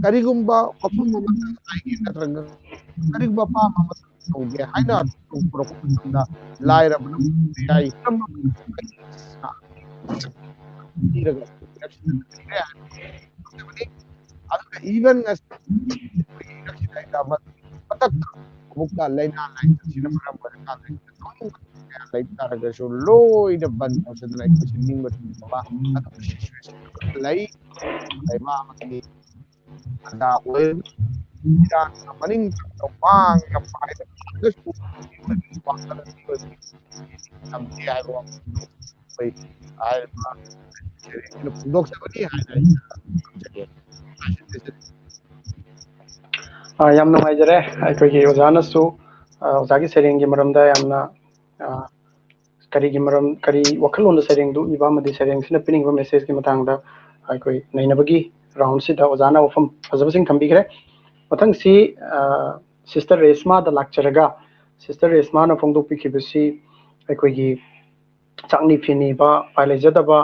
ꯀꯔꯤꯒꯨꯝꯕ ꯋꯥꯐꯝ ꯑꯃꯇꯪ ꯍꯥꯏꯒꯦ ꯅꯠꯇ꯭ꯔꯒ ꯀꯔꯤꯒꯨꯝꯕ ꯑꯄꯥꯝꯕ ꯑꯃꯇꯪ ꯇꯧꯒꯦ ꯍꯥꯏꯅ ꯄꯨꯔꯛꯄ ꯃꯇꯝꯗ ꯂꯥꯏꯔꯕꯅ ꯌꯥꯏ꯫ ꯄꯤꯔꯒ ꯑꯗꯨꯒ even ꯉꯁꯤ ꯃꯇꯛꯇ ꯑꯃꯨꯛꯀ ꯂꯥꯏꯅꯥ ꯂꯥꯏꯆꯠꯁꯤꯅ ꯃꯔꯝ ꯑꯣꯏꯔꯀꯥꯟꯗ ꯇꯧꯅꯤꯡꯕ ꯀꯌꯥ ꯂꯩ ꯇꯥꯔꯒꯁꯨ ꯂꯣꯏꯅ ꯕꯟ ꯇꯧꯁꯤꯟꯗꯅ ꯑꯩꯈꯣꯏꯁꯦ ꯅꯤꯡꯕ ꯊꯨꯡꯗꯕ ꯑꯗꯨꯒꯨꯝꯕ situation ꯂꯩ꯫ ꯂꯩꯕꯥꯛ ꯑꯃꯒꯤ ꯄ꯭ꯔꯖꯥ ꯑꯣꯏ ꯏꯔꯥꯡꯅ ꯃꯅꯤꯡ ꯇꯝꯅ ꯋꯥꯡꯅ ꯄꯥꯏꯔꯒꯁꯨ ꯇꯝꯗꯦ ꯍꯥꯏꯕ ꯋꯥꯐꯝ ꯑꯩꯈꯣꯏ ꯍꯥꯏꯔꯤꯕ ꯁꯦꯔꯦꯡꯁꯤꯅ ꯐꯣꯡꯗꯣꯛꯆꯕꯅꯤ ꯍꯥꯏꯅ ꯑꯩꯅ ꯊꯝꯖꯒꯦ꯫ ꯑ, ꯌꯥꯝ ꯅꯨꯡꯉꯥꯏꯖꯔꯦ꯫ ꯑꯩꯈꯣꯏꯒꯤ ꯑꯣꯖꯥꯅꯁꯨ, ꯑ, ꯑꯣꯖꯥꯒꯤ ꯁꯩꯔꯦꯡꯒꯤ ꯃꯔꯝꯗ ꯌꯥꯝꯅ, ꯑ, ꯀꯔꯤꯒꯤ ꯃꯔꯝ, ꯀꯔꯤ ꯋꯥꯈꯜꯂꯣꯟꯗ ꯁꯩꯔꯦꯡꯗꯨ ꯏꯕ ꯑꯃꯗꯤ ꯁꯩꯔꯦꯡꯁꯤꯅ ꯄꯤꯅꯤꯡꯕ messageꯀꯤ ꯃꯇꯥꯡꯗ ꯑꯩꯈꯣꯏ ꯅꯩꯅꯕꯒꯤ roundꯁꯤꯗ ꯑꯣꯖꯥꯅ ꯋꯥꯐꯝ ꯐꯖꯕꯁꯤꯡ ꯊꯝꯕꯤꯈ꯭ꯔꯦ꯫ ꯃꯊꯪꯁꯤ, ꯑ, sister ꯔꯦꯁꯃꯥꯗ ꯂꯥꯛꯆꯔꯒ, sister ꯔꯦꯁꯃꯥꯅ ꯐꯣꯡꯗꯣꯛꯄꯤꯈꯤꯕꯁꯤ ꯑꯩꯈꯣꯏꯒꯤ ꯆꯥꯛꯅꯤ ꯐꯤꯅꯤꯕ, ꯎꯄꯥꯏ ꯂꯩꯖꯗꯕ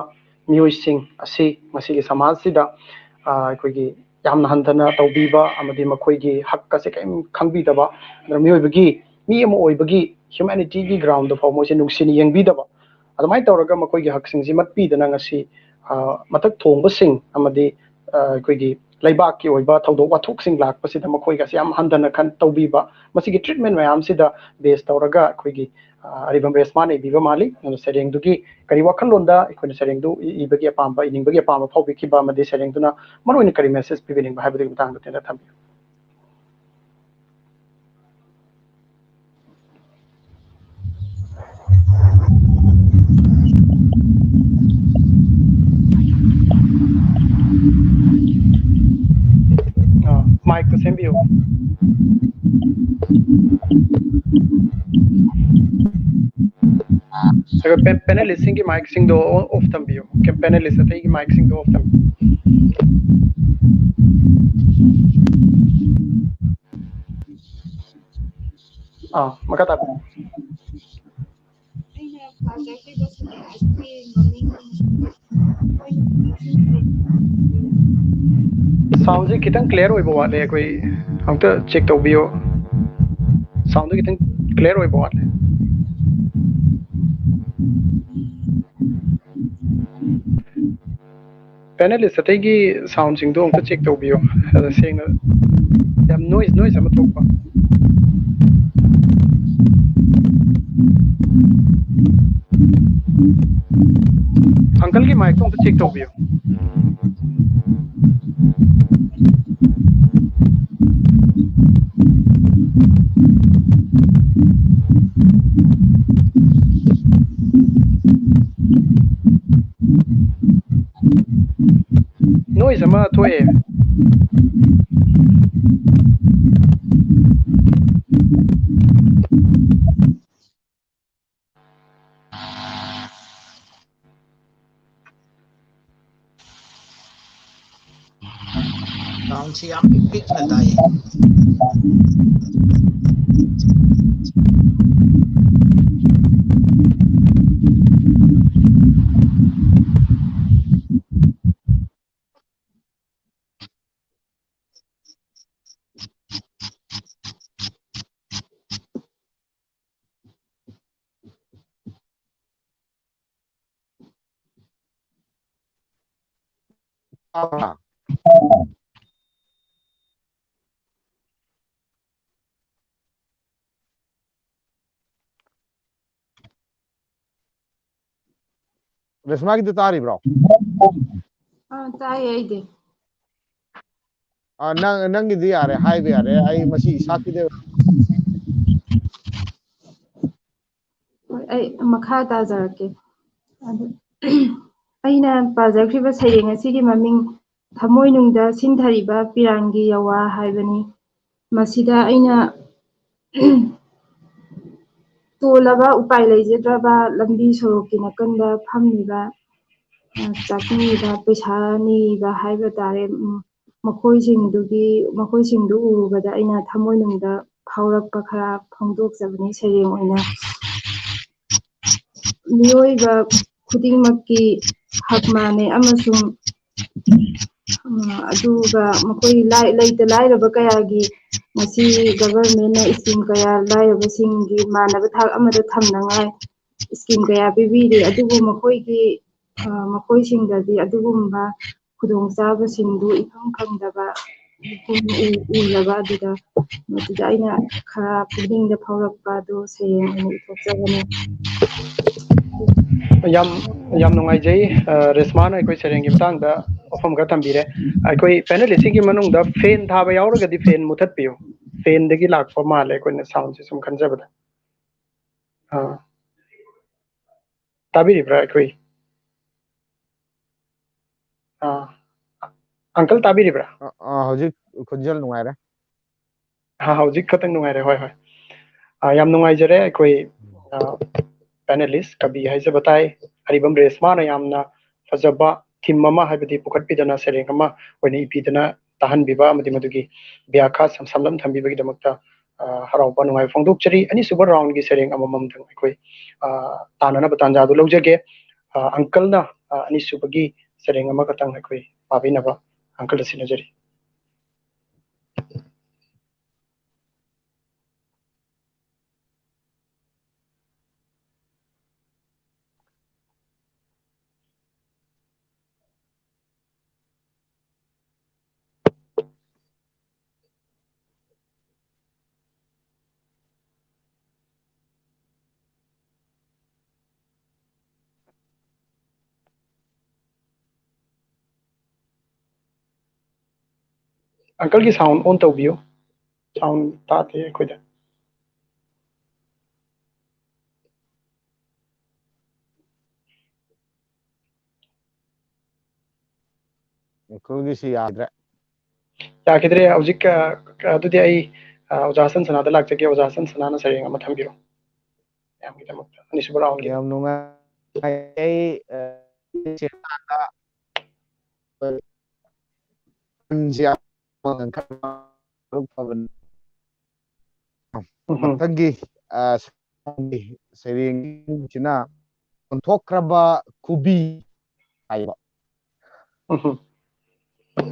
ꯃꯤꯑꯣꯏꯁꯤꯡ ꯑꯁꯤ ꯉꯁꯤꯒꯤ ꯁꯃꯥꯖꯁꯤꯗ, ꯑ, ꯑꯩꯈꯣꯏꯒꯤ ꯌꯥꯝꯅ ꯍꯟꯊꯅ ꯇꯧꯕꯤꯕ ꯑꯃꯗꯤ ꯃꯈꯣꯏꯒꯤ ꯍꯛ ꯑꯁꯦ ꯀꯔꯤꯝ ꯈꯪꯕꯤꯗꯕ, ꯑꯗꯨꯅ ꯃꯤꯑꯣꯏꯕꯒꯤ, ꯃꯤ ꯑꯃ ꯑꯣꯏꯕꯒꯤ humanityꯒꯤ groundꯗ ꯐꯥꯎ ꯃꯣꯏꯁꯦ ꯅꯨꯡꯁꯤꯅ ꯌꯦꯡꯕꯤꯗꯕ, ꯑꯗꯨꯃꯥꯏꯅ ꯇꯧꯔꯒ ꯃꯈꯣꯏꯒꯤ ꯍꯛꯁꯤꯡꯁꯤ ꯃꯠꯄꯤꯗꯅ ꯉꯁꯤ, ꯑ, ꯃꯊꯛ ꯊꯣꯡꯕꯁꯤꯡ ꯑꯃꯗꯤ, ꯑ, ꯑꯩꯈꯣꯏꯒꯤ ꯂꯩꯕꯥꯛꯀꯤ ꯑꯣꯏꯕ ꯊꯧꯗꯣꯛ ꯋꯥꯊꯣꯛꯁꯤꯡ ꯂꯥꯛꯄꯁꯤꯗ ꯃꯈꯣꯏꯒꯁꯦ ꯌꯥꯝ ꯍꯟꯊꯅ ꯈꯟ ꯇꯧꯕꯤꯕ, ꯃꯁꯤꯒꯤ treatment ꯃꯌꯥꯝꯁꯤꯗ base ꯇꯧꯔꯒ ꯑꯩꯈꯣꯏꯒꯤ, ꯑ, ꯑꯔꯤꯕꯝ ꯔꯦꯁꯃꯥꯅ ꯏꯕꯤꯕ ꯃꯥꯜꯂꯤ꯫ ꯑꯗꯨꯅ ꯁꯩꯔꯦꯡꯗꯨꯒꯤ ꯀꯔꯤ ꯋꯥꯈꯜꯂꯣꯟꯗ ꯑꯩꯈꯣꯏꯅ ꯁꯩꯔꯦꯡꯗꯨ ꯏ-, ꯏꯕꯒꯤ ꯑꯄꯥꯝꯕ, ꯏꯅꯤꯡꯕꯒꯤ ꯑꯄꯥꯝꯕ ꯐꯥꯎꯕꯤꯈꯤꯕ, ꯑꯃꯗꯤ ꯁꯩꯔꯦꯡꯗꯨꯅ ꯃꯔꯨꯑꯣꯏꯅ ꯀꯔꯤ message ꯄꯤꯕꯤꯅꯤꯡꯕ ꯍꯥꯏꯕꯗꯨꯒꯤ ꯃꯇꯥꯡꯗ ꯇꯦꯟꯅ ꯊꯝꯕꯤꯌꯨ꯫ ꯑꯥ, mic ꯇꯨ ꯁꯦꯝꯕꯤꯌꯨ꯫ ꯑꯗꯨꯒ ꯄꯦ-, panelist ꯁꯤꯡꯒꯤ mic ꯁꯤꯡꯗꯣ off ꯊꯝꯕꯤꯌꯨ꯫ Panelist ꯑꯇꯩꯒꯤ mic ꯁꯤꯡꯗꯣ off ꯊꯝꯕꯤꯌꯨ꯫ ꯑꯥ, ꯃꯈꯥ ꯇꯥꯕꯤꯌꯨ꯫ Sound ꯁꯦ ꯈꯤꯇꯪ clear ꯑꯣꯏꯕ ꯋꯥꯠꯂꯦ, ꯑꯩꯈꯣꯏ ꯑꯝꯇ check ꯇꯧꯕꯤꯌꯣ꯫ Sound ꯗꯣ ꯈꯤꯇꯪ clear ꯑꯣꯏꯕ ꯋꯥꯠꯂꯦ꯫ Panelist ꯑꯇꯩꯒꯤ sound ꯁꯤꯡꯗꯣ ꯑꯝꯇ check ꯇꯧꯕꯤꯌꯣ꯫ ꯑꯗ ꯁꯦꯡꯅ ꯌꯥꯝ noise, noise ꯑꯃ ꯊꯣꯛꯄ꯫ Uncle ꯒꯤ mic ꯇꯣ ꯑꯝꯇ check ꯇꯧꯕꯤꯌꯨ꯫ Noise ꯑꯃ ꯊꯣꯛꯑꯦ꯫ Sound ꯁꯤ ꯌꯥꯝ ꯄꯤꯛꯅ ꯇꯥꯏꯌꯦ꯫ ꯇꯥꯕ꯭ꯔꯥ? ꯔꯦꯁꯃꯥꯒꯤꯗꯨ ꯇꯥꯔꯤꯕ꯭ꯔꯣ? ꯑꯥ, ꯇꯥꯏꯌꯦ ꯑꯩꯗꯤ꯫ ꯑꯥ, ꯅꯪ, ꯅꯪꯒꯤꯗꯤ ꯌꯥꯔꯦ, ꯍꯥꯏꯕ ꯌꯥꯔꯦ꯫ ꯑꯩ ꯃꯁꯤ ꯏꯁꯥꯀꯤꯗꯤ ꯍꯣꯏ, ꯑꯩ ꯃꯈꯥ ꯇꯥꯖꯔꯛꯀꯦ꯫ ꯑꯗꯨ, ꯑꯩꯅ ꯄꯥꯖꯈ꯭ꯔꯤꯕ ꯁꯩꯔꯦꯡ ꯑꯁꯤꯒꯤ ꯃꯃꯤꯡ ꯊꯃꯣꯏꯅꯨꯡꯗ ꯁꯤꯟꯊꯔꯤꯕ ꯄꯤꯔꯥꯡꯒꯤ ꯌꯋꯥ ꯍꯥꯏꯕꯅꯤ꯫ ꯃꯁꯤꯗ ꯑꯩꯅ ꯇꯣꯜꯂꯕ, ꯎꯄꯥꯏ ꯂꯩꯖꯗ꯭ꯔꯕ ꯂꯝꯕꯤ ꯁꯣꯔꯣꯛꯀꯤ ꯅꯥꯀꯟꯗ ꯐꯝꯂꯤꯕ, ꯑ, ꯆꯥꯛꯅꯤꯕ, ꯄꯩꯁꯥ ꯅꯤꯕ ꯍꯥꯏꯕ ꯇꯥꯔꯦ꯫ ꯎꯝ, ꯃꯈꯣꯏꯁꯤꯡꯗꯨꯒꯤ, ꯃꯈꯣꯏꯁꯤꯡꯗꯨ ꯎꯔꯨꯕꯗ ꯑꯩꯅ ꯊꯃꯣꯏꯅꯨꯡꯗ ꯐꯥꯎꯔꯛꯄ ꯈꯔ ꯐꯣꯡꯗꯣꯛꯆꯕꯅꯤ ꯁꯩꯔꯦꯡ ꯑꯣꯏꯅ꯫ ꯃꯤꯑꯣꯏꯕ ꯈꯨꯗꯤꯡꯃꯛꯀꯤ ꯍꯛ ꯃꯥꯟꯅꯩ ꯑꯃꯁꯨꯡ, ꯎꯝ, ꯑꯗꯨꯒ ꯃꯈꯣꯏ ꯂꯥꯏ-, ꯂꯩꯇ ꯂꯥꯏꯔꯕ ꯀꯌꯥꯒꯤ ꯉꯁꯤ ꯒꯚꯔꯟꯃꯦꯟꯅ ꯁ꯭ꯀꯤꯝ ꯀꯌꯥ ꯂꯥꯏꯔꯕꯁꯤꯡꯒꯤ ꯃꯥꯟꯅꯕ ꯊꯥꯛ ꯑꯃꯗ ꯊꯝꯅꯉꯥꯏ ꯁ꯭ꯀꯤꯝ ꯀꯌꯥ ꯄꯤꯕꯤꯔꯤ꯫ ꯑꯗꯨꯕꯨ ꯃꯈꯣꯏꯒꯤ, ꯑ, ꯃꯈꯣꯏꯁꯤꯡꯗꯗꯤ ꯑꯗꯨꯒꯨꯝꯕ ꯈꯨꯗꯣꯡꯆꯥꯕꯁꯤꯡꯗꯨ ꯏꯐꯪ ꯐꯪꯗꯕ ꯎ-, ꯎꯔꯕ ꯑꯗꯨꯗ, ꯃꯗꯨꯗ ꯑꯩꯅ ꯈꯔ ꯄꯨꯛꯅꯤꯡꯗ ꯐꯥꯎꯔꯛꯄ ꯑꯗꯨ ꯁꯩꯔꯦꯡ ꯑꯣꯏꯅ ꯏꯊꯣꯛꯆꯕꯅꯤ꯫ ꯌꯥꯝ, ꯌꯥꯝ ꯅꯨꯡꯉꯥꯏꯖꯩ꯫ ꯑ, ꯔꯦꯁꯃꯥꯅ ꯑꯩꯈꯣꯏ ꯁꯩꯔꯦꯡꯒꯤ ꯃꯇꯥꯡꯗ ꯋꯥꯐꯝ ꯈꯔ ꯊꯝꯕꯤꯔꯦ꯫ ꯑꯩꯈꯣꯏ ꯄꯦꯅꯦꯂꯤꯁꯁꯤꯡꯒꯤ ꯃꯅꯨꯡꯗ ꯐꯦꯟ ꯊꯥꯕ ꯌꯥꯎꯔꯒꯗꯤ ꯐꯦꯟ ꯃꯨꯊꯠꯄꯤꯌꯨ꯫ ꯐꯦꯟꯗꯒꯤ ꯂꯥꯛꯄ ꯃꯥꯜꯂꯦ ꯑꯩꯈꯣꯏꯅ ꯁꯥꯎꯟꯁꯦ ꯁꯨꯝ ꯈꯟꯖꯕꯗ꯫ ꯑ, ꯇꯥꯕꯤꯔꯤꯕ꯭ꯔꯥ ꯑꯩꯈꯣꯏ? ꯑ, ꯑꯪꯀꯜ ꯇꯥꯕꯤꯔꯤꯕ꯭ꯔꯥ? ꯑ, ꯑ, ꯍꯧꯖꯤꯛ ꯈꯣꯟꯖꯦꯜ ꯅꯨꯡꯉꯥꯏꯔꯦ꯫ ꯑ, ꯍꯧꯖꯤꯛ ꯈꯛꯇꯪ ꯅꯨꯡꯉꯥꯏꯔꯦ꯫ ꯍꯣꯏ, ꯍꯣꯏ꯫ ꯑ, ꯌꯥꯝ ꯅꯨꯡꯉꯥꯏꯖꯔꯦ ꯑꯩꯈꯣꯏ, ꯑ, ꯄꯦꯅꯦꯂꯤꯁ ꯀꯕꯤ ꯍꯥꯏꯖꯕ ꯇꯥꯏ, ꯑꯔꯤꯕꯝ ꯔꯦꯁꯃꯥꯅ ꯌꯥꯝꯅ ꯐꯖꯕ ꯊꯤꯝ ꯑꯃ, ꯍꯥꯏꯕꯗꯤ ꯄꯨꯈꯠꯄꯤꯗꯅ ꯁꯩꯔꯦꯡ ꯑꯃ ꯑꯣꯏꯅ ꯏꯕꯤꯗꯅ ꯇꯥꯍꯟꯕꯤꯕ ꯑꯃꯗꯤ ꯃꯗꯨꯒꯤ ꯕ꯭ꯌꯥꯈꯥ ꯁꯝ-, ꯁꯝꯂꯞ ꯊꯝꯕꯤꯕꯒꯤꯗꯃꯛꯇ, ꯑ, ꯍꯔꯥꯎꯕ ꯅꯨꯡꯉꯥꯏꯕ ꯐꯣꯡꯗꯣꯛꯆꯔꯤ꯫ ꯑꯅꯤꯁꯨꯕ ꯔꯥꯎꯟꯒꯤ ꯁꯩꯔꯦꯡ ꯑꯃꯃꯝꯇꯪ ꯑꯩꯈꯣꯏ, ꯑ, ꯇꯥꯟꯅꯅꯕ ꯇꯥꯟꯖꯥꯗꯨ ꯂꯧꯖꯒꯦ꯫ ꯑ, ꯑꯪꯀꯜꯅ, ꯑ, ꯑꯅꯤꯁꯨꯕꯒꯤ ꯁꯩꯔꯦꯡ ꯑꯃꯈꯛꯇꯪ ꯑꯩꯈꯣꯏ ꯄꯥꯕꯤꯅꯕ ꯑꯪꯀꯜꯗ ꯁꯤꯟꯅꯖꯔꯤ꯫ ꯑꯪꯀꯜꯒꯤ ꯁꯥꯎꯟ ꯑꯣꯟ ꯇꯧꯕꯤꯌꯨ꯫ ꯁꯥꯎꯟ ꯇꯥꯗꯦ ꯑꯩꯈꯣꯏꯗ꯫ ꯑꯪꯀꯜꯒꯤꯁꯤ ꯌꯥꯗ꯭ꯔꯦ꯫ ꯌꯥꯈꯤꯗ꯭ꯔꯦ꯫ ꯍꯧꯖꯤꯛ ꯑ, ꯑꯗꯨꯗꯤ ꯑꯩ ꯑ, ꯑꯣꯖꯥ ꯍꯁꯟ ꯁꯅꯥꯗ ꯂꯥꯛꯆꯒꯦ꯫ ꯑꯣꯖꯥ ꯍꯁꯟ ꯁꯅꯥꯅ ꯁꯩꯔꯦꯡ ꯑꯃ ꯊꯝꯕꯤꯔꯣ ꯃꯌꯥꯝꯒꯤꯗꯃꯛꯇ, ꯑꯅꯤꯁꯨꯕ ꯔꯥꯎꯟꯒꯤ꯫ ꯌꯥꯝ ꯅꯨꯡꯉꯥꯏ꯫ ꯑꯩ, ꯑ, ꯁꯦꯟꯗꯥꯟꯗ ꯄꯟꯁꯤ ꯑꯃ ꯉꯥꯡꯈꯠꯄ ꯐꯕꯅꯤ꯫ ꯎꯝ꯫ ꯃꯊꯪꯒꯤ, ꯑ, ꯁꯩꯔꯦꯡꯁꯤꯅ ꯑꯣꯟꯊꯣꯛꯈ꯭ꯔꯕ ꯈꯨꯕꯤ ꯍꯥꯏꯕ꯫ ꯎꯝ꯫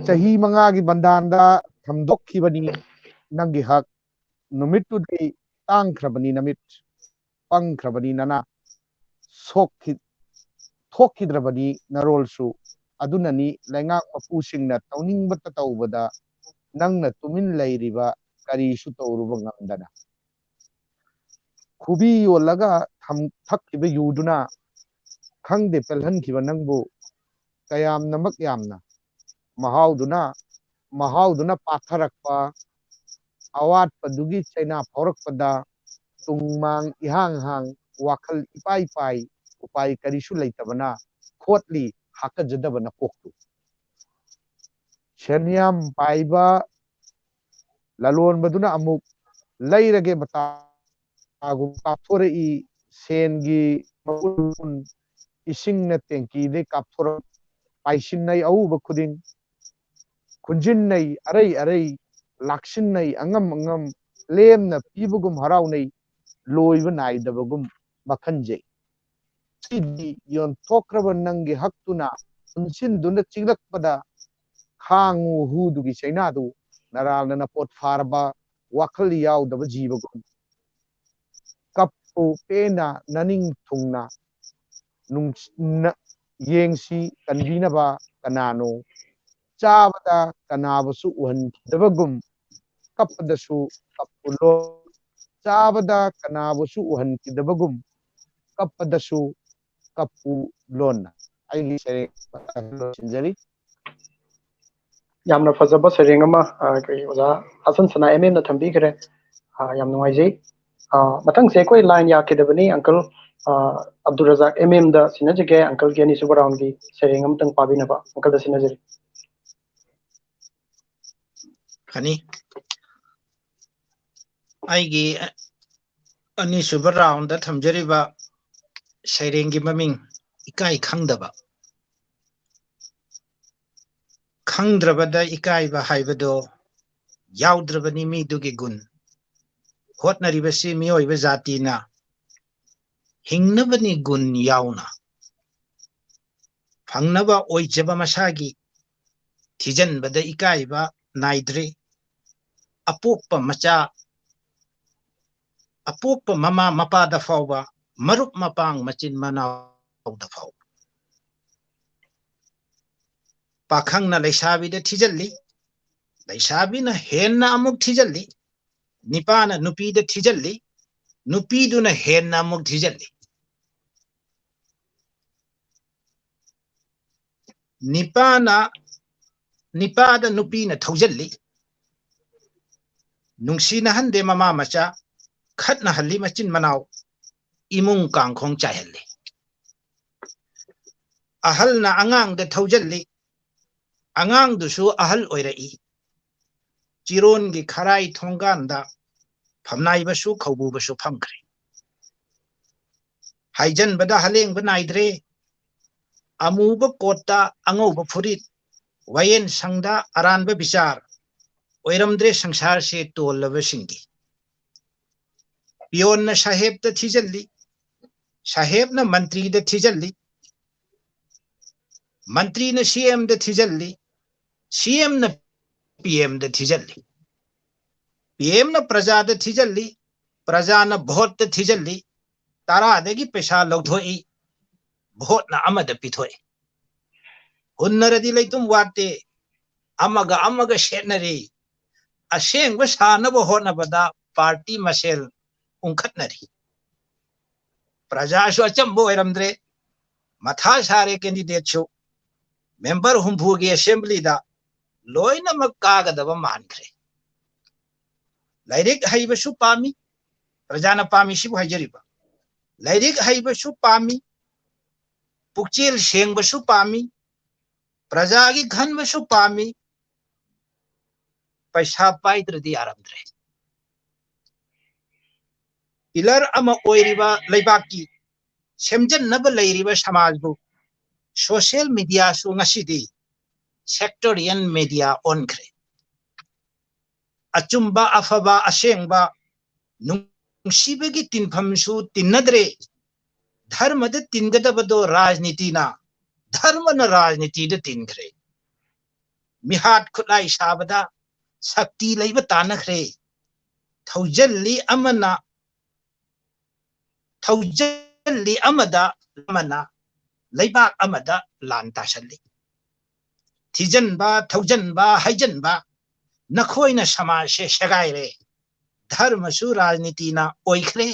ꯆꯍꯤ ꯃꯉꯥꯒꯤ ꯕꯟꯗꯥꯟꯗ ꯊꯝꯗꯣꯛꯈꯤꯕꯅꯤ ꯅꯪꯒꯤ ꯍꯛ꯫ ꯅꯨꯃꯤꯠꯇꯨꯗꯤ ꯇꯥꯡꯈ꯭ꯔꯕꯅꯤ ꯅꯃꯤꯠ, ꯄꯪꯈ꯭ꯔꯕꯅꯤ ꯅꯅꯥ, ꯁꯣꯛꯈꯤ-, ꯊꯣꯛꯈꯤꯗ꯭ꯔꯕꯅꯤ ꯅꯔꯣꯜꯁꯨ꯫ ꯑꯗꯨꯅꯅꯤ ꯂꯩꯉꯥꯛ ꯃꯄꯨꯁꯤꯡꯅ ꯇꯧꯅꯤꯡꯕꯇ ꯇꯧꯕꯗ ꯅꯪꯅ ꯇꯨꯃꯤꯟ ꯂꯩꯔꯤꯕ, ꯀꯔꯤꯁꯨ ꯇꯧꯔꯨꯕ ꯉꯝꯗꯅ꯫ ꯈꯨꯕꯤ ꯌꯣꯜꯂꯒ ꯊꯝ-, ꯊꯛꯈꯤꯕ ꯌꯨꯗꯨꯅ ꯈꯪꯗꯦ ꯄꯦꯜꯍꯟꯈꯤꯕ ꯅꯪꯕꯨ ꯀꯌꯥꯝꯅꯃꯛ ꯌꯥꯝꯅ꯫ ꯃꯍꯥꯎꯗꯨꯅ, ꯃꯍꯥꯎꯗꯨꯅ ꯄꯥꯊꯔꯛꯄ, ꯑꯋꯥꯠꯄꯗꯨꯒꯤ ꯆꯩꯅꯥ ꯐꯥꯎꯔꯛꯄꯗ ꯇꯨꯡ ꯃꯥꯡ ꯏꯍꯥꯡ ꯍꯥꯡ, ꯋꯥꯈꯜ ꯏꯄꯥꯏ ꯄꯥꯏ, ꯎꯄꯥꯏ ꯀꯔꯤꯁꯨ ꯂꯩꯇꯕꯅ ꯈꯣꯠꯂꯤ ꯍꯥꯀꯖꯗꯕ ꯅꯀꯣꯛꯇꯨ꯫ ꯁꯦꯟꯌꯥꯝ ꯄꯥꯏꯕ ꯂꯂꯣꯟꯕꯗꯨꯅ ꯑꯃꯨꯛ ꯂꯩꯔꯒꯦ ꯃꯇꯥꯒꯨꯝ ꯀꯥꯞꯊꯣꯔꯛꯏ꯫ ꯁꯦꯟꯒꯤ ꯃꯒꯨꯟ ꯏꯁꯤꯡꯅ ꯇꯦꯡꯀꯤꯗꯩ ꯀꯥꯞꯊꯣꯔꯛ꯫ ꯄꯥꯏꯁꯤꯟꯅꯩ ꯑꯎꯕ ꯈꯨꯗꯤꯡ, ꯈꯨꯟꯖꯤꯟꯅꯩ ꯑꯔꯩ ꯑꯔꯩ, ꯂꯥꯛꯁꯤꯟꯅꯩ ꯑꯉꯝ ꯑꯉꯝ, ꯂꯦꯝꯅ ꯄꯤꯕꯒꯨꯝ ꯍꯔꯥꯎꯅꯩ, ꯂꯣꯏꯕ ꯅꯥꯏꯗꯕꯒꯨꯝ ꯃꯈꯟꯖꯩ꯫ ꯁꯤꯗꯤ ꯌꯣꯟꯊꯣꯛꯈ꯭ꯔꯕ ꯅꯪꯒꯤ ꯍꯛꯇꯨꯅ ꯄꯨꯟꯁꯤꯟꯗꯨꯅ ꯆꯤꯛꯂꯛꯄꯗ ꯈꯥꯡꯉꯨ ꯍꯨꯗꯨꯒꯤ ꯆꯩꯅꯥꯗꯨ ꯅꯔꯥꯜꯅ ꯅꯄꯣꯠ ꯐꯥꯔꯕ ꯋꯥꯈꯜ ꯌꯥꯎꯗꯕ ꯖꯤꯕꯒꯨꯝ꯫ ꯀꯞꯄꯨ ꯄꯦꯟꯅ ꯅꯅꯤꯡ ꯊꯨꯡꯅ ꯅꯨꯡꯁꯤꯅ ꯌꯦꯡꯁꯤ ꯀꯟꯕꯤꯅꯕ ꯀꯅꯥꯅꯣ? ꯆꯥꯕꯗ ꯀꯅꯥꯕꯨꯁꯨ ꯎꯍꯟꯈꯤꯗꯕꯒꯨꯝ ꯀꯞꯄꯗꯁꯨ ꯀꯞꯄꯨ ꯂꯣꯟ꯫ ꯆꯥꯕꯗ ꯀꯅꯥꯕꯨꯁꯨ ꯎꯍꯟꯈꯤꯗꯕꯒꯨꯝ ꯀꯞꯄꯗꯁꯨ ꯀꯞꯄꯨ ꯂꯣꯟꯅ꯫ ꯑꯩꯒꯤ ꯁꯩꯔꯦꯡ ꯃꯇꯥꯡ ꯂꯣꯏꯁꯤꯟꯖꯔꯤ꯫ ꯌꯥꯝꯅ ꯐꯖꯕ ꯁꯩꯔꯦꯡ ꯑꯃ, ꯑ, ꯑꯩꯈꯣꯏ ꯑꯣꯖꯥ ꯍꯁꯟ ꯁꯅꯥ ꯑꯦꯝ ꯑꯦꯝꯅ ꯊꯝꯕꯤꯈ꯭ꯔꯦ꯫ ꯑ, ꯌꯥꯝ ꯅꯨꯡꯉꯥꯏꯖꯩ꯫ ꯑ, ꯃꯊꯪꯁꯦ ꯑꯩꯈꯣꯏ line ꯌꯥꯈꯤꯗꯕꯅꯤ, uncle, ꯑ, ꯑꯕꯗꯨꯜ ꯔꯖꯥꯛ ꯑꯦꯝ ꯑꯦꯝꯗ ꯁꯤꯟꯅꯖꯒꯦ꯫ Uncleꯒꯤ ꯑꯅꯤꯁꯨꯕ roundꯒꯤ ꯁꯩꯔꯦꯡ ꯑꯃꯇꯪ ꯄꯥꯕꯤꯅꯕ uncleꯗ ꯁꯤꯟꯅꯖꯔꯤ꯫ ꯐꯅꯤ꯫ ꯑꯩꯒꯤ ꯑꯅꯤꯁꯨꯕ roundꯗ ꯊꯝꯖꯔꯤꯕ ꯁꯩꯔꯦꯡꯒꯤ ꯃꯃꯤꯡ ꯏꯀꯥꯏ ꯈꯪꯗꯕ꯫ ꯈꯪꯗ꯭ꯔꯕꯗ ꯏꯀꯥꯏꯕ ꯍꯥꯏꯕꯗꯣ ꯌꯥꯎꯗ꯭ꯔꯕꯅꯤ ꯃꯤꯗꯨꯒꯤ ꯒꯨꯟ꯫ ꯍꯣꯠꯅꯔꯤꯕꯁꯤ ꯃꯤꯑꯣꯏꯕ ꯖꯥꯇꯤꯅ ꯍꯤꯡꯅꯕꯅꯤ ꯒꯨꯟ ꯌꯥꯎꯅ꯫ ꯐꯪꯅꯕ ꯑꯣꯏꯖꯕ ꯃꯁꯥꯒꯤ ꯊꯤꯖꯤꯟꯕꯗ ꯏꯀꯥꯏꯕ ꯅꯥꯏꯗ꯭ꯔꯦ꯫ ꯑꯄꯣꯛꯄ ꯃꯆꯥ, ꯑꯄꯣꯛꯄ ꯃꯃꯥ ꯃꯄꯥꯗ ꯐꯥꯎꯕ, ꯃꯔꯨꯞ ꯃꯄꯥꯡ ꯃꯆꯤꯟ ꯃꯅꯥꯎꯗ ꯐꯥꯎꯕ꯫ ꯄꯥꯈꯪꯅ ꯂꯩꯁꯥꯕꯤꯗ ꯊꯤꯖꯤꯜꯂꯤ, ꯂꯩꯁꯥꯕꯤꯅ ꯍꯦꯟꯅ ꯑꯃꯨꯛ ꯊꯤꯖꯤꯜꯂꯤ, ꯅꯤꯄꯥꯅ ꯅꯨꯄꯤꯗ ꯊꯤꯖꯤꯜꯂꯤ, ꯅꯨꯄꯤꯗꯨꯅ ꯍꯦꯟꯅ ꯑꯃꯨꯛ ꯊꯤꯖꯤꯜꯂꯤ꯫ ꯅꯤꯄꯥꯅ, ꯅꯤꯄꯥꯗ ꯅꯨꯄꯤꯅ ꯊꯧꯖꯤꯜꯂꯤ, ꯅꯨꯡꯁꯤꯅꯍꯟꯗꯦ ꯃꯃꯥ ꯃꯆꯥ, ꯈꯠꯅꯍꯜꯂꯤ ꯃꯆꯤꯟ ꯃꯅꯥꯎ, ꯏꯃꯨꯡ ꯀꯥꯡꯈꯣꯡ ꯆꯥꯏꯍꯜꯂꯤ꯫ ꯑꯍꯜꯅ ꯑꯉꯥꯡꯗ ꯊꯧꯖꯤꯜꯂꯤ, ꯑꯉꯥꯡꯗꯨꯁꯨ ꯑꯍꯜ ꯑꯣꯏꯔꯛꯏ꯫ ꯆꯤꯔꯣꯟꯒꯤ ꯈꯔꯥꯏ ꯊꯣꯡꯒꯥꯟꯗ ꯐꯝꯅꯥꯏꯕꯁꯨ ꯈꯧꯕꯨꯕꯁꯨ ꯐꯝꯈ꯭ꯔꯦ꯫ ꯍꯥꯏꯖꯟꯕꯗ ꯍꯂꯦꯡꯕ ꯅꯥꯏꯗ꯭ꯔꯦ꯫ ꯑꯃꯨꯕ ꯀꯣꯠꯇ ꯑꯉꯧꯕ ꯐꯨꯔꯤꯠ, ꯋꯥꯌꯦꯟ ꯁꯪꯗ ꯑꯔꯥꯟꯕ ꯕꯤꯆꯥꯔ, ꯑꯣꯏꯔꯝꯗ꯭ꯔꯦ ꯁꯪꯁꯥꯔꯁꯦ ꯇꯣꯜꯂꯕꯁꯤꯡꯒꯤ꯫ ꯄꯤꯌꯣꯟꯅ ꯁꯥꯍꯦꯕꯇ ꯊꯤꯖꯤꯜꯂꯤ, ꯁꯥꯍꯦꯕꯅ ꯃꯟꯇ꯭ꯔꯤꯗ ꯊꯤꯖꯤꯜꯂꯤ, ꯃꯟꯇ꯭ꯔꯤꯅ ꯁꯤ ꯑꯦꯝꯗ ꯊꯤꯖꯤꯜꯂꯤ, ꯁꯤ ꯑꯦꯝꯅ ꯄꯤ ꯑꯦꯝꯗ ꯊꯤꯖꯤꯜꯂꯤ, ꯄꯤ ꯑꯦꯝꯅ ꯄ꯭ꯔꯖꯥꯗ ꯊꯤꯖꯤꯜꯂꯤ, ꯄ꯭ꯔꯖꯥꯅ ꯚꯣꯠꯇ ꯊꯤꯖꯤꯜꯂꯤ, ꯇꯔꯥꯗꯒꯤ ꯄꯩꯁꯥ ꯂꯧꯊꯣꯛꯏ, ꯚꯣꯠꯅ ꯑꯃꯗ ꯄꯤꯊꯣꯛꯏ꯫ ꯍꯨꯟꯅꯔꯗꯤ ꯂꯩꯇꯨꯝ ꯋꯥꯠꯇꯦ, ꯑꯃꯒ ꯑꯃꯒ ꯁꯦꯠꯅꯔꯤ꯫ ꯑꯁꯦꯡꯕ ꯁꯥꯅꯕ ꯍꯣꯠꯅꯕꯗ ꯄꯥꯔꯇꯤ ꯃꯁꯦꯜ ꯎꯪꯈꯠꯅꯔꯤ꯫ ꯄ꯭ꯔꯖꯥꯁꯨ ꯑꯆꯝꯕ ꯑꯣꯏꯔꯝꯗ꯭ꯔꯦ, ꯃꯊꯥ ꯁꯥꯔꯦ꯫ ꯀꯦꯟꯗꯤꯗꯦꯠꯁꯨ ꯃꯦꯝꯕꯔ ꯍꯨꯝꯐꯨꯒꯤ ꯑꯦꯁꯦꯝꯕ꯭ꯂꯤꯗ ꯂꯣꯏꯅꯃꯛ ꯀꯥꯒꯗꯕ ꯃꯥꯟꯈ꯭ꯔꯦ꯫ ꯂꯥꯏꯔꯤꯛ ꯍꯩꯕꯁꯨ ꯄꯥꯝꯃꯤ, ꯄ꯭ꯔꯖꯥꯅ ꯄꯥꯝꯃꯤ ꯁꯤꯕꯨ ꯍꯥꯏꯖꯔꯤꯕ꯫ ꯂꯥꯏꯔꯤꯛ ꯍꯩꯕꯁꯨ ꯄꯥꯝꯃꯤ, ꯄꯨꯛꯆꯦꯜ ꯁꯦꯡꯕꯁꯨ ꯄꯥꯝꯃꯤ, ꯄ꯭ꯔꯖꯥꯒꯤ ꯈꯟꯕꯁꯨ ꯄꯥꯝꯃꯤ, ꯄꯩꯁꯥ ꯄꯥꯏꯗ꯭ꯔꯗꯤ ꯌꯥꯔꯝꯗ꯭ꯔꯦ꯫ ꯄꯤꯂꯔ ꯑꯃ ꯑꯣꯏꯔꯤꯕ ꯂꯩꯕꯥꯛꯀꯤ ꯁꯦꯝꯖꯤꯟꯅꯕ ꯂꯩꯔꯤꯕ ꯁꯃꯥꯖꯕꯨ social mediaꯁꯨ ꯉꯁꯤꯗꯤ sectarian media ꯑꯣꯟꯈ꯭ꯔꯦ꯫ ꯑꯆꯨꯝꯕ, ꯑꯐꯕ, ꯑꯁꯦꯡꯕ, ꯅꯨꯡꯁꯤꯕꯒꯤ ꯇꯤꯟꯐꯝꯁꯨ ꯇꯤꯟꯅꯗ꯭ꯔꯦ꯫ ꯙꯔꯃꯗ ꯇꯤꯟꯒꯗꯕꯗꯣ ꯔꯥꯖꯅꯤꯇꯤꯅ, ꯙꯔꯃꯅ ꯔꯥꯖꯅꯤꯇꯤꯗ ꯇꯤꯟꯈ꯭ꯔꯦ꯫ ꯃꯤꯍꯥꯠ ꯈꯨꯠꯂꯥꯏ ꯁꯥꯕꯗ ꯁꯛꯇꯤ ꯂꯩꯕ ꯇꯥꯟꯅꯈ꯭ꯔꯦ꯫ ꯊꯧꯖꯤꯜꯂꯤ ꯑꯃꯅ, ꯊꯧꯖꯤꯜꯂꯤ ꯑꯃꯗ ꯑꯃꯅ ꯂꯩꯕꯥꯛ ꯑꯃꯗ ꯂꯥꯟ ꯇꯥꯁꯜꯂꯤ꯫ ꯊꯤꯖꯤꯟꯕ, ꯊꯧꯖꯤꯟꯕ, ꯍꯩꯖꯤꯟꯕ, ꯅꯈꯣꯏꯅ ꯁꯃꯥꯖꯁꯦ ꯁꯦꯒꯥꯏꯔꯦ꯫ ꯙꯔꯃꯁꯨ ꯔꯥꯖꯅꯤꯇꯤꯅ ꯑꯣꯏꯈ꯭ꯔꯦ,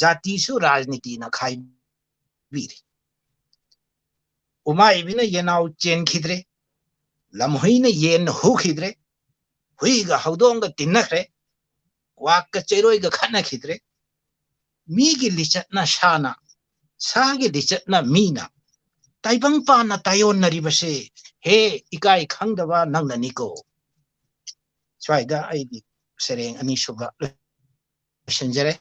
ꯖꯥꯇꯤꯁꯨ ꯔꯥꯖꯅꯤꯇꯤꯅ ꯈꯥꯏꯕꯤꯔꯦ꯫ ꯎꯃꯥꯏꯕꯤꯅ ꯌꯦꯅꯥꯎ ꯆꯦꯟꯈꯤꯗ꯭ꯔꯦ, ꯂꯝꯍꯨꯏꯅ ꯌꯦꯟ ꯍꯨꯈꯤꯗ꯭ꯔꯦ, ꯍꯨꯏꯒ ꯍꯧꯗꯣꯡꯒ ꯇꯤꯟꯅꯈ꯭ꯔꯦ, ꯀ꯭ꯋꯥꯛꯀ ꯆꯩꯔꯣꯏꯒ ꯈꯠꯅꯈꯤꯗ꯭ꯔꯦ꯫ ꯃꯤꯒꯤ ꯂꯤꯆꯠꯅ ꯁꯥꯅ, ꯁꯥꯒꯤ ꯂꯤꯆꯠꯅ ꯃꯤꯅ, ꯇꯥꯏꯕꯪ ꯄꯥꯟꯅ ꯇꯥꯏꯌꯣꯟꯅꯔꯤꯕꯁꯦ, ꯍꯦ ꯏꯀꯥꯏ ꯈꯪꯗꯕ ꯅꯪꯅꯅꯤꯀꯣ꯫ ꯁ꯭ꯋꯥꯏꯗ ꯑꯩꯒꯤ ꯁꯩꯔꯦꯡ ꯑꯅꯤꯁꯨꯕ ꯂꯣꯏꯁꯤꯟꯖꯔꯦ꯫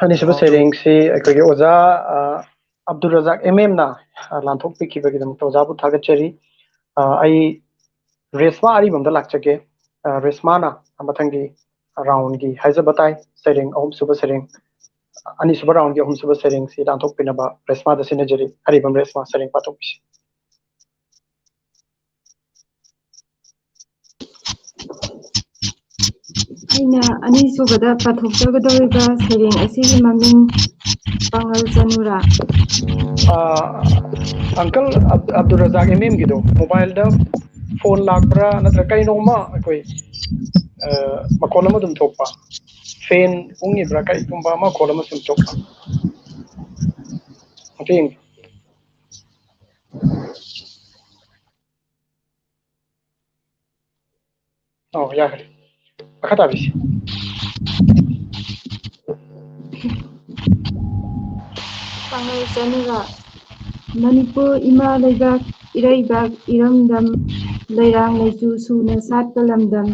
ꯑꯅꯤꯁꯨꯕ ꯁꯩꯔꯦꯡꯁꯤ ꯑꯩꯈꯣꯏꯒꯤ ꯑꯣꯖꯥ, ꯑ, ꯑꯕꯗꯨꯜ ꯔꯖꯥꯛ ꯑꯦꯝ ꯑꯦꯝꯅ, ꯑ, ꯂꯥꯟꯊꯣꯛꯄꯤꯈꯤꯕꯒꯤꯗꯃꯛꯇ ꯑꯣꯖꯥꯕꯨ ꯊꯥꯒꯠꯆꯔꯤ꯫ ꯑ, ꯑꯩ ꯔꯦꯁꯃꯥ ꯑꯔꯤꯕꯝꯗ ꯂꯥꯛꯆꯒꯦ꯫ ꯑ, ꯔꯦꯁꯃꯥꯅ ꯃꯊꯪꯒꯤ ꯔꯥꯎꯟꯒꯤ ꯍꯥꯏꯖꯕ ꯇꯥꯏ, ꯁꯩꯔꯦꯡ ꯑꯍꯨꯝꯁꯨꯕ ꯁꯩꯔꯦꯡ, ꯑꯅꯤꯁꯨꯕ ꯔꯥꯎꯟꯒꯤ ꯑꯍꯨꯝꯁꯨꯕ ꯁꯩꯔꯦꯡꯁꯤ ꯂꯥꯟꯊꯣꯛꯄꯤꯅꯕ ꯔꯦꯁꯃꯥꯗ ꯁꯤꯟꯅꯖꯔꯤ꯫ ꯑꯔꯤꯕꯝ ꯔꯦꯁꯃꯥ, ꯁꯩꯔꯦꯡ ꯄꯥꯊꯣꯛꯄꯤꯁꯤ꯫ ꯑꯩꯅ ꯑꯅꯤꯁꯨꯕꯗ ꯄꯥꯊꯣꯛꯆꯒꯗꯧꯔꯤꯕ ꯁꯩꯔꯦꯡ ꯑꯁꯤꯒꯤ ꯃꯃꯤꯡ ꯄꯥꯉꯜ ꯆꯅꯨꯔꯥ꯫ ꯑꯥ, ꯑꯪꯀꯜ ꯑꯕ-, ꯑꯕꯗꯨꯜ ꯔꯖꯥꯛ ꯑꯦꯝ ꯑꯦꯝꯒꯤꯗꯣ, ꯃꯣꯕꯥꯏꯜꯗ ꯐꯣꯟ ꯂꯥꯛꯄ꯭ꯔꯥ ꯅꯠꯇ꯭ꯔꯒ ꯀꯩꯅꯣꯝꯃ ꯑꯩꯈꯣꯏ, ꯑ, ꯃꯈꯣꯜ ꯑꯃ ꯑꯗꯨꯝ ꯊꯣꯛꯄ, ꯐꯦꯟ ꯎꯪꯉꯤꯕ꯭ꯔꯥ ꯀꯩꯒꯨꯝꯕ ꯃꯈꯣꯜ ꯑꯃ ꯁꯨꯝ ꯊꯣꯛꯄ, ꯑꯝꯇ ꯌꯦꯡꯕꯤꯌꯨ꯫ ꯑꯧ, ꯌꯥꯈ꯭ꯔꯦ꯫ ꯃꯈꯥ ꯇꯥꯕꯤꯁꯤ꯫ ꯄꯥꯉꯜ ꯆꯅꯨꯔꯥ꯫ ꯃꯅꯤꯄꯨꯔ ꯏꯃꯥ ꯂꯩꯕꯥꯛ, ꯏꯔꯩꯕꯥꯛ ꯏꯔꯝꯗꯝ, ꯂꯩꯔꯥꯡ ꯂꯩꯆꯨ ꯁꯨꯅ ꯁꯥꯠꯄ ꯂꯝꯗꯝ,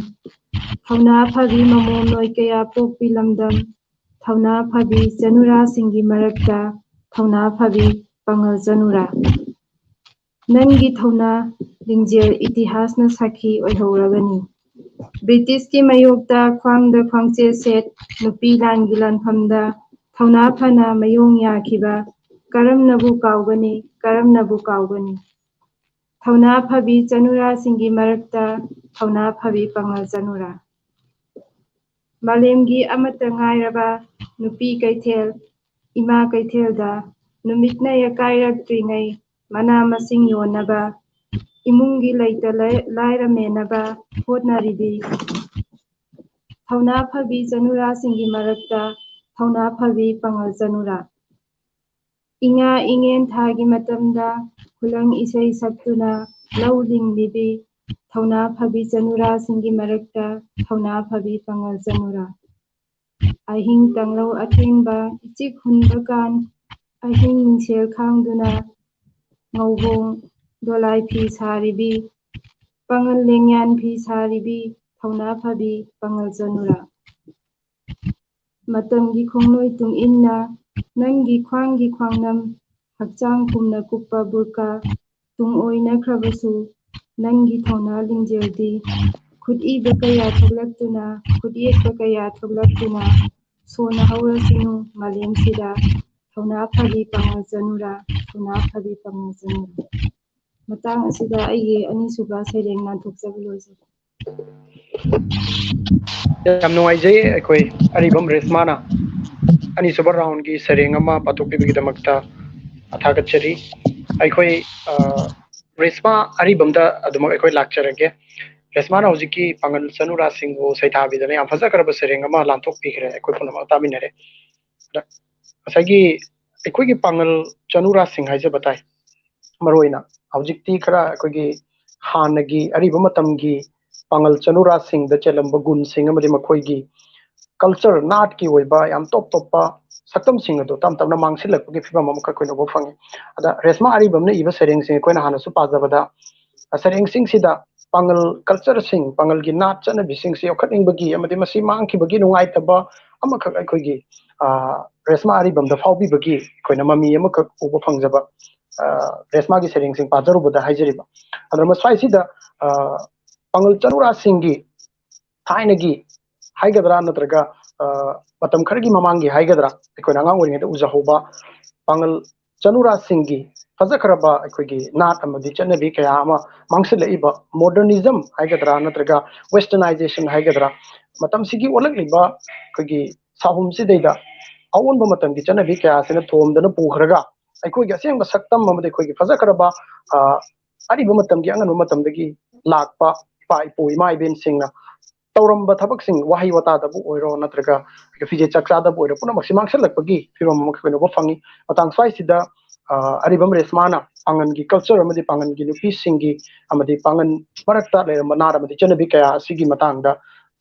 ꯊꯧꯅꯥ ꯐꯕꯤ ꯃꯃꯣꯝ ꯅꯣꯏ ꯀꯌꯥ ꯄꯣꯛꯄꯤ ꯂꯝꯗꯝ, ꯊꯧꯅꯥ ꯐꯕꯤ ꯆꯅꯨꯔꯥꯁꯤꯡꯒꯤ ꯃꯔꯛꯇ ꯊꯧꯅꯥ ꯐꯕꯤ ꯄꯥꯉꯜ ꯆꯅꯨꯔꯥ꯫ ꯅꯪꯒꯤ ꯊꯧꯅꯥ ꯂꯤꯡꯖꯦꯜ ꯏꯇꯤꯍꯥꯁꯅ ꯁꯥꯈꯤ ꯑꯣꯏꯍꯧꯔꯕꯅꯤ꯫ ꯕ꯭ꯔꯤꯇꯤꯁꯀꯤ ꯃꯥꯌꯣꯛꯇ ꯈ꯭ꯋꯥꯡꯗ ꯈ꯭ꯋꯥꯡꯆꯦꯠ ꯁꯦꯠ ꯅꯨꯄꯤ ꯂꯥꯟꯒꯤ ꯂꯥꯟꯐꯝꯗ ꯊꯧꯅꯥ ꯐꯅ ꯃꯥꯌꯣꯡ ꯌꯥꯈꯤꯕ ꯀꯔꯝꯅꯕꯨ ꯀꯥꯎꯒꯅꯤ, ꯀꯔꯝꯅꯕꯨ ꯀꯥꯎꯒꯅꯤ? ꯊꯧꯅꯥ ꯐꯕꯤ ꯆꯅꯨꯔꯥꯁꯤꯡꯒꯤ ꯃꯔꯛꯇ ꯊꯧꯅꯥ ꯐꯕꯤ ꯄꯥꯉꯜ ꯆꯅꯨꯔꯥ꯫ ꯃꯥꯂꯦꯝꯒꯤ ꯑꯃꯠꯇ ꯉꯥꯏꯔꯕ ꯅꯨꯄꯤ ꯀꯩꯊꯦꯜ, ꯏꯃꯥ ꯀꯩꯊꯦꯜꯗ ꯅꯨꯃꯤꯠꯅ ꯌꯥꯀꯥꯏꯔꯛꯇ꯭ꯔꯤꯉꯩ ꯃꯅꯥ ꯃꯁꯤꯡ ꯌꯣꯟꯅꯕ, ꯏꯃꯨꯡꯒꯤ ꯂꯩꯇ ꯂꯥꯏ-, ꯂꯥꯏꯔ ꯃꯦꯟꯅꯕ ꯍꯣꯠꯅꯔꯤꯕꯤ ꯊꯧꯅꯥ ꯐꯕꯤ ꯆꯅꯨꯔꯥꯁꯤꯡꯒꯤ ꯃꯔꯛꯇ ꯊꯧꯅꯥ ꯐꯕꯤ ꯄꯥꯉꯜ ꯆꯅꯨꯔꯥ꯫ ꯏꯉꯥ ꯏꯉꯦꯟ ꯊꯥꯒꯤ ꯃꯇꯝꯗ ꯈꯨꯂꯪ ꯏꯁꯩ ꯁꯛꯇꯨꯅ ꯂꯧ ꯂꯤꯡꯂꯤꯕꯤ ꯊꯧꯅꯥ ꯐꯕꯤ ꯆꯅꯨꯔꯥꯁꯤꯡꯒꯤ ꯃꯔꯛꯇ ꯊꯧꯅꯥ ꯐꯕꯤ ꯄꯥꯉꯜ ꯆꯅꯨꯔꯥ꯫ ꯑꯍꯤꯡ ꯇꯥꯡꯂꯧ ꯑꯊꯦꯡꯕ ꯏꯆꯤꯛ ꯍꯨꯟꯕ ꯀꯥꯟ ꯑꯍꯤꯡ ꯃꯤꯡꯁꯦꯜ ꯈꯥꯡꯗꯨꯅ ꯉꯧꯕꯣꯡ ꯗꯣꯂꯥꯏ ꯐꯤ ꯁꯥꯔꯤꯕꯤ, ꯄꯥꯉꯜ ꯂꯦꯡꯌꯥꯟ ꯐꯤ ꯁꯥꯔꯤꯕꯤ ꯊꯧꯅꯥ ꯐꯕꯤ ꯄꯥꯉꯜ ꯆꯅꯨꯔꯥ꯫ ꯃꯇꯝꯒꯤ ꯈꯣꯡꯂꯣꯏ ꯇꯨꯡ ꯏꯟꯅ ꯅꯪꯒꯤ ꯈ꯭ꯋꯥꯡꯒꯤ ꯈ꯭ꯋꯥꯡꯅꯝ, ꯍꯛꯆꯥꯡ ꯄꯨꯝꯅ ꯀꯨꯞꯄ ꯕꯨꯔꯀꯥ, ꯇꯨꯡ ꯑꯣꯏꯅꯈ꯭ꯔꯕꯁꯨ ꯅꯪꯒꯤ ꯊꯧꯅꯥ ꯂꯤꯡꯖꯦꯜꯗꯤ ꯈꯨꯠꯏꯕ ꯀꯌꯥ ꯊꯣꯛꯂꯛꯇꯨꯅ, ꯈꯨꯠꯌꯦꯛꯄ ꯀꯌꯥ ꯊꯣꯛꯂꯛꯇꯨꯅ ꯁꯣꯟꯅ ꯍꯧꯔꯁꯅꯨ ꯃꯥꯂꯦꯝꯁꯤꯗ꯫ ꯊꯧꯅꯥ ꯐꯕꯤ ꯄꯥꯉꯜ ꯆꯅꯨꯔꯥ, ꯊꯧꯅꯥ ꯐꯕꯤ ꯄꯥꯉꯜ ꯆꯅꯨꯔꯥ꯫ ꯃꯇꯥꯡ ꯑꯁꯤꯗ ꯑꯩꯒꯤ ꯑꯅꯤꯁꯨꯕ ꯁꯩꯔꯦꯡ ꯂꯥꯟꯊꯣꯛꯆꯕ ꯂꯣꯏꯖꯔꯦ꯫ ꯌꯥꯝ ꯅꯨꯡꯉꯥꯏꯖꯩ ꯑꯩꯈꯣꯏ ꯑꯔꯤꯕꯝ ꯔꯦꯁꯃꯥꯅ ꯑꯅꯤꯁꯨꯕ ꯔꯥꯎꯟꯒꯤ ꯁꯩꯔꯦꯡ ꯑꯃ ꯄꯥꯊꯣꯛꯄꯤꯕꯒꯤꯗꯃꯛꯇ ꯊꯥꯒꯠꯆꯔꯤ꯫ ꯑꯩꯈꯣꯏ, ꯑ, ꯔꯦꯁꯃꯥ ꯑꯔꯤꯕꯝꯗ ꯑꯗꯨꯃꯛ ꯑꯩꯈꯣꯏ ꯂꯥꯛꯆꯔꯒꯦ꯫ ꯔꯦꯁꯃꯥꯅ ꯍꯧꯖꯤꯛꯀꯤ ꯄꯥꯉꯜ ꯆꯅꯨꯔꯥꯁꯤꯡꯕꯨ ꯁꯩꯊꯥꯕꯤꯗꯅ ꯌꯥꯝ ꯐꯖꯈ꯭ꯔꯕ ꯁꯩꯔꯦꯡ ꯑꯃ ꯂꯥꯟꯊꯣꯛꯄꯤꯈ꯭ꯔꯦ, ꯑꯩꯈꯣꯏ ꯄꯨꯝꯅꯃꯛ ꯇꯥꯃꯤꯟꯅꯔꯦ꯫ ꯑꯗ ꯉꯁꯥꯏꯒꯤ ꯑꯩꯈꯣꯏꯒꯤ ꯄꯥꯉꯜ ꯆꯅꯨꯔꯥꯁꯤꯡ ꯍꯥꯏꯖꯕ ꯇꯥꯏ, ꯃꯔꯨꯑꯣꯏꯅ ꯍꯧꯖꯤꯛꯇꯤ ꯈꯔ ꯑꯩꯈꯣꯏꯒꯤ ꯍꯥꯟꯅꯒꯤ ꯑꯔꯤꯕ ꯃꯇꯝꯒꯤ ꯄꯥꯉꯜ ꯆꯅꯨꯔꯥꯁꯤꯡꯗ ꯆꯦꯜꯂꯝꯕ ꯒꯨꯟꯁꯤꯡ ꯑꯃꯗꯤ ꯃꯈꯣꯏꯒꯤ ꯀꯜꯆꯔ, ꯅꯥꯠꯀꯤ ꯑꯣꯏꯕ ꯌꯥꯝ ꯇꯣꯞ ꯇꯣꯞꯄ ꯁꯛꯇꯝꯁꯤꯡ ꯑꯗꯨ ꯇꯞ ꯇꯞꯅ ꯃꯥꯡꯁꯤꯜꯂꯛꯄꯒꯤ ꯐꯤꯕꯝ ꯑꯃꯈꯛ ꯑꯩꯈꯣꯏꯅ ꯎꯕ ꯐꯪꯉꯤ꯫ ꯑꯗ ꯔꯦꯁꯃꯥ ꯑꯔꯤꯕꯝꯅ ꯏꯕ ꯁꯩꯔꯦꯡꯁꯤꯡ ꯑꯩꯈꯣꯏꯅ ꯍꯥꯟꯅꯁꯨ ꯄꯥꯖꯕꯗ, ꯁꯩꯔꯦꯡꯁꯤꯡꯁꯤꯗ ꯄꯥꯉꯜ ꯀꯜꯆꯔꯁꯤꯡ, ꯄꯥꯉꯜꯒꯤ ꯅꯥꯠ ꯆꯠꯅꯕꯤꯁꯤꯡꯁꯤ ꯌꯣꯛꯈꯠꯅꯤꯡꯕꯒꯤ ꯑꯃꯗꯤ ꯃꯁꯤ ꯃꯥꯡꯈꯤꯕꯒꯤ ꯅꯨꯡꯉꯥꯏꯇꯕ ꯑꯃꯈꯛ ꯑꯩꯈꯣꯏꯒꯤ, ꯑ, ꯔꯦꯁꯃꯥ ꯑꯔꯤꯕꯝꯗ ꯐꯥꯎꯕꯤꯕꯒꯤ ꯑꯩꯈꯣꯏꯅ ꯃꯃꯤ ꯑꯃꯈꯛ ꯎꯕ ꯐꯪꯖꯕ, ꯑ, ꯔꯦꯁꯃꯥꯒꯤ ꯁꯩꯔꯦꯡꯁꯤꯡ ꯄꯥꯖꯔꯨꯕꯗ ꯍꯥꯏꯖꯔꯤꯕ꯫ ꯑꯗꯨꯅ ꯃꯁ꯭ꯋꯥꯏꯁꯤꯗ, ꯑ, ꯄꯥꯉꯜ ꯆꯅꯨꯔꯥꯁꯤꯡꯒꯤ ꯊꯥꯏꯅꯒꯤ ꯍꯥꯏꯒꯗ꯭ꯔꯥ, ꯅꯠꯇ꯭ꯔꯒ, ꯑ, ꯃꯇꯝ ꯈꯔꯒꯤ ꯃꯃꯥꯡꯒꯤ ꯍꯥꯏꯒꯗ꯭ꯔꯥ, ꯑꯩꯈꯣꯏꯅ ꯑꯉꯥꯡ ꯑꯣꯏꯔꯤꯉꯩꯗ ꯎꯖꯍꯧꯕ ꯄꯥꯉꯜ ꯆꯅꯨꯔꯥꯁꯤꯡꯒꯤ ꯐꯖꯈ꯭ꯔꯕ ꯑꯩꯈꯣꯏꯒꯤ ꯅꯥꯠ ꯑꯃꯗꯤ ꯆꯠꯅꯕꯤ ꯀꯌꯥ ꯑꯃ ꯃꯥꯡꯁꯤꯜꯂꯛꯏꯕ, ꯃꯣꯗꯔꯅꯤꯖꯝ ꯍꯥꯏꯒꯗ꯭ꯔꯥ, ꯅꯠꯇ꯭ꯔꯒ ꯋꯦꯁꯇꯔꯅꯥꯏꯖꯦꯁꯟ ꯍꯥꯏꯒꯗ꯭ꯔꯥ, ꯃꯇꯝꯁꯤꯒꯤ ꯑꯣꯜꯂꯛꯂꯤꯕ ꯑꯩꯈꯣꯏꯒꯤ ꯁꯥꯍꯨꯝꯁꯤꯗꯩꯗ ꯑꯑꯣꯟꯕ ꯃꯇꯝꯒꯤ ꯆꯠꯅꯕꯤ ꯀꯌꯥꯁꯤꯅ ꯊꯣꯝꯗꯅ ꯄꯨꯈ꯭ꯔꯒ, ꯑꯩꯈꯣꯏꯒꯤ ꯑꯁꯦꯡꯕ ꯁꯛꯇꯝ ꯑꯃꯗꯤ ꯑꯩꯈꯣꯏꯒꯤ ꯐꯖꯈ꯭ꯔꯕ, ꯑ, ꯑꯔꯤꯕ ꯃꯇꯝꯒꯤ, ꯑꯉꯟꯕ ꯃꯇꯝꯗꯒꯤ ꯂꯥꯛꯄ ꯏꯄꯥ ꯏꯄꯨ ꯏꯃꯥ ꯏꯕꯦꯟꯁꯤꯡꯅ ꯇꯧꯔꯝꯕ ꯊꯕꯛꯁꯤꯡ, ꯋꯥꯍꯩ ꯋꯥꯇꯥꯗꯕꯨ ꯑꯣꯏꯔꯣ, ꯅꯠꯇ꯭ꯔꯒ ꯐꯤꯖꯦꯠ ꯆꯥꯛꯆꯥꯗꯕꯨ ꯑꯣꯏꯔꯣ, ꯄꯨꯝꯅꯃꯛꯁꯤ ꯃꯥꯡꯁꯤꯜꯂꯛꯄꯒꯤ ꯐꯤꯕꯝ ꯑꯃ ꯑꯩꯈꯣꯏꯅ ꯎꯕ ꯐꯪꯉꯤ꯫ ꯃꯇꯥꯡ ꯁ꯭ꯋꯥꯏꯁꯤꯗ, ꯑ, ꯑꯔꯤꯕꯝ ꯔꯦꯁꯃꯥꯅ ꯄꯥꯉꯜꯒꯤ ꯀꯜꯆꯔ ꯑꯃꯗꯤ ꯄꯥꯉꯜꯒꯤ ꯅꯨꯄꯤꯁꯤꯡꯒꯤ ꯑꯃꯗꯤ ꯄꯥꯉꯜ ꯃꯔꯛꯇ ꯂꯩꯔꯝꯕ ꯅꯥꯠ ꯑꯃꯗꯤ ꯆꯠꯅꯕꯤ ꯀꯌꯥ ꯑꯁꯤꯒꯤ ꯃꯇꯥꯡꯗ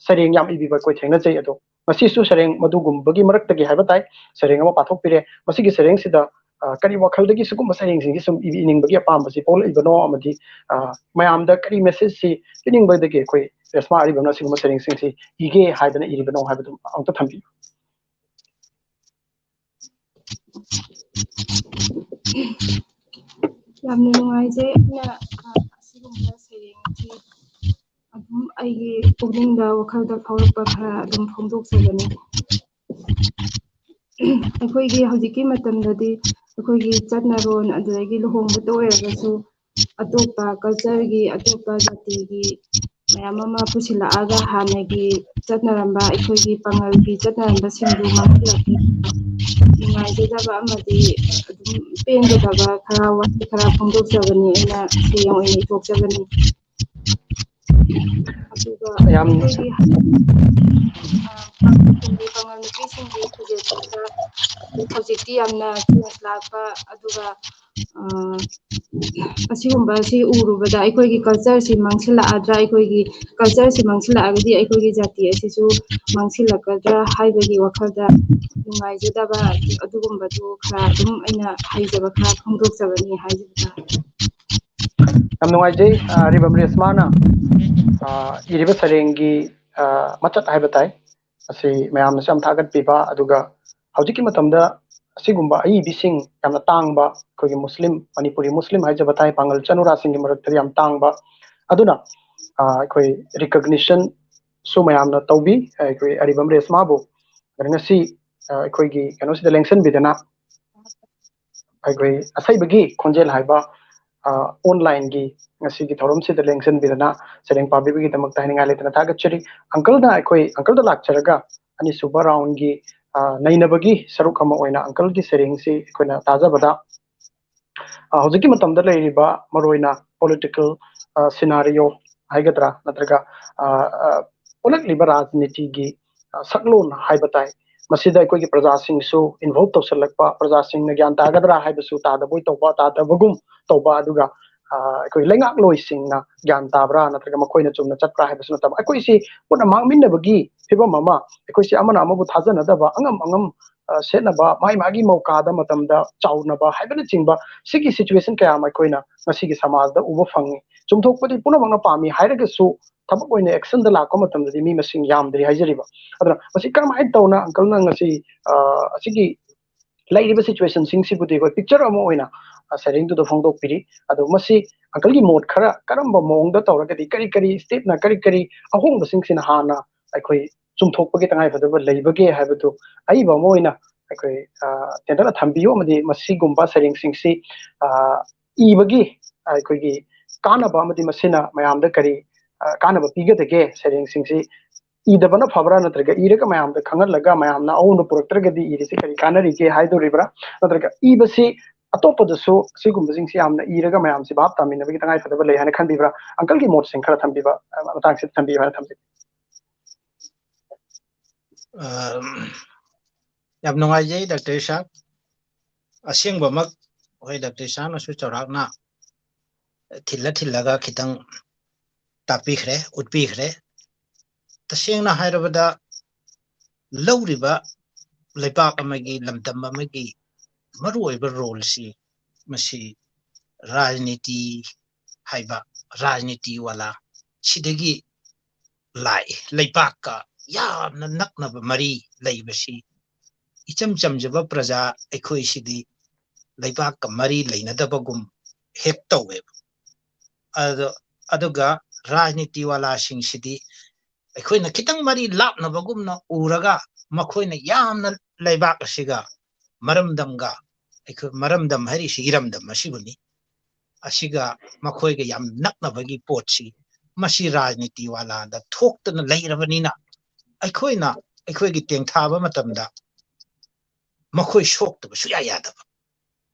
ꯁꯩꯔꯦꯡ ꯌꯥꯝ ꯏꯕꯤꯕ ꯑꯩꯈꯣꯏ ꯊꯦꯡꯅꯖꯩ꯫ ꯑꯗꯣ ꯉꯁꯤꯁꯨ ꯁꯩꯔꯦꯡ ꯃꯗꯨꯒꯨꯝꯕꯒꯤ ꯃꯔꯛꯇꯒꯤ ꯍꯥꯏꯕ ꯇꯥꯏ, ꯁꯩꯔꯦꯡ ꯑꯃ ꯄꯥꯊꯣꯛꯄꯤꯔꯦ꯫ ꯃꯁꯤꯒꯤ ꯁꯩꯔꯦꯡꯁꯤꯗ, ꯑ, ꯀꯔꯤ ꯋꯥꯈꯜꯗꯒꯤ ꯁꯤꯒꯨꯝꯕ ꯁꯩꯔꯦꯡꯁꯤꯡꯁꯤ ꯁꯨꯝ ꯏꯕꯤ-, ꯏꯅꯤꯡꯕꯒꯤ ꯑꯄꯥꯝꯕꯁꯤ ꯄꯣꯛꯂꯛꯏꯕꯅꯣ, ꯑꯃꯗꯤ, ꯑ, ꯃꯌꯥꯝꯗ ꯀꯔꯤ ꯃꯦꯁꯦꯖꯁꯤ ꯄꯤꯅꯤꯡꯕꯗꯒꯤ ꯑꯩꯈꯣꯏ ꯔꯦꯁꯃꯥ ꯑꯔꯤꯕꯝꯅ ꯑꯁꯤꯒꯨꯝꯕ ꯁꯩꯔꯦꯡꯁꯤꯡꯁꯤ ꯏꯒꯦ ꯍꯥꯏꯗꯅ ꯏꯔꯤꯕꯅꯣ ꯍꯥꯏꯕꯗꯨ ꯑꯃꯨꯛꯇ ꯊꯝꯕꯤꯌꯨ꯫ ꯌꯥꯝꯅ ꯅꯨꯡꯉꯥꯏꯖꯩ꯫ ꯑꯩꯅ, ꯑ, ꯑꯁꯤꯒꯨꯝꯕ ꯁꯩꯔꯦꯡꯁꯤ ꯑꯗꯨꯝ ꯑꯩꯒꯤ ꯄꯨꯛꯅꯤꯡꯗ, ꯋꯥꯈꯜꯗ ꯐꯥꯎꯔꯛꯄ ꯈꯔ ꯑꯗꯨꯝ ꯐꯣꯡꯗꯣꯛꯆꯒꯅꯤ꯫ ꯑꯩꯈꯣꯏꯒꯤ ꯍꯧꯖꯤꯛꯀꯤ ꯃꯇꯝꯗꯗꯤ ꯑꯩꯈꯣꯏꯒꯤ ꯆꯠꯅꯔꯣꯟ, ꯑꯗꯨꯗꯒꯤ ꯂꯨꯍꯣꯡꯕꯗ ꯑꯣꯏꯔꯒꯁꯨ ꯑꯇꯣꯞꯄ ꯀꯜꯆꯔꯒꯤ, ꯑꯇꯣꯞꯄ ꯖꯥꯇꯤꯒꯤ ꯃꯌꯥꯝ ꯑꯃ ꯄꯨꯁꯤꯜꯂꯛꯑꯒ ꯍꯥꯟꯅꯒꯤ ꯆꯠꯅꯔꯝꯕ, ꯑꯩꯈꯣꯏꯒꯤ ꯄꯥꯉꯜꯒꯤ ꯆꯠꯅꯔꯝꯕꯁꯤꯡꯗꯨ ꯃꯥꯡꯁꯤꯜꯂꯛꯄ, ꯅꯨꯡꯉꯥꯏꯖꯗꯕ ꯑꯃꯗꯤ ꯑꯗꯨꯝ ꯄꯦꯟꯖꯗꯕ ꯈꯔ, ꯋꯥꯍꯩ ꯈꯔ ꯐꯣꯡꯗꯣꯛꯆꯕꯅꯤ, ꯑꯩꯅ ꯁꯩꯔꯦꯡ ꯑꯣꯏꯅ ꯏꯊꯣꯛꯆꯕꯅꯤ꯫ ꯑꯗꯨꯒ ꯌꯥꯝ ꯑꯩꯈꯣꯏꯒꯤ, ꯑ, ꯄꯥꯉꯜ ꯅꯨꯄꯤꯁꯤꯡꯒꯤ ꯐꯤꯖꯦꯠ ꯆꯛꯆꯥ ꯍꯧꯖꯤꯛꯇꯤ ꯌꯥꯝꯅ ꯆꯦꯟꯖ ꯂꯥꯛꯄ, ꯑꯗꯨꯒ, ꯑ, ꯑꯁꯤꯒꯨꯝꯕ ꯑꯁꯤ ꯎꯔꯨꯕꯗ ꯑꯩꯈꯣꯏꯒꯤ ꯀꯜꯆꯔꯁꯤ ꯃꯥꯡꯁꯤꯜꯂꯛꯑꯗ꯭ꯔꯥ, ꯑꯩꯈꯣꯏꯒꯤ ꯀꯜꯆꯔꯁꯤ ꯃꯥꯡꯁꯤꯜꯂꯛꯑꯒꯗꯤ ꯑꯩꯈꯣꯏꯒꯤ ꯖꯥꯇꯤ ꯑꯁꯤꯁꯨ ꯃꯥꯡꯁꯤꯜꯂꯛꯀꯗ꯭ꯔꯥ ꯍꯥꯏꯕꯒꯤ ꯋꯥꯈꯜꯗ ꯅꯨꯡꯉꯥꯏꯖꯗꯕ ꯑꯗꯨꯒꯨꯝꯕꯗꯨ ꯈꯔ ꯑꯗꯨꯝ ꯑꯩꯅ ꯍꯩꯖꯕ ꯈꯔ ꯐꯣꯡꯗꯣꯛꯆꯕꯅꯤ ꯍꯥꯏꯖꯕ ꯇꯥꯔꯦ꯫ ꯌꯥꯝ ꯅꯨꯡꯉꯥꯏꯖꯩ꯫ ꯑ, ꯑꯔꯤꯕꯝ ꯔꯦꯁꯃꯥꯅ, ꯑ, ꯏꯔꯤꯕ ꯁꯩꯔꯦꯡꯒꯤ, ꯑ, ꯃꯆꯠ ꯍꯥꯏꯕ ꯇꯥꯏ, ꯑꯁꯤ ꯃꯌꯥꯝꯅꯁꯨ ꯌꯥꯝ ꯊꯥꯒꯠꯄꯤꯕ, ꯑꯗꯨꯒ ꯍꯧꯖꯤꯛꯀꯤ ꯃꯇꯝꯗ ꯑꯁꯤꯒꯨꯝꯕ ꯑꯏꯕꯤꯁꯤꯡ ꯌꯥꯝꯅ ꯇꯥꯡꯕ, ꯑꯩꯈꯣꯏꯒꯤ ꯃꯨꯁꯂꯤꯝ, ꯃꯅꯤꯄꯨꯔꯤ ꯃꯨꯁꯂꯤꯝ ꯍꯥꯏꯖꯕ ꯇꯥꯏ, ꯄꯥꯡꯒꯜ ꯆꯅꯨꯔꯥꯁꯤꯡꯒꯤ ꯃꯔꯛꯇ ꯌꯥꯝ ꯇꯥꯡꯕ꯫ ꯑꯗꯨꯅ, ꯑ, ꯑꯩꯈꯣꯏ recognition ꯁꯨ ꯃꯌꯥꯝꯅ ꯇꯧꯕꯤ꯫ ꯑꯩꯈꯣꯏ ꯑꯔꯤꯕꯝ ꯔꯦꯁꯃꯥꯕꯨ ꯉꯁꯤ, ꯑ, ꯑꯩꯈꯣꯏꯒꯤ ꯀꯩꯅꯣꯁꯤꯗ ꯂꯦꯡꯁꯤꯟꯕꯤꯗꯅ, ꯑꯩꯈꯣꯏ ꯑꯁꯩꯕꯒꯤ ꯈꯣꯟꯖꯦꯜ ꯍꯥꯏꯕ, ꯑ, online ꯒꯤ ꯉꯁꯤꯒꯤ ꯊꯧꯔꯝꯁꯤꯗ ꯂꯦꯡꯁꯤꯟꯕꯤꯗꯅ ꯁꯩꯔꯦꯡ ꯄꯥꯕꯤꯕꯒꯤꯗꯃꯛꯇ ꯍꯥꯏꯅꯤꯡꯉꯥꯏ ꯂꯩꯇꯅ ꯊꯥꯒꯠꯆꯔꯤ꯫ Uncle ꯅ ꯑꯩꯈꯣꯏ, uncle ꯗ ꯂꯥꯛꯆꯔꯒ ꯑꯅꯤꯁꯨꯕ round ꯒꯤ, ꯑ, ꯅꯩꯅꯕꯒꯤ ꯁꯔꯨꯛ ꯑꯃ ꯑꯣꯏꯅ uncle ꯒꯤ ꯁꯩꯔꯦꯡꯁꯤ ꯑꯩꯈꯣꯏꯅ ꯇꯥꯖꯕꯗ, ꯑ, ꯍꯧꯖꯤꯛꯀꯤ ꯃꯇꯝꯗ ꯂꯩꯔꯤꯕ ꯃꯔꯨꯑꯣꯏꯅ political, ꯑ, scenario ꯍꯥꯏꯒꯗ꯭ꯔꯥ, ꯅꯠꯇ꯭ꯔꯒ, ꯑ, ꯑ, ꯑꯣꯜꯂꯛꯂꯤꯕ ꯔꯥꯖꯅꯤꯇꯤꯒꯤ, ꯑ, ꯁꯛꯂꯣꯟ ꯍꯥꯏꯕ ꯇꯥꯏ, ꯃꯁꯤꯗ ꯑꯩꯈꯣꯏꯒꯤ ꯄ꯭ꯔꯖꯥꯁꯤꯡꯁꯨ involve ꯇꯧꯁꯤꯜꯂꯛꯄ, ꯄ꯭ꯔꯖꯥꯁꯤꯡꯅ ꯒ꯭ꯌꯥꯟ ꯇꯥꯒꯗ꯭ꯔꯥ ꯍꯥꯏꯕꯁꯨ ꯇꯥꯗꯕꯣꯏ ꯇꯧꯕ, ꯇꯥꯗꯕꯒꯨꯝ ꯇꯧꯕ, ꯑꯗꯨꯒ, ꯑ, ꯑꯩꯈꯣꯏ ꯂꯩꯉꯥꯛꯂꯣꯏꯁꯤꯡꯅ ꯒ꯭ꯌꯥꯟ ꯇꯥꯕ꯭ꯔꯥ ꯅꯠꯇ꯭ꯔꯒ ꯃꯈꯣꯏꯅ ꯆꯨꯝꯅ ꯆꯠꯄ꯭ꯔꯥ ꯍꯥꯏꯕꯁꯨ ꯅꯠꯇꯕ, ꯑꯩꯈꯣꯏꯁꯤ ꯄꯨꯟꯅ ꯃꯥꯡꯃꯤꯟꯅꯕꯒꯤ ꯐꯤꯕꯝ ꯑꯃ, ꯑꯩꯈꯣꯏꯁꯤ ꯑꯃꯅ ꯑꯃꯕꯨ ꯊꯥꯖꯅꯗꯕ, ꯑꯉꯝ ꯑꯉꯝ, ꯑ, ꯁꯦꯠꯅꯕ, ꯃꯥꯒꯤ ꯃꯥꯒꯤ ꯃꯧꯀꯥꯗ ꯃꯇꯝꯗ ꯆꯥꯎꯅꯕ ꯍꯥꯏꯕꯅꯆꯤꯡꯕ ꯁꯤꯒꯤ situation ꯀꯌꯥ ꯑꯃ ꯑꯩꯈꯣꯏꯅ ꯉꯁꯤꯒꯤ ꯁꯃꯥꯖꯗ ꯎꯕ ꯐꯪꯉꯤ꯫ ꯆꯨꯝꯊꯣꯛꯄꯗꯤ ꯄꯨꯝꯅꯃꯛꯅ ꯄꯥꯝꯃꯤ ꯍꯥꯏꯔꯒꯁꯨ ꯊꯕꯛ ꯑꯣꯏꯅ action ꯗ ꯂꯥꯛꯄ ꯃꯇꯝꯗꯗꯤ ꯃꯤ ꯃꯁꯤꯡ ꯌꯥꯝꯗ꯭ꯔꯤ ꯍꯥꯏꯖꯔꯤꯕ꯫ ꯑꯗꯨꯅ ꯃꯁꯤ ꯀꯔꯝꯍꯥꯏꯅ ꯇꯧꯅ uncle ꯅ ꯉꯁꯤ, ꯑ, ꯑꯁꯤꯒꯤ ꯂꯩꯔꯤꯕ situation ꯁꯤꯡꯁꯤꯕꯨꯗꯤ ꯑꯩꯈꯣꯏ picture ꯑꯃ ꯑꯣꯏꯅ, ꯑ, ꯁꯩꯔꯦꯡꯗꯨꯗ ꯐꯣꯡꯗꯣꯛꯄꯤꯔꯤ꯫ ꯑꯗꯣ ꯃꯁꯤ uncle ꯒꯤ ꯃꯣꯠ ꯈꯔ ꯀꯔꯝꯕ ꯃꯑꯣꯡꯗ ꯇꯧꯔꯒꯗꯤ ꯀꯔꯤ ꯀꯔꯤ state ꯅ ꯀꯔꯤ ꯀꯔꯤ ꯑꯍꯣꯡꯕꯁꯤꯡꯁꯤꯅ ꯍꯥꯟꯅ ꯑꯩꯈꯣꯏ ꯆꯨꯝꯊꯣꯛꯄꯒꯤ ꯇꯉꯥꯏꯐꯗꯕ ꯂꯩꯕꯒꯦ ꯍꯥꯏꯕꯗꯨ ꯑꯏꯕ ꯑꯃ ꯑꯣꯏꯅ ꯑꯩꯈꯣꯏ, ꯑ, ꯇꯦꯟꯇꯛꯅ ꯊꯝꯕꯤꯌꯨ, ꯑꯃꯗꯤ ꯃꯁꯤꯒꯨꯝꯕ ꯁꯩꯔꯦꯡꯁꯤꯡꯁꯤ, ꯑ, ꯏꯕꯒꯤ ꯑꯩꯈꯣꯏꯒꯤ ꯀꯥꯟꯅꯕ ꯑꯃꯗꯤ ꯃꯁꯤꯅ ꯃꯌꯥꯝꯗ ꯀꯔꯤ, ꯑ, ꯀꯥꯟꯅꯕ ꯄꯤꯒꯗꯒꯦ, ꯁꯩꯔꯦꯡꯁꯤꯡꯁꯤ ꯏꯗꯕꯅ ꯐꯕ꯭ꯔꯥ ꯅꯠꯇ꯭ꯔꯒ ꯏꯔꯒ ꯃꯌꯥꯝꯗ ꯈꯪꯍꯜꯂꯒ ꯃꯌꯥꯝꯅ ꯑꯑꯣꯟꯕ ꯄꯨꯔꯛꯇ꯭ꯔꯒꯗꯤ ꯏꯔꯤꯁꯤ ꯀꯔꯤ ꯀꯥꯟꯅꯔꯤꯒꯦ ꯍꯥꯏꯗꯣꯔꯤꯕ꯭ꯔꯥ? ꯅꯠꯇ꯭ꯔꯒ ꯏꯕꯁꯤ ꯑꯇꯣꯞꯄꯗꯁꯨ ꯁꯤꯒꯨꯝꯕꯁꯤꯡꯁꯤ ꯌꯥꯝꯅ ꯏꯔꯒ ꯃꯌꯥꯝꯁꯤ ꯚꯥꯞ ꯇꯥꯃꯤꯟꯅꯕꯒꯤ ꯇꯉꯥꯏꯐꯗꯕ ꯂꯩ ꯍꯥꯏꯅ ꯈꯟꯕꯤꯕ꯭ꯔꯥ? Uncle ꯒꯤ ꯃꯣꯠꯁꯤꯡ ꯈꯔ ꯊꯝꯕꯤꯕ, ꯑ, ꯃꯇꯥꯡꯁꯤꯗ ꯊꯝꯕꯤꯌꯨ ꯍꯥꯏꯅ ꯊꯝꯖꯒꯦ꯫ ꯑ, ꯌꯥꯝ ꯅꯨꯡꯉꯥꯏꯖꯩ, ꯗꯥꯛꯇꯔ ꯏꯁꯥꯛ꯫ ꯑꯁꯦꯡꯕꯃꯛ ꯍꯣꯏ, ꯗꯥꯛꯇꯔ ꯏꯁꯥꯅꯁꯨ ꯆꯥꯎꯔꯥꯛꯅ ꯊꯤꯜꯂ ꯊꯤꯜꯂꯒ ꯈꯤꯇꯪ ꯇꯥꯛꯄꯤꯈ꯭ꯔꯦ, ꯎꯠꯄꯤꯈ꯭ꯔꯦ꯫ ꯇꯁꯦꯡꯅ ꯍꯥꯏꯔꯕꯗ, ꯂꯧꯔꯤꯕ ꯂꯩꯕꯥꯛ ꯑꯃꯒꯤ, ꯂꯝꯗꯝ ꯑꯃꯒꯤ ꯃꯔꯨꯑꯣꯏꯕ ꯔꯣꯜꯁꯤ, ꯃꯁꯤ ꯔꯥꯖꯅꯤꯇꯤ ꯍꯥꯏꯕ, ꯔꯥꯖꯅꯤꯇꯤ ꯋꯥꯂꯥ ꯁꯤꯗꯒꯤ ꯂꯥꯛꯏ꯫ ꯂꯩꯕꯥꯛꯀ ꯌꯥꯝꯅ ꯅꯛꯅꯕ ꯃꯔꯤ ꯂꯩꯕꯁꯤ, ꯏꯆꯝ ꯆꯝꯖꯕ ꯄ꯭ꯔꯖꯥ ꯑꯩꯈꯣꯏꯁꯤꯗꯤ ꯂꯩꯕꯥꯛꯀ ꯃꯔꯤ ꯂꯩꯅꯗꯕꯒꯨꯝ ꯍꯦꯛ ꯇꯧꯋꯦꯕ꯫ ꯑꯗꯣ, ꯑꯗꯨꯒ ꯔꯥꯖꯅꯤꯇꯤ ꯋꯥꯂꯥꯁꯤꯡꯁꯤꯗꯤ ꯑꯩꯈꯣꯏꯅ ꯈꯤꯇꯪ ꯃꯔꯤ ꯂꯥꯞꯅꯕꯒꯨꯝꯅ ꯎꯔꯒ, ꯃꯈꯣꯏꯅ ꯌꯥꯝꯅ ꯂꯩꯕꯥꯛ ꯑꯁꯤꯒ, ꯃꯔꯝꯗꯝꯒ, ꯑꯩꯈꯣꯏ ꯃꯔꯝꯗꯝ ꯍꯥꯏꯔꯤꯁꯤ ꯏꯔꯝꯗꯝ ꯑꯁꯤꯕꯨꯅꯤ, ꯑꯁꯤꯒ ꯃꯈꯣꯏꯒ ꯌꯥꯝ ꯅꯛꯅꯕꯒꯤ ꯄꯣꯠꯁꯤ, ꯃꯁꯤ ꯔꯥꯖꯅꯤꯇꯤ ꯋꯥꯂꯥꯗ ꯊꯣꯛꯇꯅ ꯂꯩꯔꯕꯅꯤꯅ, ꯑꯩꯈꯣꯏꯅ ꯑꯩꯈꯣꯏꯒꯤ ꯇꯦꯡꯊꯥꯕ ꯃꯇꯝꯗ ꯃꯈꯣꯏ ꯁꯣꯛꯇꯕ ꯁꯨꯡꯌꯥ ꯌꯥꯗꯕ,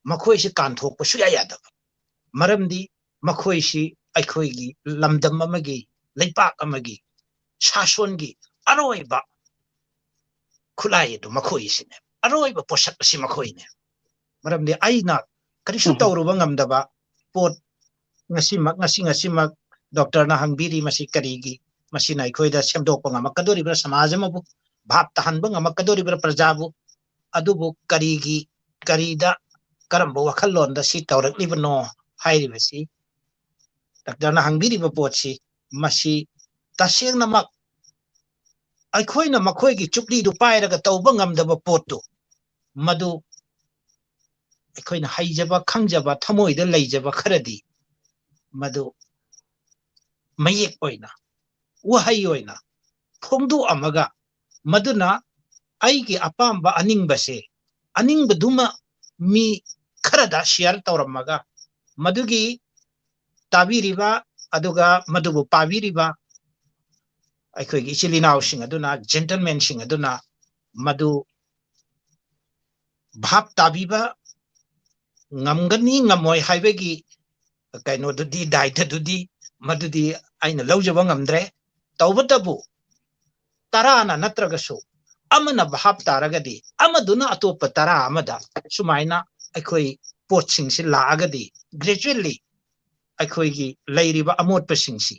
ꯃꯈꯣꯏꯁꯤ ꯀꯥꯟꯊꯣꯛꯄ ꯁꯨꯡꯌꯥ ꯌꯥꯗꯕ꯫ ꯃꯔꯝꯗꯤ ꯃꯈꯣꯏꯁꯤ ꯑꯩꯈꯣꯏꯒꯤ ꯂꯝꯗꯝ ꯑꯃꯒꯤ, ꯂꯩꯕꯥꯛ ꯑꯃꯒꯤ ꯁꯥꯁꯣꯟꯒꯤ ꯑꯔꯣꯏꯕ ꯈꯨꯠꯂꯥꯏ ꯑꯗꯨ ꯃꯈꯣꯏꯁꯤꯅꯦ, ꯑꯔꯣꯏꯕ ꯄꯣꯠꯁꯛ ꯑꯁꯤ ꯃꯈꯣꯏꯅꯦ꯫ ꯃꯔꯝꯗꯤ ꯑꯩꯅ ꯀꯔꯤꯁꯨ ꯎꯝ꯫ ꯇꯧꯔꯨꯕ ꯉꯝꯗꯕ ꯄꯣꯠ, ꯉꯁꯤꯃꯛ, ꯉꯁꯤ ꯉꯁꯤꯃꯛ ꯗꯣꯛꯇꯔꯅ ꯍꯪꯕꯤꯔꯤ, ꯃꯁꯤ ꯀꯔꯤꯒꯤ, ꯃꯁꯤꯅ ꯑꯩꯈꯣꯏꯗ ꯁꯦꯝꯗꯣꯛꯄ ꯉꯝꯃꯛꯀꯗꯣꯔꯤꯕ꯭ꯔꯥ, ꯁꯃꯥꯖ ꯑꯃꯕꯨ ꯚꯥꯞ ꯇꯥꯍꯟꯕ ꯉꯝꯃꯛꯀꯗꯣꯔꯤꯕ꯭ꯔꯥ ꯄ꯭ꯔꯖꯥꯕꯨ? ꯑꯗꯨꯕꯨ ꯀꯔꯤꯒꯤ, ꯀꯔꯤꯗ, ꯀꯔꯝꯕ ꯋꯥꯈꯜꯂꯣꯟꯗ ꯁꯤ ꯇꯧꯔꯛꯂꯤꯕꯅꯣ ꯍꯥꯏꯔꯤꯕꯁꯤ, ꯗꯥꯛꯇꯔꯅ ꯍꯪꯕꯤꯔꯤꯕ ꯄꯣꯠꯁꯤ, ꯃꯁꯤ ꯇꯁꯦꯡꯅꯃꯛ ꯑꯩꯈꯣꯏꯅ ꯃꯈꯣꯏꯒꯤ ꯆꯨꯞꯂꯤꯗꯨ ꯄꯥꯏꯔꯒ ꯇꯧꯕ ꯉꯝꯗꯕ ꯄꯣꯠꯇꯨ, ꯃꯗꯨ ꯑꯩꯈꯣꯏꯅ ꯍꯩꯖꯕ, ꯈꯪꯖꯕ, ꯊꯃꯣꯏꯗ ꯂꯩꯖꯕ ꯈꯔꯗꯤ ꯃꯗꯨ ꯃꯌꯦꯛ ꯑꯣꯏꯅ, ꯋꯥꯍꯩ ꯑꯣꯏꯅ ꯐꯣꯡꯗꯣꯛꯑꯝꯃꯒ, ꯃꯗꯨꯅ ꯑꯩꯒꯤ ꯑꯄꯥꯝꯕ ꯑꯅꯤꯡꯕꯁꯦ, ꯑꯅꯤꯡꯕꯗꯨꯃ ꯃꯤ ꯈꯔꯗ ꯁꯤꯌꯔ ꯇꯧꯔꯝꯃꯒ, ꯃꯗꯨꯒꯤ ꯇꯥꯕꯤꯔꯤꯕ, ꯑꯗꯨꯒ ꯃꯗꯨꯕꯨ ꯄꯥꯕꯤꯔꯤꯕ ꯑꯩꯈꯣꯏꯒꯤ ꯏꯆꯤꯜ ꯏꯅꯥꯎꯁꯤꯡ ꯑꯗꯨꯅ, ꯖꯦꯟꯇꯜꯃꯦꯟꯁꯤꯡ ꯑꯗꯨꯅ ꯃꯗꯨ ꯚꯥꯞ ꯇꯥꯕꯤꯕ ꯉꯝꯒꯅꯤ ꯉꯝꯃꯣꯏ ꯍꯥꯏꯕꯒꯤ ꯀꯩꯅꯣꯗꯨꯗꯤ, ꯗꯥꯏꯇꯗꯨꯗꯤ, ꯃꯗꯨꯗꯤ ꯑꯩꯅ ꯂꯧꯖꯕ ꯉꯝꯗ꯭ꯔꯦ꯫ ꯇꯧꯕꯇꯕꯨ, ꯇꯔꯥꯅ ꯅꯠꯇ꯭ꯔꯒꯁꯨ ꯑꯃꯅ ꯚꯥꯞ ꯇꯥꯔꯒꯗꯤ, ꯑꯃꯗꯨꯅ ꯑꯇꯣꯞꯄ ꯇꯔꯥ ꯑꯃꯗ ꯁꯨꯃꯥꯏꯅ ꯑꯩꯈꯣꯏ ꯄꯣꯠꯁꯤꯡꯁꯤ ꯂꯥꯛꯑꯒꯗꯤ gradually ꯑꯩꯈꯣꯏꯒꯤ ꯂꯩꯔꯤꯕ ꯑꯃꯣꯠꯄꯁꯤꯡꯁꯤ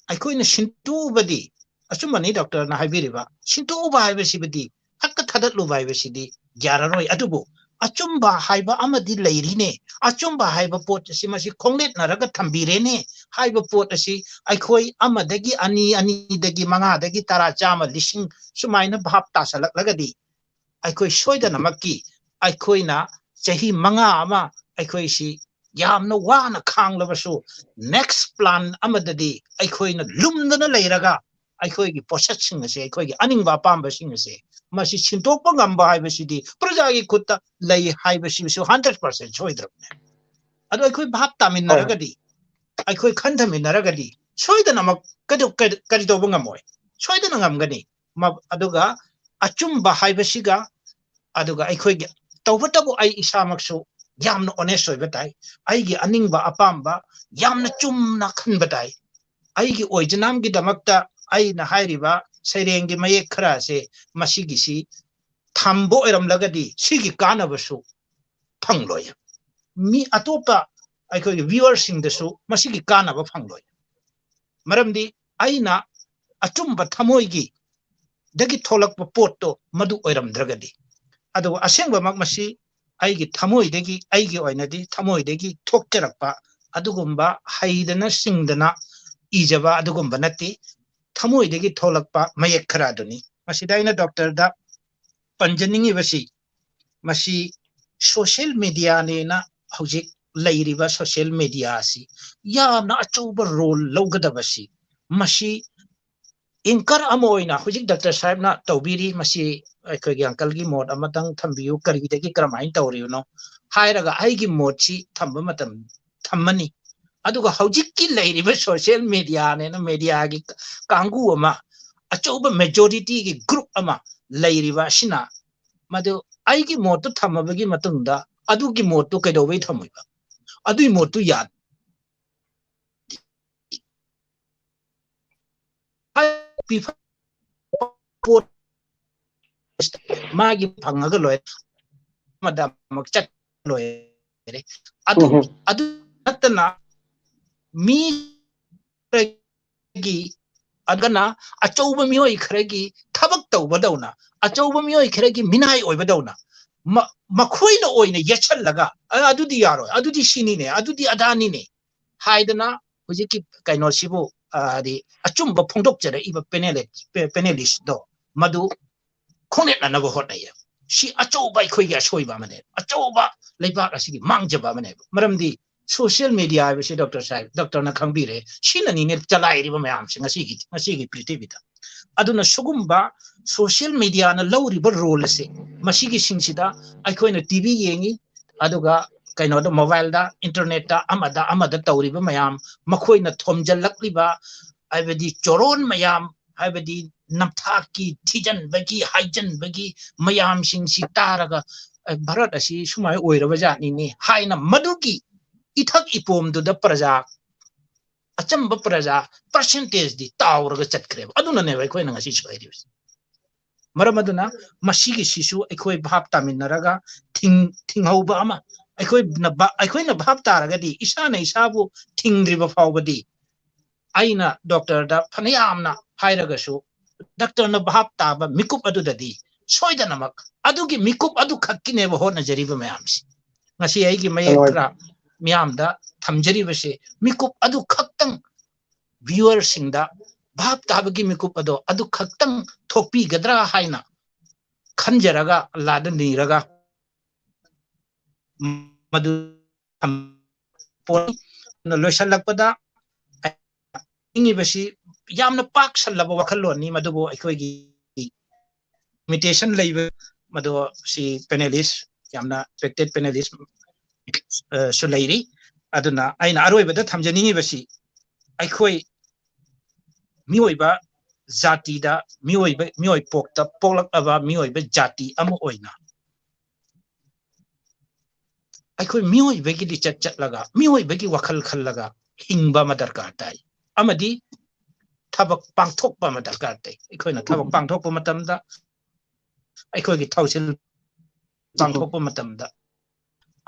ꯑꯩꯈꯣꯏꯅ ꯁꯤꯟꯇꯣꯛꯎꯕꯗꯤ, ꯑꯆꯨꯝꯕꯅꯤ ꯗꯣꯛꯇꯔꯅ ꯍꯥꯏꯕꯤꯔꯤꯕ, ꯁꯤꯟꯇꯣꯛꯎꯕ ꯍꯥꯏꯕꯁꯤꯕꯨꯗꯤ, ꯍꯦꯛꯇ ꯊꯥꯗꯠꯂꯨꯕ ꯍꯥꯏꯕꯁꯤꯗꯤ ꯌꯥꯔꯔꯣꯏ꯫ ꯑꯗꯨꯕꯨ ꯑꯆꯨꯝꯕ ꯍꯥꯏꯕ ꯑꯃꯗꯤ ꯂꯩꯔꯤꯅꯦ, ꯑꯆꯨꯝꯕ ꯍꯥꯏꯕ ꯄꯣꯠ ꯑꯁꯤ ꯃꯁꯤ ꯈꯣꯡꯂꯦꯠꯅꯔꯒ ꯊꯝꯕꯤꯔꯦꯅꯦ ꯍꯥꯏꯕ ꯄꯣꯠ ꯑꯁꯤ ꯑꯩꯈꯣꯏ ꯑꯃꯗꯒꯤ ꯑꯅꯤ, ꯑꯅꯤꯗꯒꯤ ꯃꯉꯥꯗꯒꯤ ꯇꯔꯥ, ꯆꯥꯝꯃ, ꯂꯤꯁꯤꯡ ꯁꯨꯃꯥꯏꯅ ꯚꯥꯞ ꯇꯥꯁꯜꯂꯛꯂꯒꯗꯤ, ꯑꯩꯈꯣꯏ ꯁꯣꯏꯗꯅꯃꯛꯀꯤ ꯑꯩꯈꯣꯏꯅ ꯆꯍꯤ ꯃꯉꯥ ꯑꯃ ꯑꯩꯈꯣꯏꯁꯤ ꯌꯥꯝꯅ ꯋꯥꯅ ꯈꯥꯡꯂꯕꯁꯨ, next plan ꯑꯃꯗꯗꯤ ꯑꯩꯈꯣꯏꯅ ꯂꯨꯝꯗꯅ ꯂꯩꯔꯒ ꯑꯩꯈꯣꯏꯒꯤ ꯄꯣꯠꯁꯛꯁꯤꯡ ꯑꯁꯦ, ꯑꯩꯈꯣꯏꯒꯤ ꯑꯅꯤꯡꯕ ꯑꯄꯥꯝꯕꯁꯤꯡ ꯑꯁꯦ, ꯃꯁꯤ ꯁꯤꯟꯗꯣꯛꯄ ꯉꯝꯕ ꯍꯥꯏꯕꯁꯤꯗꯤ ꯄ꯭ꯔꯖꯥꯒꯤ ꯈꯨꯠꯇ ꯂꯩ ꯍꯥꯏꯕꯁꯤꯁꯨ hundred percent ꯁꯣꯏꯗ꯭ꯔꯕꯅꯦ꯫ ꯑꯗꯣ ꯑꯩꯈꯣꯏ ꯚꯥꯞ ꯇꯥꯃꯤꯟꯅꯔꯒꯗꯤ, ꯑꯩꯈꯣꯏ ꯈꯟꯊꯃꯤꯟꯅꯔꯒꯗꯤ ꯁꯣꯏꯗꯅꯃꯛ ꯀꯩꯗꯧ-, ꯀꯔꯤ ꯀꯔꯤ ꯇꯧꯕ ꯉꯝꯃꯣꯏ? ꯁꯣꯏꯗꯅ ꯉꯝꯒꯅꯤ꯫ ꯃ-, ꯑꯗꯨꯒ ꯑꯆꯨꯝꯕ ꯍꯥꯏꯕꯁꯤꯒ, ꯑꯗꯨꯒ ꯑꯩꯈꯣꯏꯒꯤ, ꯇꯧꯕꯇꯕꯨ ꯑꯩ ꯏꯁꯥꯃꯛꯁꯨ ꯌꯥꯝꯅ honest ꯑꯣꯏꯕ ꯇꯥꯏ, ꯑꯩꯒꯤ ꯑꯅꯤꯡꯕ ꯑꯄꯥꯝꯕ ꯌꯥꯝꯅ ꯆꯨꯝꯅ ꯈꯟꯕ ꯇꯥꯏ꯫ ꯑꯩꯒꯤ ꯑꯣꯏꯖꯅꯥꯝꯒꯤꯗꯃꯛꯇ ꯑꯩꯅ ꯍꯥꯏꯔꯤꯕ ꯁꯩꯔꯦꯡꯒꯤ ꯃꯌꯦꯛ ꯈꯔ ꯑꯁꯦ, ꯃꯁꯤꯒꯤꯁꯤ ꯊꯝꯕ ꯑꯣꯏꯔꯝꯂꯒꯗꯤ ꯁꯤꯒꯤ ꯀꯥꯟꯅꯕꯁꯨ ꯐꯪꯂꯣꯏ꯫ ꯃꯤ ꯑꯇꯣꯞꯄ ꯑꯩꯈꯣꯏꯒꯤ viewerꯁꯤꯡꯗꯁꯨ ꯃꯁꯤꯒꯤ ꯀꯥꯟꯅꯕ ꯐꯪꯂꯣꯏ꯫ ꯃꯔꯝꯗꯤ ꯑꯩꯅ ꯑꯆꯨꯝꯕ ꯊꯃꯣꯏꯒꯤ ꯗꯒꯤ ꯊꯣꯛꯂꯛꯄ ꯄꯣꯠꯇꯣ ꯃꯗꯨ ꯑꯣꯏꯔꯝꯗ꯭ꯔꯒꯗꯤ꯫ ꯑꯗꯨꯒ ꯑꯁꯦꯡꯕꯃꯛ ꯃꯁꯤ ꯑꯩꯒꯤ ꯊꯃꯣꯏꯗꯒꯤ, ꯑꯩꯒꯤ ꯑꯣꯏꯅꯗꯤ ꯊꯃꯣꯏꯗꯒꯤ ꯊꯣꯛꯆꯔꯛꯄ ꯑꯗꯨꯒꯨꯝꯕ ꯍꯩꯗꯅ ꯁꯤꯡꯗꯅ ꯏꯖꯕ ꯑꯗꯨꯒꯨꯝꯕ ꯅꯠꯇꯦ꯫ ꯊꯃꯣꯏꯗꯒꯤ ꯊꯣꯛꯂꯛꯄ ꯃꯌꯦꯛ ꯈꯔ ꯑꯗꯨꯅꯤ꯫ ꯃꯁꯤꯗ ꯑꯩꯅ ꯗꯣꯛꯇꯔꯗ ꯄꯟꯖꯅꯤꯡꯉꯤꯕꯁꯤ, ꯃꯁꯤ social mediaꯅꯦꯅ ꯍꯧꯖꯤꯛ ꯂꯩꯔꯤꯕ social media ꯑꯁꯤ ꯌꯥꯝꯅ ꯑꯆꯧꯕ role ꯂꯧꯒꯗꯕꯁꯤ, ꯃꯁꯤ anchor ꯑꯃ ꯑꯣꯏꯅ ꯍꯧꯖꯤꯛ ꯗꯥꯛꯇꯔ ꯁꯥꯍꯦꯕꯅ ꯇꯧꯕꯤꯔꯤ꯫ ꯃꯁꯤ ꯑꯩꯈꯣꯏꯒꯤ uncleꯒꯤ ꯃꯣꯠ ꯑꯃꯇꯪ ꯊꯝꯕꯤꯌꯨ, ꯀꯔꯤꯗꯒꯤ ꯀꯔꯝꯍꯥꯏꯅ ꯇꯧꯔꯤꯕꯅꯣ ꯍꯥꯏꯔꯒ ꯑꯩꯒꯤ ꯃꯣꯠꯁꯤ ꯊꯝꯕ ꯃꯇꯝ ꯊꯝꯃꯅꯤ꯫ ꯑꯗꯨꯒ ꯍꯧꯖꯤꯛꯀꯤ ꯂꯩꯔꯤꯕ social mediaꯅꯦꯅ mediaꯒꯤ ꯀꯥꯡꯕꯨ ꯑꯃ, ꯑꯆꯧꯕ majorityꯒꯤ group ꯑꯃ ꯂꯩꯔꯤꯕ ꯑꯁꯤꯅ, ꯃꯗꯨ ꯑꯩꯒꯤ ꯃꯣꯠꯇꯨ ꯊꯝꯃꯕꯒꯤ ꯃꯇꯨꯡꯗ ꯑꯗꯨꯒꯤ ꯃꯣꯠꯇꯨ ꯀꯩꯗꯧꯕꯩ ꯊꯝꯃꯣꯏꯕ? ꯑꯗꯨꯒꯤ ꯃꯣꯠꯇꯨ ꯌꯥ-, ꯄꯣꯠ ꯃꯥꯒꯤ ꯐꯪꯉꯒ ꯂꯣꯏꯔꯦ꯫ ꯑꯃꯗ ꯑꯃꯨꯛ ꯆꯠ ꯂꯣꯏꯔꯦ꯫ ꯍꯥꯏꯔꯦ꯫ ꯑꯗꯨ, ꯎꯝ꯫ ꯑꯗꯨ ꯅꯠꯇꯅ ꯃꯤ ꯈꯔꯒꯤ, ꯑꯗꯨꯅ ꯑꯆꯧꯕ ꯃꯤꯑꯣꯏ ꯈꯔꯒꯤ ꯊꯕꯛ ꯇꯧꯕꯗꯧꯅ, ꯑꯆꯧꯕ ꯃꯤꯑꯣꯏ ꯈꯔꯒꯤ ꯃꯤꯅꯥꯏ ꯑꯣꯏꯕꯗꯧꯅ, ꯃ-, ꯃꯈꯣꯏꯅ ꯑꯣꯏꯅ ꯌꯦꯠꯁꯜꯂꯒ, "ꯑ, ꯑꯗꯨꯗꯤ ꯌꯥꯔꯣꯏ, ꯑꯗꯨꯗꯤ ꯁꯤꯅꯤꯅꯦ, ꯑꯗꯨꯗꯤ ꯑꯗꯥꯅꯤꯅꯦ" ꯍꯥꯏꯗꯅ ꯍꯧꯖꯤꯛꯀꯤ ꯀꯩꯅꯣꯁꯤꯕꯨ, ꯑ, ꯍꯥꯏꯗꯤ ꯑꯆꯨꯝꯕ ꯐꯣꯡꯗꯣꯛꯆꯔꯛꯏꯕ ꯄꯦꯅꯦꯂꯤꯁ, ꯄꯦ-, ꯄꯦꯅꯦꯂꯤꯁꯇꯣ ꯃꯗꯨ ꯈꯣꯡꯅꯦꯠꯅꯅꯕ ꯍꯣꯠꯅꯩꯌꯦ꯫ ꯁꯤ ꯑꯆꯧꯕ ꯑꯩꯈꯣꯏꯒꯤ ꯑꯁꯣꯏꯕ ꯑꯃꯅꯦ, ꯑꯆꯧꯕ ꯂꯩꯕꯥꯛ ꯑꯁꯤꯒꯤ ꯃꯥꯡꯖꯕ ꯑꯃꯅꯦꯕ꯫ ꯃꯔꯝꯗꯤ social media ꯍꯥꯏꯕꯁꯤ, ꯗꯣꯛꯇꯔ ꯁꯥꯍꯦꯕ, ꯗꯣꯛꯇꯔꯅ ꯈꯪꯕꯤꯔꯦ, ꯁꯤꯅꯅꯤꯅꯦ ꯆꯂꯥꯏꯔꯤꯕ ꯃꯌꯥꯝꯁꯦ ꯉꯁꯤꯒꯤ, ꯉꯁꯤꯒꯤ ꯄ꯭ꯔꯤꯊꯤꯕꯤꯗ꯫ ꯑꯗꯨꯅ ꯁꯤꯒꯨꯝꯕ social mediaꯅ ꯂꯧꯔꯤꯕ role ꯑꯁꯤ, ꯃꯁꯤꯒꯤꯁꯤꯡꯁꯤꯗ ꯑꯩꯈꯣꯏꯅ TV ꯌꯦꯡꯉꯤ, ꯑꯗꯨꯒ ꯀꯩꯅꯣꯗ, mobileꯗ, internetꯇ, ꯑꯃꯗ ꯑꯃꯗ ꯇꯧꯔꯤꯕ ꯃꯌꯥꯝ, ꯃꯈꯣꯏꯅ ꯊꯣꯝꯖꯤꯜꯂꯛꯂꯤꯕ, ꯍꯥꯏꯕꯗꯤ ꯆꯣꯔꯣꯟ ꯃꯌꯥꯝ, ꯍꯥꯏꯕꯗꯤ ꯅꯝꯊꯥꯛꯀꯤ, ꯊꯤꯖꯤꯟꯕꯒꯤ, ꯍꯥꯏꯖꯤꯟꯕꯒꯤ ꯃꯌꯥꯝꯁꯤꯡꯁꯤ ꯇꯥꯔꯒ, "ꯑꯦ, ꯚꯥꯔꯠ ꯑꯁꯤ ꯁꯨꯃꯥꯏꯅ ꯑꯣꯏꯔꯕ ꯖꯥꯠꯅꯤꯅꯦ" ꯍꯥꯏꯅ ꯃꯗꯨꯒꯤ ꯏꯊꯛ ꯏꯄꯣꯝꯗꯨꯗ ꯄ꯭ꯔꯖꯥ, ꯑꯆꯝꯕ ꯄ꯭ꯔꯖꯥ percentageꯗꯤ ꯇꯥꯎꯔꯒ ꯆꯠꯈ꯭ꯔꯦꯕ꯫ ꯑꯗꯨꯅꯅꯦꯕ ꯑꯩꯈꯣꯏꯅ ꯉꯁꯤ ꯁꯣꯏꯔꯤꯕꯁꯦ꯫ ꯃꯔꯝ ꯑꯗꯨꯅ ꯃꯁꯤꯒꯤꯁꯤꯁꯨ ꯑꯩꯈꯣꯏ ꯚꯥꯞ ꯇꯥꯃꯤꯟꯅꯔꯒ ꯊꯤꯡ-, ꯊꯤꯡꯍꯧꯕ ꯑꯃ, ꯑꯩꯈꯣꯏꯅ ꯚꯥ-, ꯑꯩꯈꯣꯏꯅ ꯚꯥꯞ ꯇꯥꯔꯒꯗꯤ, ꯏꯁꯥꯅ ꯏꯁꯥꯕꯨ ꯊꯤꯡꯗ꯭ꯔꯤꯕ ꯐꯥꯎꯕꯗꯤ, ꯑꯩꯅ ꯗꯣꯛꯇꯔꯗ ꯐꯅꯌꯥꯝꯅ ꯍꯥꯏꯔꯒꯁꯨ, ꯗꯣꯛꯇꯔꯅ ꯚꯥꯞ ꯇꯥꯕ ꯃꯤꯀꯨꯞ ꯑꯗꯨꯗꯗꯤ ꯁꯣꯏꯗꯅꯃꯛ ꯑꯗꯨꯒꯤ ꯃꯤꯀꯨꯞ ꯑꯗꯨꯈꯛꯀꯤꯅꯦꯕ ꯍꯣꯠꯅꯖꯔꯤꯕ ꯃꯌꯥꯝꯁꯤ꯫ ꯉꯁꯤ ꯑꯩꯒꯤ ꯃꯌꯦꯛ ꯍꯣꯏ꯫ ꯈꯔ ꯃꯤꯌꯥꯝꯗ ꯊꯝꯖꯔꯤꯕꯁꯦ, ꯃꯤꯀꯨꯞ ꯑꯗꯨꯈꯛꯇꯪ viewerꯁꯤꯡꯗ ꯚꯥꯞ ꯇꯥꯕꯒꯤ ꯃꯤꯀꯨꯞ ꯑꯗꯣ ꯑꯗꯨꯈꯛꯇꯪ ꯊꯣꯛꯄꯤꯒꯗ꯭ꯔꯥ ꯍꯥꯏꯅ ꯈꯟꯖꯔꯒ, ꯑꯜꯂꯥꯗ ꯅꯤꯔꯒ, ꯃꯗꯨ ꯂꯣꯏꯁꯤꯜꯂꯛꯄꯗ ꯅꯤꯡꯉꯤꯕꯁꯤ ꯌꯥꯝꯅ ꯄꯥꯛ ꯁꯜꯂꯕ ꯋꯥꯈꯜꯂꯣꯟꯅꯤ, ꯃꯗꯨꯕꯨ ꯑꯩꯈꯣꯏꯒꯤ limitation ꯂꯩꯕ, ꯃꯗꯨ ꯁꯤ panelist, ꯌꯥꯝꯅ respected panelist, ꯑ, ꯁꯨ ꯂꯩꯔꯤ꯫ ꯑꯗꯨꯅ ꯑꯩꯅ ꯑꯔꯣꯏꯕꯗ ꯊꯝꯖꯅꯤꯡꯉꯤꯕꯁꯤ, ꯑꯩꯈꯣꯏ ꯃꯤꯑꯣꯏꯕ ꯖꯥꯇꯤꯗ, ꯃꯤꯑꯣꯏꯕ, ꯃꯤꯑꯣꯏ ꯄꯣꯛꯇ ꯄꯣꯛꯂꯛꯂꯕ ꯃꯤꯑꯣꯏꯕ ꯖꯥꯇꯤ ꯑꯃ ꯑꯣꯏꯅ, ꯑꯩꯈꯣꯏ ꯃꯤꯑꯣꯏꯕꯒꯤ ꯂꯤꯆꯠ ꯆꯠꯂꯒ, ꯃꯤꯑꯣꯏꯕꯒꯤ ꯋꯥꯈꯜ ꯈꯜꯂꯒ ꯍꯤꯡꯕ ꯑꯃ ꯗꯔꯀꯥꯔ ꯇꯥꯏ꯫ ꯑꯃꯗꯤ ꯊꯕꯛ ꯄꯥꯡꯊꯣꯛꯄ ꯑꯃ ꯗꯔꯀꯥꯔ ꯇꯥꯏ꯫ ꯑꯩꯈꯣꯏꯅ ꯊꯕꯛ ꯄꯥꯡꯊꯣꯛꯄ ꯃꯇꯝꯗ, ꯑꯩꯈꯣꯏꯒꯤ ꯊꯧꯁꯤꯜ ꯄꯥꯡꯊꯣꯛꯄ ꯃꯇꯝꯗ,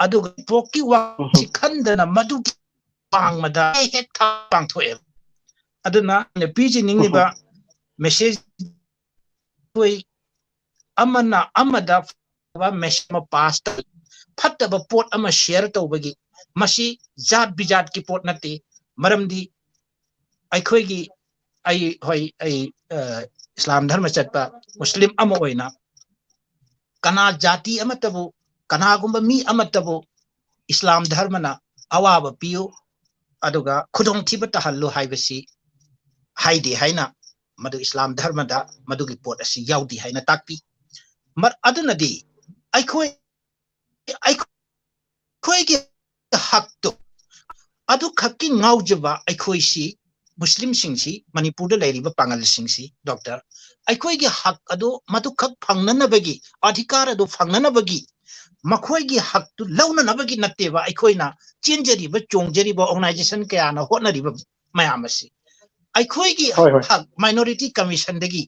ꯑꯗꯨꯒ ꯄꯣꯛꯀꯤ ꯋꯥꯁꯤ ꯈꯟꯗꯅ ꯃꯗꯨꯒꯤ ꯋꯥꯡꯃꯗ ꯍꯦꯛ ꯊꯥ ꯄꯥꯡꯊꯣꯛꯑꯦꯕ꯫ ꯑꯗꯨꯅ ꯑꯩꯅ ꯄꯤꯖꯅꯤꯡꯂꯤꯕ ꯃꯦꯁꯦꯖ ꯑꯩꯈꯣꯏ ꯑꯃꯅ ꯑꯃꯗ ꯐꯕ ꯃꯦꯁꯦꯖ ꯑꯃ ꯄꯥꯁ ꯇꯧ, ꯐꯠꯇꯕ ꯄꯣꯠ ꯑꯃ ꯁꯤꯌꯔ ꯇꯧꯕꯒꯤ ꯃꯁꯤ ꯖꯥꯠ ꯕꯤꯖꯥꯠꯀꯤ ꯄꯣꯠ ꯅꯠꯇꯦ꯫ ꯃꯔꯝꯗꯤ ꯑꯩꯈꯣꯏꯒꯤ ꯑꯩ ꯍꯣꯏ ꯑꯩ ꯏꯁꯂꯥꯝ ꯙꯔꯃ ꯆꯠꯄ ꯃꯨꯁꯂꯤꯝ ꯑꯃ ꯑꯣꯏꯅ ꯀꯅꯥ ꯖꯥꯇꯤ ꯑꯃꯠꯇꯕꯨ ꯀꯅꯥꯒꯨꯝꯕ ꯃꯤ ꯑꯃꯠꯇꯕꯨ ꯏꯁꯂꯥꯝ ꯙꯔꯃꯅ ꯑꯋꯥꯕ ꯄꯤꯌꯨ ꯑꯗꯨꯒ ꯈꯨꯗꯣꯡꯊꯤꯕ ꯇꯥꯍꯜꯂꯨ ꯍꯥꯏꯕꯁꯤ ꯍꯥꯏꯗꯦ ꯍꯥꯏꯅ ꯃꯗꯨ ꯏꯁꯂꯥꯝ ꯙꯔꯃꯗ ꯃꯗꯨꯒꯤ ꯄꯣꯠ ꯑꯁꯤ ꯌꯥꯎꯗꯦ ꯍꯥꯏꯅ ꯇꯥꯛꯄꯤ꯫ ꯑꯗꯨꯅꯗꯤ ꯑꯩꯈꯣꯏ ꯑꯩꯈꯣꯏꯒꯤ ꯍꯛꯇꯨ ꯑꯗꯨꯈꯛꯀꯤ ꯉꯥꯎꯖꯕ ꯑꯩꯈꯣꯏꯁꯤ ꯃꯨꯁꯂꯤꯝꯁꯤꯡꯁꯤ ꯃꯅꯤꯄꯨꯔꯗ ꯂꯩꯔꯤꯕ ꯄꯥꯉꯜꯁꯤꯡꯁꯤ ꯗꯣꯛꯇꯔ ꯑꯩꯈꯣꯏꯒꯤ ꯍꯛ ꯑꯗꯨ ꯃꯗꯨꯈꯛ ꯐꯪꯅꯅꯕꯒꯤ ꯑꯙꯤꯀꯥꯔ ꯑꯗꯨ ꯐꯪꯅꯅꯕꯒꯤ ꯃꯈꯣꯏꯒꯤ ꯍꯛꯇꯨ ꯂꯧꯅꯅꯕꯒꯤ ꯅꯠꯇꯦꯕ ꯑꯩꯈꯣꯏꯅ ꯆꯦꯟꯖꯔꯤꯕ ꯆꯣꯡꯖꯔꯤꯕ ꯑꯣꯔꯒꯅꯥꯏꯖꯦꯁꯟ ꯀꯌꯥꯅ ꯍꯣꯠꯅꯔꯤꯕ ꯃꯌꯥꯝ ꯑꯁꯤ꯫ ꯑꯩꯈꯣꯏꯒꯤ ꯍꯛ ꯃꯥꯏꯅꯣꯔꯤꯇꯤ ꯀꯃꯤꯁꯟꯗꯒꯤ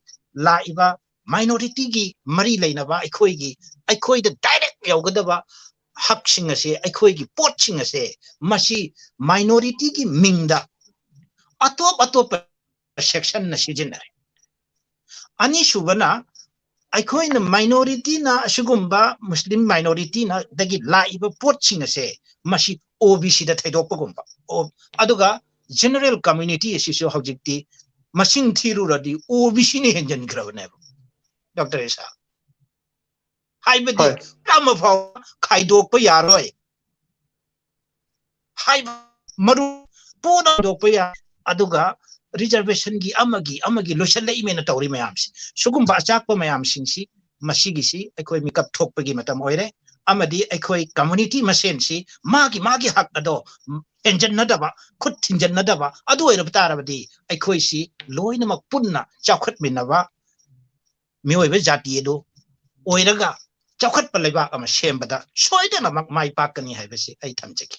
ꯂꯥꯛꯏꯕ ꯃꯥꯏꯅꯣꯔꯤꯇꯤꯒꯤ ꯃꯔꯤ ꯂꯩꯅꯕ ꯑꯩꯈꯣꯏꯒꯤ ꯑꯩꯈꯣꯏꯗ ꯗꯥꯏꯔꯦꯛ ꯌꯧꯒꯗꯕ ꯍꯛꯁꯤꯡ ꯑꯁꯦ ꯑꯩꯈꯣꯏꯒꯤ ꯄꯣꯠꯁꯤꯡ ꯑꯁꯦ ꯃꯁꯤ ꯃꯥꯏꯅꯣꯔꯤꯇꯤꯒꯤ ꯃꯤꯡꯗ ꯑꯇꯣꯞ ꯑꯇꯣꯞꯄ ꯁꯦꯛꯁꯟꯅ ꯁꯤꯖꯤꯟꯅꯔꯦ꯫ ꯑꯅꯤꯁꯨꯕꯅ ꯑꯩꯈꯣꯏꯅ ꯃꯥꯏꯅꯣꯔꯤꯇꯤꯅ ꯑꯁꯤꯒꯨꯝꯕ ꯃꯨꯁꯂꯤꯝ ꯃꯥꯏꯅꯣꯔꯤꯇꯤꯅꯗꯒꯤ ꯂꯥꯛꯏꯕ ꯄꯣꯠꯁꯤꯡ ꯑꯁꯦ ꯃꯁꯤ ꯑꯣ ꯕꯤ ꯁꯤꯗ ꯊꯩꯗꯣꯛꯄꯒꯨꯝꯕ ꯑꯗꯨꯒ ꯖꯦꯅꯔꯦꯜ ꯀꯝꯃ꯭ꯌꯨꯅꯤꯇꯤ ꯑꯁꯤꯁꯨ ꯍꯧꯖꯤꯛꯇꯤ ꯃꯁꯤꯡ ꯊꯤꯔꯨꯔꯗꯤ ꯑꯣ ꯕꯤ ꯁꯤꯅ ꯍꯦꯟꯖꯟꯈ꯭ꯔꯕꯅꯦꯕ ꯗꯣꯛꯇꯔ ꯏꯁꯥ꯫ ꯍꯥꯏꯕꯗꯤ ꯑꯃ ꯐꯥꯎ ꯈꯥꯏꯗꯣꯛꯄ ꯌꯥꯔꯣꯏ ꯍꯥꯏꯕ ꯃꯔꯨ ꯄꯣꯠ ꯈꯥꯏꯗꯣꯛꯄ ꯌꯥꯏ꯫ ꯑꯗꯨꯒ ꯔꯤꯖꯔꯕꯦꯁꯟꯒꯤ ꯑꯃꯒꯤ ꯑꯃꯒꯤ ꯂꯣꯏꯁꯤꯜꯂꯛꯏꯃꯦꯅ ꯇꯧꯔꯤ ꯃꯌꯥꯝꯁꯤ ꯁꯤꯒꯨꯝꯕ ꯑꯆꯥꯛꯄ ꯃꯌꯥꯝꯁꯤꯡꯁꯤ ꯃꯁꯤꯒꯤꯁꯤ ꯑꯩꯈꯣꯏ ꯃꯤꯀꯞ ꯊꯣꯛꯄꯒꯤ ꯃꯇꯝ ꯑꯣꯏꯔꯦ꯫ ꯑꯃꯗꯤ ꯑꯩꯈꯣꯏ ꯀꯝꯃ꯭ꯌꯨꯅꯤꯇꯤ ꯃꯁꯦꯟꯁꯤ ꯃꯥꯒꯤ ꯃꯥꯒꯤ ꯍꯛ ꯑꯗꯣ ꯍꯦꯟꯖꯟꯅꯗꯕ ꯈꯨꯠ ꯊꯤꯟꯖꯟꯅꯗꯕ ꯑꯗꯨ ꯑꯣꯏꯔꯕ ꯇꯥꯔꯕꯗꯤ ꯑꯩꯈꯣꯏꯁꯤ ꯂꯣꯏꯅꯃꯛ ꯄꯨꯟꯅ ꯆꯥꯎꯈꯠꯃꯤꯟꯅꯕ ꯃꯤꯑꯣꯏꯕ ꯖꯥꯇꯤ ꯑꯗꯨ ꯑꯣꯏꯔꯒ ꯆꯥꯎꯈꯠꯄ ꯂꯩꯕꯥꯛ ꯑꯃ ꯁꯦꯝꯕꯗ ꯁꯣꯏꯗꯅꯃꯛ ꯃꯥꯏ ꯄꯥꯛꯀꯅꯤ ꯍꯥꯏꯕꯁꯤ ꯑꯩ ꯊꯝꯖꯒꯦ꯫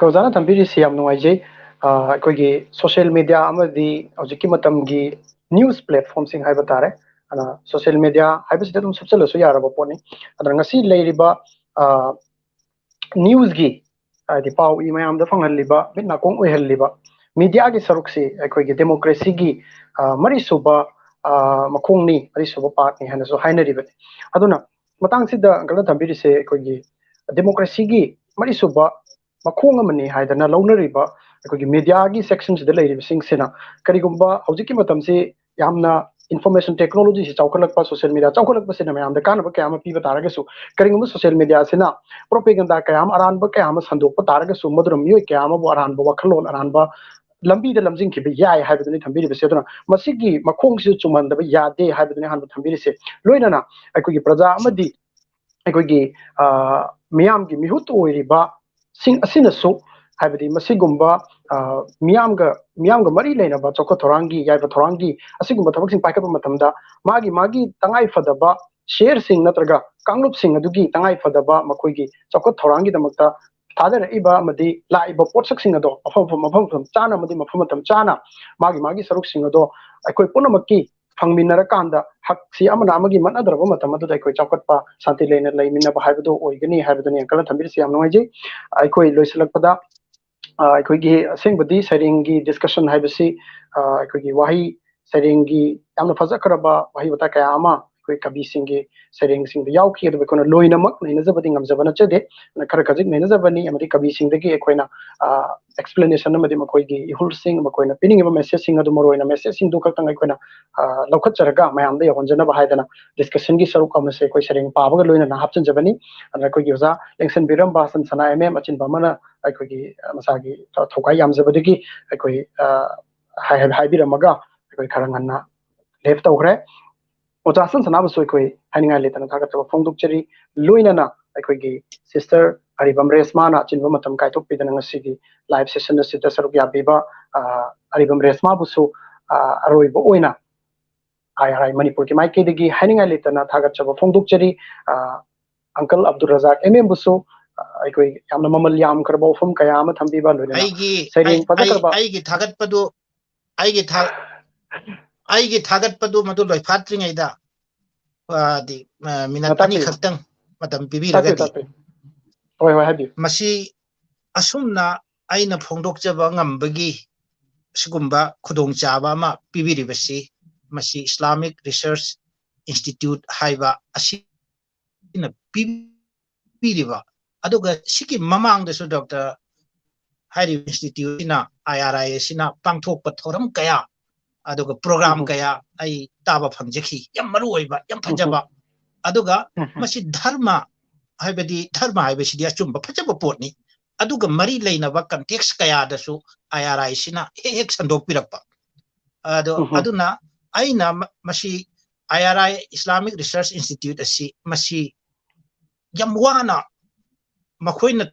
ꯑꯣꯖꯥꯅ ꯊꯝꯕꯤꯔꯤꯁꯤ ꯌꯥꯝ ꯅꯨꯡꯉꯥꯏꯖꯩ꯫ ꯑꯩꯈꯣꯏꯒꯤ ꯁꯣꯁꯤꯌꯦꯜ ꯃꯦꯗꯤꯌꯥ ꯑꯃꯗꯤ ꯍꯧꯖꯤꯛꯀꯤ ꯃꯇꯝꯒꯤ ꯅ꯭ꯌꯨꯁ ꯄ꯭ꯂꯦꯠꯐꯣꯝꯁꯤꯡ ꯍꯥꯏꯕ ꯇꯥꯔꯦ, ꯑꯗ ꯁꯣꯁꯤꯌꯦꯜ ꯃꯦꯗꯤꯌꯥ ꯍꯥꯏꯕꯁꯤꯗ ꯑꯗꯨꯝ ꯁꯨꯞꯆꯜꯂꯁꯨ ꯌꯥꯔꯕ ꯄꯣꯠꯅꯤ꯫ ꯑꯗꯨꯅ ꯉꯁꯤ ꯂꯩꯔꯤꯕ ꯅ꯭ꯌꯨꯁꯀꯤ, ꯍꯥꯏꯗꯤ ꯄꯥꯎ ꯏ ꯃꯌꯥꯝꯗ ꯐꯪꯍꯜꯂꯤꯕ, ꯃꯤꯠ ꯅꯥꯀꯣꯡ ꯑꯣꯏꯍꯜꯂꯤꯕ ꯃꯤꯗꯤꯌꯥꯒꯤ ꯁꯔꯨꯛꯁꯤ ꯑꯩꯈꯣꯏꯒꯤ ꯗꯦꯃꯣꯀ꯭ꯔꯦꯁꯤꯒꯤ, ꯑ, ꯃꯔꯤꯁꯨꯕ, ꯑ, ꯃꯈꯣꯡꯅꯤ, ꯃꯔꯤꯁꯨꯕ ꯄꯥꯔꯠꯅꯤ ꯍꯥꯏꯅꯁꯨ ꯍꯥꯏꯅꯔꯤꯕꯅꯤ꯫ ꯑꯗꯨꯅ ꯃꯇꯥꯡꯁꯤꯗ ꯑꯪꯀꯜꯅ ꯊꯝꯕꯤꯔꯤꯁꯦ ꯑꯩꯈꯣꯏꯒꯤ ꯗꯦꯃꯣꯀ꯭ꯔꯦꯁꯤꯒꯤ ꯃꯔꯤꯁꯨꯕ ꯃꯈꯣꯡ ꯑꯃꯅꯤ ꯍꯥꯏꯗꯅ ꯂꯧꯅꯔꯤꯕ ꯑꯩꯈꯣꯏꯒꯤ ꯃꯤꯗꯤꯌꯥꯒꯤ ꯁꯦꯛꯁꯟꯁꯤꯗ ꯂꯩꯔꯤꯕꯁꯤꯡꯁꯤꯅ ꯀꯔꯤꯒꯨꯝꯕ ꯍꯧꯖꯤꯛꯀꯤ ꯃꯇꯝꯁꯤ ꯌꯥꯝꯅ ꯏꯟꯐꯣꯔꯃꯦꯁꯟ ꯇꯦꯛꯅꯣꯂꯣꯖꯤꯁꯤ ꯆꯥꯎꯈꯠꯂꯛꯄ, ꯁꯣꯁꯤꯌꯦꯜ ꯃꯤꯗꯤꯌꯥ ꯆꯥꯎꯈꯠꯂꯛꯄꯁꯤꯅ ꯃꯌꯥꯝꯗ ꯀꯥꯟꯅꯕ ꯀꯌꯥ ꯑꯃ ꯄꯤꯕ ꯇꯥꯔꯒꯁꯨ, ꯀꯔꯤꯒꯨꯝꯕ ꯁꯣꯁꯤꯌꯦꯜ ꯃꯤꯗꯤꯌꯥꯁꯤꯅ ꯄ꯭ꯔꯣꯄꯦꯒꯟꯗꯥ ꯀꯌꯥ ꯑꯃ, ꯑꯔꯥꯟꯕ ꯀꯌꯥ ꯑꯃ ꯁꯟꯗꯣꯛꯄ ꯇꯥꯔꯒꯁꯨ, ꯃꯗꯨꯅ ꯃꯤꯑꯣꯏ ꯀꯌꯥ ꯑꯃꯕꯨ ꯑꯔꯥꯟꯕ ꯋꯥꯈꯜꯂꯣꯟ, ꯑꯔꯥꯟꯕ ꯂꯝꯕꯤꯗ ꯂꯝꯖꯤꯡꯈꯤꯕ ꯌꯥꯏ ꯍꯥꯏꯕꯗꯨꯅꯤ ꯊꯝꯕꯤꯔꯤꯕꯁꯦ꯫ ꯑꯗꯨꯅ ꯃꯁꯤꯒꯤ ꯃꯈꯣꯡꯁꯤꯁꯨ ꯆꯨꯝꯍꯟꯗꯕ ꯌꯥꯗꯦ ꯍꯥꯏꯕꯗꯨꯅꯤ ꯑꯍꯥꯟꯕ ꯊꯝꯕꯤꯔꯤꯁꯦ꯫ ꯂꯣꯏꯅꯅ ꯑꯩꯈꯣꯏꯒꯤ ꯄ꯭ꯔꯖꯥ ꯑꯃꯗꯤ ꯑꯩꯈꯣꯏꯒꯤ, ꯑ, ꯃꯤꯌꯥꯝꯒꯤ ꯃꯤꯍꯨꯠ ꯑꯣꯏꯔꯤꯕ ꯁꯤꯡ ꯑꯁꯤꯅꯁꯨ, ꯍꯥꯏꯕꯗꯤ ꯃꯁꯤꯒꯨꯝꯕ, ꯑ, ꯃꯤꯌꯥꯝꯒ, ꯃꯤꯌꯥꯝꯒ ꯃꯔꯤ ꯂꯩꯅꯕ ꯆꯥꯎꯈꯠ ꯊꯧꯔꯥꯡꯒꯤ, ꯌꯥꯏꯐ ꯊꯧꯔꯥꯡꯒꯤ ꯑꯁꯤꯒꯨꯝꯕ ꯊꯕꯛꯁꯤꯡ ꯄꯥꯏꯈꯠꯄ ꯃꯇꯝꯗ ꯃꯥꯒꯤ, ꯃꯥꯒꯤ ꯇꯉꯥꯏ ꯐꯗꯕ ꯁꯤꯌꯔꯁꯤꯡ ꯅꯠꯇ꯭ꯔꯒ ꯀꯥꯡꯂꯨꯞꯁꯤꯡ ꯑꯗꯨꯒꯤ ꯇꯉꯥꯏ ꯐꯗꯕ ꯃꯈꯣꯏꯒꯤ ꯆꯥꯎꯈꯠ ꯊꯧꯔꯥꯡꯒꯤꯗꯃꯛꯇ ꯊꯥꯗꯔꯛꯏꯕ ꯑꯃꯗꯤ ꯂꯥꯛꯏꯕ ꯄꯣꯠꯁꯛꯁꯤꯡ ꯑꯗꯣ ꯃꯐꯝ, ꯃꯐꯝ, ꯃꯐꯝ, ꯃꯐꯝ ꯆꯥꯅ ꯑꯃꯗꯤ ꯃꯐꯝ ꯃꯇꯝ ꯆꯥꯅ ꯃꯥꯒꯤ, ꯃꯥꯒꯤ ꯁꯔꯨꯛꯁꯤꯡ ꯑꯗꯣ ꯑꯩꯈꯣꯏ ꯄꯨꯝꯅꯃꯛꯀꯤ ꯐꯪꯃꯤꯟꯅꯔꯀꯥꯟꯗ ꯍꯛꯁꯤ ꯑꯃꯅ ꯑꯃꯒꯤ ꯃꯠꯅꯗ꯭ꯔꯕ ꯃꯇꯝ ꯑꯗꯨꯗ ꯑꯩꯈꯣꯏ ꯆꯥꯎꯈꯠꯄ, ꯁꯥꯟꯇꯤ ꯂꯩꯅ ꯂꯩꯃꯤꯟꯅꯕ ꯍꯥꯏꯕꯗꯨ ꯑꯣꯏꯒꯅꯤ ꯍꯥꯏꯕꯗꯨꯅꯤ ꯑꯪꯀꯜꯅ ꯊꯝꯕꯤꯔꯤꯁꯤ꯫ ꯌꯥꯝ ꯅꯨꯡꯉꯥꯏꯖꯩ꯫ ꯑꯩꯈꯣꯏ ꯂꯣꯏꯁꯤꯜꯂꯛꯄꯗ, ꯑ, ꯑꯩꯈꯣꯏꯒꯤ ꯑꯁꯦꯡꯕꯗꯤ ꯁꯩꯔꯦꯡꯒꯤ ꯗꯤꯁꯀꯁꯟ ꯍꯥꯏꯕꯁꯤ, ꯑ, ꯑꯩꯈꯣꯏꯒꯤ ꯋꯥꯍꯩ ꯁꯩꯔꯦꯡꯒꯤ ꯌꯥꯝꯅ ꯐꯖꯈ꯭ꯔꯕ ꯋꯥꯍꯩ ꯋꯥꯇꯥ ꯀꯌꯥ ꯑꯃ ꯑꯩꯈꯣꯏ ꯀꯕꯤꯁꯤꯡꯒꯤ ꯁꯩꯔꯦꯡꯁꯤꯡꯗ ꯌꯥꯎꯈꯤ꯫ ꯑꯗꯨꯕꯨ ꯑꯩꯈꯣꯏꯅ ꯂꯣꯏꯅꯃꯛ ꯅꯩꯅꯖꯕꯗꯤ ꯉꯝꯖꯕ ꯅꯠꯆꯗꯦ꯫ ꯑꯗꯨꯅ ꯈꯔ ꯈꯖꯤꯛ ꯅꯩꯅꯖꯕꯅꯤ, ꯑꯃꯗꯤ ꯀꯕꯤꯁꯤꯡꯗꯒꯤ ꯑꯩꯈꯣꯏꯅ, ꯑ, ꯑꯦꯛꯁꯄ꯭ꯂꯦꯅꯦꯁꯟ ꯑꯃꯗꯤ ꯃꯈꯣꯏꯒꯤ ꯏꯍꯨꯜꯁꯤꯡ, ꯃꯈꯣꯏꯅ ꯄꯤꯅꯤꯡꯉꯤꯕ ꯃꯦꯁꯦꯖꯁꯤꯡ ꯑꯗꯨ, ꯃꯔꯨꯑꯣꯏꯅ ꯃꯦꯁꯦꯖꯁꯤꯡꯗꯨ ꯈꯛꯇꯪ ꯑꯩꯈꯣꯏꯅ, ꯑ, ꯂꯧꯈꯠꯆꯔꯒ ꯃꯌꯥꯝꯗ ꯌꯧꯍꯟꯖꯅꯕ ꯍꯥꯏꯗꯅ ꯗꯤꯁꯀꯁꯟꯒꯤ ꯁꯔꯨꯛ ꯑꯃꯁꯦ ꯑꯩꯈꯣꯏ ꯁꯩꯔꯦꯡ ꯄꯥꯕꯒ ꯂꯣꯏꯅꯅ ꯍꯥꯞꯆꯤꯟꯖꯕꯅꯤ꯫ ꯑꯗꯨꯅ ꯑꯩꯈꯣꯏꯒꯤ ꯑꯣꯖꯥ ꯂꯦꯡꯁꯟꯕꯤꯔꯝꯕ ꯍꯁꯟ ꯁꯅꯥ ꯑꯦꯝ ꯑꯦꯝ ꯑꯆꯤꯟꯕ ꯑꯃꯅ ꯑꯩꯈꯣꯏꯒꯤ, ꯑ, ꯃꯁꯥꯒꯤ ꯊꯧ-, ꯊꯧꯒꯥꯏ ꯌꯥꯝꯖꯕꯗꯒꯤ ꯑꯩꯈꯣꯏ, ꯑ, ꯍꯥꯏ-, ꯍꯥꯏꯕꯤꯔꯝꯃꯒ ꯑꯩꯈꯣꯏ ꯈꯔ ꯉꯟꯅ ꯂꯦꯐ ꯇꯧꯈ꯭ꯔꯦ꯫ ꯑꯣꯖꯥ ꯍꯁꯟ ꯁꯅꯥꯕꯨꯁꯨ ꯑꯩꯈꯣꯏ ꯍꯥꯏꯅꯤꯡꯉꯥꯏ ꯂꯩꯇꯅ ꯊꯥꯒꯠꯆꯕ ꯐꯣꯡꯗꯣꯛꯆꯔꯤ꯫ ꯂꯣꯏꯅꯅ ꯑꯩꯈꯣꯏꯒꯤ ꯁꯤꯁꯇꯔ ꯑꯔꯤꯕꯝ ꯔꯦꯁꯃꯥꯅ ꯑꯆꯤꯟꯕ ꯃꯇꯝ ꯀꯥꯏꯊꯣꯛꯄꯤꯗꯅ ꯉꯁꯤꯒꯤ ꯂꯥꯏꯚ ꯁꯦꯁꯟ ꯑꯁꯤꯗ ꯁꯔꯨꯛ ꯌꯥꯕꯤꯕ, ꯑ, ꯑꯔꯤꯕꯝ ꯔꯦꯁꯃꯥꯕꯨꯁꯨ, ꯑ, ꯑꯔꯣꯏꯕ ꯑꯣꯏꯅ ꯑꯥꯏ ꯑꯥꯔ ꯑꯥꯏ ꯃꯅꯤꯄꯨꯔꯒꯤ ꯃꯥꯏꯀꯩꯗꯒꯤ ꯍꯥꯏꯅꯤꯡꯉꯥꯏ ꯂꯩꯇꯅ ꯊꯥꯒꯠꯆꯕ ꯐꯣꯡꯗꯣꯛꯆꯔꯤ꯫ ꯑ, ꯑꯪꯀꯜ ꯑꯕꯗꯨꯜ ꯔꯖꯥꯛ ꯑꯦꯝ ꯑꯦꯝꯕꯨꯁꯨ, ꯑ, ꯑꯩꯈꯣꯏ ꯌꯥꯝꯅ ꯃꯃꯜ ꯌꯥꯝꯈ꯭ꯔꯕ ꯋꯥꯐꯝ ꯀꯌꯥ ꯑꯃ ꯊꯝꯕꯤꯕ, ꯂꯣꯏꯅꯅ ꯑꯩꯒꯤ, ꯁꯩꯔꯦꯡ ꯑꯩ, ꯑꯩ, ꯐꯖꯈ꯭ꯔꯕ ꯑꯩꯒꯤ ꯊꯥꯒꯠꯄꯗꯨ, ꯑꯩꯒꯤ ꯊꯥ-, ꯑꯩꯒꯤ ꯊꯥꯒꯠꯄꯗꯨ ꯃꯗꯨ ꯂꯣꯏꯐꯥꯠꯇ꯭ꯔꯤꯉꯩꯗ, ꯑ, ꯗꯤ, ꯑ, ꯃꯤꯅꯠ ꯇꯥꯛꯄꯤꯌꯨ꯫ ꯑꯅꯤꯈꯛꯇꯪ ꯃꯇꯝ ꯇꯥꯛꯄꯤꯌꯨ, ꯄꯤꯕꯤꯔꯒꯗꯤ꯫ ꯇꯥꯛꯄꯤꯌꯨ꯫ ꯍꯣꯏ, ꯍꯣꯏ, ꯍꯥꯏꯕꯤꯌꯨ꯫ ꯃꯁꯤ ꯑꯁꯨꯝꯅ ꯑꯩꯅ ꯐꯣꯡꯗꯣꯛꯆꯕ ꯉꯝꯕꯒꯤ ꯁꯤꯒꯨꯝꯕ ꯈꯨꯗꯣꯡꯆꯥꯕ ꯑꯃ ꯄꯤꯕꯤꯔꯤꯕꯁꯤ, ꯃꯁꯤ Islamic Research Institute ꯍꯥꯏꯕ ꯑꯁꯤꯅ ꯄꯤꯕꯤꯔꯤꯕ, ꯑꯗꯨꯒ ꯁꯤꯒꯤ ꯃꯃꯥꯡꯗꯁꯨ ꯗꯣꯛꯇꯔ ꯍꯥꯏꯔꯤꯕ institute ꯁꯤꯅ, I R I ꯑꯁꯤꯅ ꯄꯥꯡꯊꯣꯛꯄ ꯊꯧꯔꯝ ꯀꯌꯥ, ꯑꯗꯨꯒ program ꯎꯝ꯫ ꯀꯌꯥ ꯑꯩ ꯇꯥꯕ ꯐꯪꯖꯈꯤ꯫ ꯌꯥꯝ ꯃꯔꯨ ꯑꯣꯏꯕ, ꯌꯥꯝ ꯐꯖꯕ꯫ ꯑꯗꯨꯒ ꯎꯝ꯫ ꯃꯁꯤ ꯙꯔꯃ ꯍꯥꯏꯕꯗꯤ, ꯙꯔꯃ ꯍꯥꯏꯕꯁꯤꯗꯤ ꯑꯆꯨꯝꯕ ꯐꯖꯕ ꯄꯣꯠꯅꯤ꯫ ꯑꯗꯨꯒ ꯃꯔꯤ ꯂꯩꯅꯕ context ꯀꯌꯥꯗꯁꯨ I R I ꯁꯤꯅ ꯍꯦꯛ ꯍꯦꯛ ꯁꯟꯗꯣꯛꯄꯤꯔꯛꯄ꯫ ꯑꯗꯣ, ꯎꯝ꯫ ꯑꯗꯨꯅ ꯑꯩꯅ ꯃ-, ꯃꯁꯤ I R I, Islamic Research Institute ꯑꯁꯤ, ꯃꯁꯤ ꯌꯥꯝ ꯋꯥꯅ ꯃꯈꯣꯏꯅ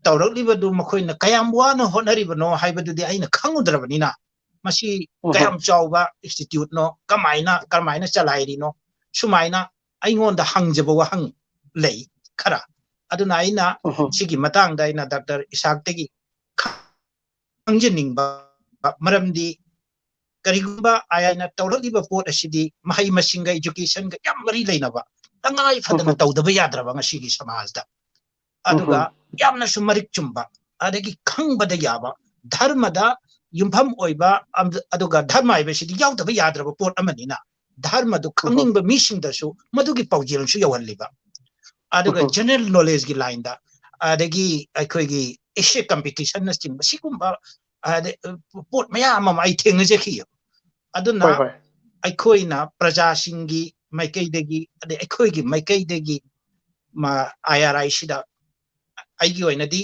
ꯇꯧꯔꯛꯂꯤꯕꯗꯨ, ꯃꯈꯣꯏꯅ ꯀꯌꯥꯝ ꯋꯥꯅ ꯍꯣꯠꯅꯔꯤꯕꯅꯣ ꯍꯥꯏꯕꯗꯨꯗꯤ ꯑꯩꯅ ꯈꯪꯉꯨꯗ꯭ꯔꯕꯅꯤꯅ, ꯃꯁꯤ ꯎꯝ꯫ ꯀꯌꯥꯝ ꯆꯥꯎꯕ institute ꯅꯣ, ꯀꯃꯥꯏꯅ, ꯀꯔꯝꯍꯥꯏꯅ ꯆꯂꯥꯏꯔꯤꯅꯣ, ꯁꯨꯃꯥꯏꯅ ꯑꯩꯉꯣꯟꯗ ꯍꯪꯖꯕ ꯋꯥꯍꯪ ꯂꯩ ꯈꯔ꯫ ꯑꯗꯨꯅ ꯑꯩꯅ ꯎꯝ꯫ ꯁꯤꯒꯤ ꯃꯇꯥꯡꯗ ꯑꯩꯅ ꯗꯥꯛꯇꯔ ꯏꯁꯥꯛꯇꯒꯤ ꯈꯪꯖꯅꯤꯡꯕ, ꯃꯔꯝꯗꯤ ꯀꯔꯤꯒꯨꯝꯕ I R I ꯅ ꯇꯧꯔꯛꯂꯤꯕ ꯄꯣꯠ ꯑꯁꯤꯗꯤ ꯃꯍꯩ ꯃꯁꯤꯡꯒ, education ꯒ ꯌꯥꯝ ꯃꯔꯤ ꯂꯩꯅꯕ, ꯇꯉꯥꯏ ꯐꯗꯅ ꯎꯝ꯫ ꯇꯧꯗꯕ ꯌꯥꯗ꯭ꯔꯕ ꯉꯁꯤꯒꯤ ꯁꯃꯥꯖꯗ, ꯑꯗꯨꯒ ꯎꯝ꯫ ꯌꯥꯝꯅꯁꯨ ꯃꯔꯤꯛ ꯆꯨꯝꯕ, ꯑꯗꯒꯤ ꯈꯪꯕꯗ ꯌꯥꯕ, ꯙꯔꯃꯗ ꯌꯨꯝꯐꯝ ꯑꯣꯏꯕ, ꯑꯝ-, ꯑꯗꯨꯒ ꯙꯔꯃ ꯍꯥꯏꯕꯁꯤꯗꯤ ꯌꯥꯎꯗꯕ ꯌꯥꯗ꯭ꯔꯕ ꯄꯣꯠ ꯑꯃꯅꯤꯅ, ꯙꯔꯃꯗꯨ ꯎꯝ꯫ ꯈꯪꯅꯤꯡꯕ ꯃꯤꯁꯤꯡꯗꯁꯨ ꯃꯗꯨꯒꯤ ꯄꯥꯎꯖꯦꯜꯁꯨ ꯌꯧꯍꯜꯂꯤꯕ, ꯑꯗꯨꯒ ꯎꯝ꯫ general knowledge ꯀꯤ line ꯗ, ꯑꯗꯒꯤ ꯑꯩꯈꯣꯏꯒꯤ essay competition ꯅꯆꯤꯡꯕ, ꯁꯤꯒꯨꯝꯕ, ꯑꯗꯩ, ꯄꯣꯠ ꯃꯌꯥꯝ ꯑꯃ ꯑꯩ ꯊꯦꯡꯅꯖꯈꯤ꯫ ꯑꯗꯨꯅ ꯍꯣꯏ, ꯍꯣꯏ꯫ ꯑꯩꯈꯣꯏꯅ ꯄ꯭ꯔꯖꯥꯁꯤꯡꯒꯤ ꯃꯥꯏꯀꯩꯗꯒꯤ, ꯑꯗꯩ ꯑꯩꯈꯣꯏꯒꯤ ꯃꯥꯏꯀꯩꯗꯒꯤ ꯃ-, I R I ꯁꯤꯗ ꯑꯩꯒꯤ ꯑꯣꯏꯅꯗꯤ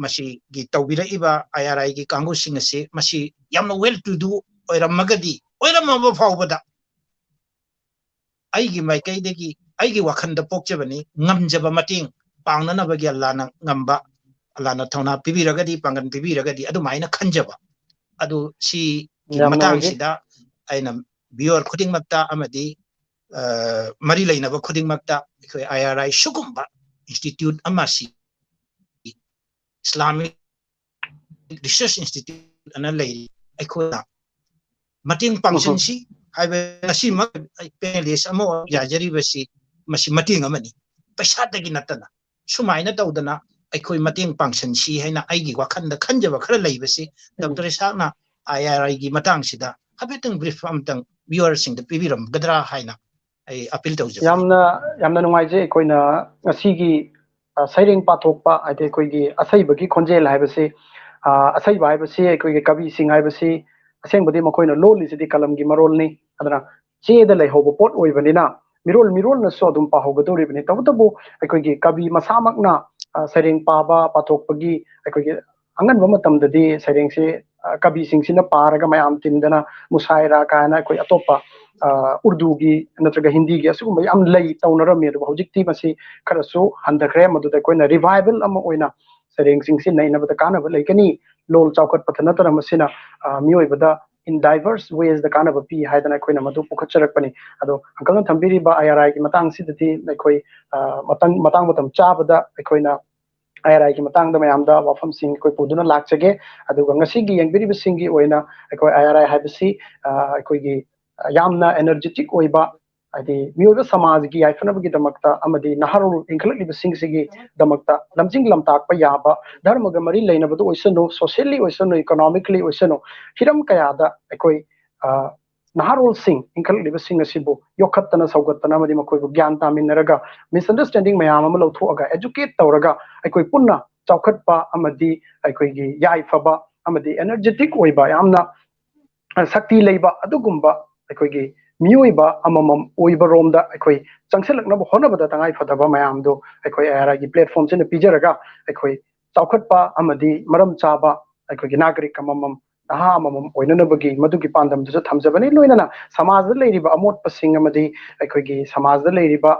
ꯃꯁꯤꯒꯤ ꯇꯧꯕꯤꯔꯛꯏꯕ I R I ꯒꯤ ꯀꯥꯡꯕꯨꯁꯤꯡ ꯑꯁꯤ ꯃꯁꯤ ꯌꯥꯝꯅ well to do ꯑꯣꯏꯔꯝꯃꯒꯗꯤ, ꯑꯣꯏꯔꯝꯃꯕ ꯐꯥꯎꯕꯗ ꯑꯩꯒꯤ ꯃꯥꯏꯀꯩꯗꯒꯤ, ꯑꯩꯒꯤ ꯋꯥꯈꯜꯗ ꯄꯣꯛꯆꯕꯅꯤ, ꯉꯝꯖꯕ ꯃꯇꯦꯡ ꯄꯥꯡꯅꯅꯕꯒꯤ ꯑꯜꯂꯥꯅ ꯉꯝꯕ, ꯑꯜꯂꯥꯅ ꯊꯧꯅꯥ ꯄꯤꯕꯤꯔꯒꯗꯤ, ꯄꯥꯡꯒꯜ ꯄꯤꯕꯤꯔꯒꯗꯤ, ꯑꯗꯨꯃꯥꯏꯅ ꯈꯟꯖꯕ꯫ ꯑꯗꯨ ꯁꯤꯒꯤ ꯌꯥꯝ ꯅꯨꯡꯉꯥꯏꯖꯩ꯫ ꯃꯇꯥꯡꯁꯤꯗ ꯑꯩꯅ viewer ꯈꯨꯗꯤꯡꯃꯛꯇ ꯑꯃꯗꯤ, ꯑ, ꯃꯔꯤ ꯂꯩꯅꯕ ꯈꯨꯗꯤꯡꯃꯛꯇ ꯑꯩꯈꯣꯏ I R I ꯁꯤꯒꯨꯝꯕ institute ꯑꯃ, ꯁꯤ Islamic Research Institute ꯑꯅ ꯂꯩꯔꯤ, ꯑꯩꯈꯣꯏꯅ ꯃꯇꯦꯡ ꯄꯥꯡꯁꯤꯟꯁꯤ ꯍꯥꯏꯕ, ꯉꯁꯤꯃꯛ ꯑꯩ panelist ꯑꯃ ꯑꯣꯏꯅ ꯌꯥꯖꯔꯤꯕꯁꯤ ꯃꯁꯤ ꯃꯇꯦꯡ ꯑꯃꯅꯤ, ꯄꯩꯁꯥꯗꯒꯤ ꯅꯠꯇꯅ꯫ ꯁꯨꯃꯥꯏꯅ ꯇꯧꯗꯅ ꯑꯩꯈꯣꯏ ꯃꯇꯦꯡ ꯄꯥꯡꯁꯟꯁꯤ ꯍꯥꯏꯅ ꯑꯩꯒꯤ ꯋꯥꯈꯜꯗ ꯈꯟꯖꯕ ꯈꯔ ꯂꯩꯕꯁꯤ ꯗꯣꯛꯇꯔ ꯏꯁꯥꯛꯅ ꯑꯥꯏ ꯑꯥꯔ ꯑꯥꯏꯒꯤ ꯃꯇꯥꯡꯁꯤꯗ ꯍꯥꯏꯐꯦꯠꯇꯪ ꯕ꯭ꯔꯤꯐ ꯑꯃꯇꯪ ꯚ꯭ꯌꯨꯋꯔꯁꯤꯡꯗ ꯄꯤꯕꯤꯔꯝꯒꯗ꯭ꯔꯥ ꯍꯥꯏꯅ ꯑꯩ ꯑꯄꯤꯜ ꯇꯧꯖꯕꯅꯤ꯫ ꯌꯥꯝꯅ ꯌꯥꯝꯅ ꯅꯨꯡꯉꯥꯏꯖꯩ꯫ ꯑꯩꯈꯣꯏꯅ ꯉꯁꯤꯒꯤ ꯑ, ꯁꯩꯔꯦꯡ ꯄꯥꯊꯣꯛꯄ, ꯍꯥꯏꯗꯤ ꯑꯩꯈꯣꯏꯒꯤ ꯑꯁꯩꯕꯒꯤ ꯈꯣꯟꯖꯦꯜ ꯍꯥꯏꯕꯁꯤ, ꯑ, ꯑꯁꯩꯕ ꯍꯥꯏꯕꯁꯤ ꯑꯩꯈꯣꯏꯒꯤ ꯀꯕꯤꯁꯤꯡ ꯍꯥꯏꯕꯁꯤ ꯑꯁꯦꯡꯕꯗꯤ ꯃꯈꯣꯏꯅ ꯂꯣꯜꯂꯤꯁꯤꯗꯤ ꯀꯂꯝꯒꯤ ꯃꯔꯣꯜꯅꯤ꯫ ꯑꯗꯨꯅ ꯆꯦꯗ ꯂꯩꯍꯧꯕ ꯄꯣꯠ ꯑꯣꯏꯕꯅꯤꯅ ꯃꯤꯔꯣꯜ ꯃꯤꯔꯣꯜꯅꯁꯨ ꯑꯗꯨꯝ ꯄꯥꯍꯧꯒꯗꯧꯔꯤꯕꯅꯤ꯫ ꯇꯧꯕꯇꯕꯨ ꯑꯩꯈꯣꯏꯒꯤ ꯀꯕꯤ ꯃꯁꯥꯃꯛꯅ, ꯑ, ꯁꯩꯔꯦꯡ ꯄꯥꯕ ꯄꯥꯊꯣꯛꯄꯒꯤ ꯑꯩꯈꯣꯏꯒꯤ ꯑꯉꯟꯕ ꯃꯇꯝꯗꯗꯤ ꯁꯩꯔꯦꯡꯁꯤ, ꯑ, ꯀꯕꯤꯁꯤꯡꯁꯤꯅ ꯄꯥꯔꯒ ꯃꯌꯥꯝ ꯇꯤꯟꯗꯅ ꯃꯨꯁꯥꯏꯔꯥ ꯀꯥꯏꯅ ꯑꯩꯈꯣꯏ ꯑꯇꯣꯞꯄ, ꯑ, ꯎꯔꯗꯨꯒꯤ ꯅꯠꯇ꯭ꯔꯒ ꯍꯤꯟꯗꯤꯒꯤ ꯑꯁꯤꯒꯨꯝꯕ ꯌꯥꯝ ꯂꯩ ꯇꯧꯅꯔꯝꯃꯤ꯫ ꯑꯗꯨꯕꯨ ꯍꯧꯖꯤꯛꯇꯤ ꯃꯁꯤ ꯈꯔꯁꯨ ꯍꯟꯊꯈ꯭ꯔꯦ꯫ ꯃꯗꯨꯗ ꯑꯩꯈꯣꯏꯅ ꯔꯤꯚꯥꯏꯕꯜ ꯑꯃ ꯑꯣꯏꯅ ꯁꯩꯔꯦꯡꯁꯤꯡꯁꯤ ꯅꯩꯅꯕꯗ ꯀꯥꯟꯅꯕ ꯂꯩꯒꯅꯤ꯫ ꯂꯣꯜ ꯆꯥꯎꯈꯠꯄꯇ ꯅꯠꯇꯅ ꯃꯁꯤꯅ, ꯑ, ꯃꯤꯑꯣꯏꯕꯗ in diverse ways ꯗ ꯀꯥꯟꯅꯕ ꯄꯤ ꯍꯥꯏꯗꯅ ꯑꯩꯈꯣꯏꯅ ꯃꯗꯨ ꯄꯨꯈꯠꯆꯔꯛꯄꯅꯤ꯫ ꯑꯗꯣ ꯑꯪꯀꯜꯅ ꯊꯝꯕꯤꯔꯤꯕ ꯑꯥꯏ ꯑꯥꯔ ꯑꯥꯏꯒꯤ ꯃꯇꯥꯡꯁꯤꯗꯗꯤ ꯑꯩꯈꯣꯏ, ꯑ, ꯃꯇꯥꯡ ꯃꯇꯥꯡ ꯃꯇꯝ ꯆꯥꯕꯗ ꯑꯩꯈꯣꯏꯅ ꯑꯥꯏ ꯑꯥꯔ ꯑꯥꯏꯒꯤ ꯃꯇꯥꯡꯗ ꯃꯌꯥꯝꯗ ꯋꯥꯐꯝꯁꯤꯡ ꯑꯩꯈꯣꯏ ꯄꯨꯗꯨꯅ ꯂꯥꯛꯆꯒꯦ꯫ ꯑꯗꯨꯒ ꯉꯁꯤꯒꯤ ꯌꯦꯡꯕꯤꯔꯤꯕꯁꯤꯡꯒꯤ ꯑꯣꯏꯅ ꯑꯩꯈꯣꯏ ꯑꯥꯏ ꯑꯥꯔ ꯑꯥꯏ ꯍꯥꯏꯕꯁꯤ, ꯑ, ꯑꯩꯈꯣꯏꯒꯤ, ꯑ, ꯌꯥꯝꯅ ꯑꯦꯅꯔꯖꯦꯇꯤꯛ ꯑꯣꯏꯕ, ꯍꯥꯏꯗꯤ ꯃꯤꯑꯣꯏꯕ ꯁꯃꯥꯖꯒꯤ ꯌꯥꯏꯐꯅꯕꯒꯤꯗꯃꯛꯇ ꯑꯃꯗꯤ ꯅꯍꯥꯔꯣꯜ ꯏꯟꯈꯠꯂꯛꯂꯤꯕꯁꯤꯡꯁꯤꯒꯤꯗꯃꯛꯇ ꯂꯝꯖꯤꯡ ꯂꯝꯇꯥꯛꯄ ꯌꯥꯕ, ꯙꯔꯃꯒ ꯃꯔꯤ ꯂꯩꯅꯕꯗ ꯑꯣꯏꯁꯅꯨ, ꯁꯣꯁꯤꯌꯦꯜꯂꯤ ꯑꯣꯏꯁꯅꯨ, ꯏꯀꯣꯅꯣꯃꯤꯀꯦꯜꯂꯤ ꯑꯣꯏꯁꯅꯨ, ꯍꯤꯔꯝ ꯀꯌꯥꯗ ꯑꯩꯈꯣꯏ, ꯑ, ꯅꯍꯥꯔꯣꯜꯁꯤꯡ ꯏꯟꯈꯠꯂꯛꯂꯤꯕꯁꯤꯡ ꯑꯁꯤꯕꯨ ꯌꯣꯛꯈꯠꯇꯅ ꯁꯧꯒꯠꯇꯅ ꯑꯃꯗꯤ ꯃꯈꯣꯏꯕꯨ ꯒ꯭ꯌꯥꯟ ꯇꯥꯃꯤꯟꯅꯔꯒ ꯃꯤꯁꯑꯟꯗꯔꯁꯇꯦꯟꯗꯤꯡ ꯃꯌꯥꯝ ꯑꯃ ꯂꯧꯊꯣꯛꯑꯒ ꯑꯦꯖꯨꯀꯦꯠ ꯇꯧꯔꯒ ꯑꯩꯈꯣꯏ ꯄꯨꯟꯅ ꯆꯥꯎꯈꯠꯄ ꯑꯃꯗꯤ ꯑꯩꯈꯣꯏꯒꯤ ꯌꯥꯏꯐꯕ ꯑꯃꯗꯤ ꯑꯦꯅꯔꯖꯦꯇꯤꯛ ꯑꯣꯏꯕ ꯌꯥꯝꯅ, ꯑ, ꯁꯛꯇꯤ ꯂꯩꯕ ꯑꯗꯨꯒꯨꯝꯕ ꯑꯩꯈꯣꯏꯒꯤ ꯃꯤꯑꯣꯏꯕ ꯑꯃꯃꯝ ꯑꯣꯏꯕ ꯔꯣꯝꯗ ꯑꯩꯈꯣꯏ ꯆꯪꯁꯤꯜꯂꯛꯅꯕ ꯍꯣꯠꯅꯕꯗ ꯇꯉꯥꯏ ꯐꯗꯕ ꯃꯌꯥꯝꯗꯣ ꯑꯩꯈꯣꯏ ꯑꯥꯏ ꯑꯥꯔ ꯑꯥꯏꯒꯤ ꯄ꯭ꯂꯦꯠꯐꯣꯝꯁꯤꯅ ꯄꯤꯖꯔꯒ ꯑꯩꯈꯣꯏ ꯆꯥꯎꯈꯠꯄ ꯑꯃꯗꯤ ꯃꯔꯝ ꯆꯥꯕ ꯑꯩꯈꯣꯏꯒꯤ ꯅꯥꯒꯔꯤꯛ ꯑꯃꯃꯝ, ꯅꯍꯥ ꯑꯃꯃꯝ ꯑꯣꯏꯅꯅꯕꯒꯤ ꯃꯗꯨꯒꯤ ꯄꯥꯟꯗꯝꯗꯨꯁꯨ ꯊꯝꯖꯕꯅꯤ꯫ ꯂꯣꯏꯅꯅ ꯁꯃꯥꯖꯗ ꯂꯩꯔꯤꯕ ꯑꯃꯣꯠꯄꯁꯤꯡ ꯑꯃꯗꯤ ꯑꯩꯈꯣꯏꯒꯤ ꯁꯃꯥꯖꯗ ꯂꯩꯔꯤꯕ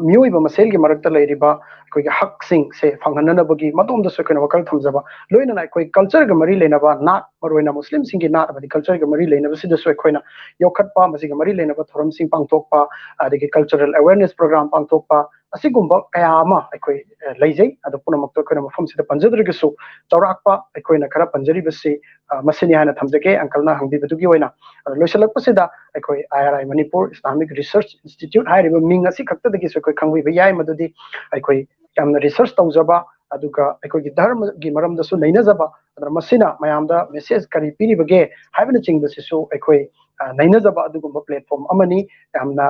ꯃꯤꯑꯣꯏꯕ ꯃꯁꯦꯜꯒꯤ ꯃꯔꯛꯇ ꯂꯩꯔꯤꯕ ꯑꯩꯈꯣꯏꯒꯤ ꯍꯛꯁꯤꯡꯁꯦ ꯐꯪꯍꯟꯅꯅꯕꯒꯤ ꯃꯇꯣꯝꯗꯁꯨ ꯑꯩꯈꯣꯏꯅ ꯋꯥꯈꯜ ꯊꯝꯖꯕ, ꯂꯣꯏꯅꯅ ꯑꯩꯈꯣꯏ ꯀꯜꯆꯔꯒ ꯃꯔꯤ ꯂꯩꯅꯕ, ꯅꯥꯠ, ꯃꯔꯨꯑꯣꯏꯅ ꯃꯨꯁꯂꯤꯝꯁꯤꯡꯒꯤ ꯅꯥꯠ ꯑꯃꯗꯤ ꯀꯜꯆꯔꯒ ꯃꯔꯤ ꯂꯩꯅꯕꯁꯤꯗꯁꯨ ꯑꯩꯈꯣꯏꯅ ꯌꯣꯛꯈꯠꯄ, ꯃꯁꯤꯒ ꯃꯔꯤ ꯂꯩꯅꯕ ꯊꯧꯔꯝꯁꯤꯡ ꯄꯥꯡꯊꯣꯛꯄ, ꯑꯗꯒꯤ ꯀꯜꯆꯔꯦꯜ ꯑꯦꯋꯦꯔꯅꯦꯁ ꯄ꯭ꯔꯣꯒ꯭ꯔꯥꯝ ꯄꯥꯡꯊꯣꯛꯄ, ꯑꯁꯤꯒꯨꯝꯕ ꯀꯌꯥ ꯑꯃ ꯑꯩꯈꯣꯏ, ꯑ, ꯂꯩꯖꯩ꯫ ꯑꯗꯣ ꯄꯨꯝꯅꯃꯛꯇꯣ ꯑꯩꯈꯣꯏꯅ ꯃꯐꯝꯁꯤꯗ ꯄꯟꯖꯗ꯭ꯔꯒꯁꯨ ꯆꯥꯎꯔꯥꯛꯄ ꯑꯩꯈꯣꯏꯅ ꯈꯔ ꯄꯟꯖꯔꯤꯕꯁꯤ, ꯑ, ꯃꯁꯤꯅꯤ ꯍꯥꯏꯅ ꯊꯝꯖꯒꯦ ꯑꯪꯀꯜꯅ ꯍꯪꯕꯤꯕꯗꯨꯒꯤ ꯑꯣꯏꯅ꯫ ꯑꯗꯣ ꯂꯣꯏꯁꯤꯜꯂꯛꯄꯁꯤꯗ ꯑꯩꯈꯣꯏ ꯑꯥꯏ ꯑꯥꯔ ꯑꯥꯏ ꯃꯅꯤꯄꯨꯔ ꯏꯁꯂꯥꯃꯤꯛ ꯔꯤꯁꯔꯁ ꯏꯟꯁꯇꯤꯇ꯭ꯌꯨꯠ ꯍꯥꯏꯔꯤꯕ ꯃꯤꯡ ꯑꯁꯤ ꯈꯛꯇꯗꯒꯤꯁꯨ ꯑꯩꯈꯣꯏ ꯈꯪꯕꯤꯕ ꯌꯥꯏ, ꯃꯗꯨꯗꯤ ꯑꯩꯈꯣꯏ ꯌꯥꯝꯅ ꯔꯤꯁꯔꯁ ꯇꯧꯖꯕ, ꯑꯗꯨꯒ ꯑꯩꯈꯣꯏꯒꯤ ꯙꯔꯃꯒꯤ ꯃꯔꯝꯗꯁꯨ ꯅꯩꯅꯖꯕ, ꯑꯗꯨꯅ ꯃꯁꯤꯅ ꯃꯌꯥꯝꯗ ꯃꯦꯁꯦꯖ ꯀꯔꯤ ꯄꯤꯔꯤꯕꯒꯦ ꯍꯥꯏꯕꯅꯆꯤꯡꯕꯁꯤꯁꯨ ꯑꯩꯈꯣꯏ ꯑ, ꯅꯩꯅꯖꯕ ꯑꯗꯨꯒꯨꯝꯕ ꯄ꯭ꯂꯦꯠꯐꯣꯝ ꯑꯃꯅꯤ꯫ ꯌꯥꯝꯅ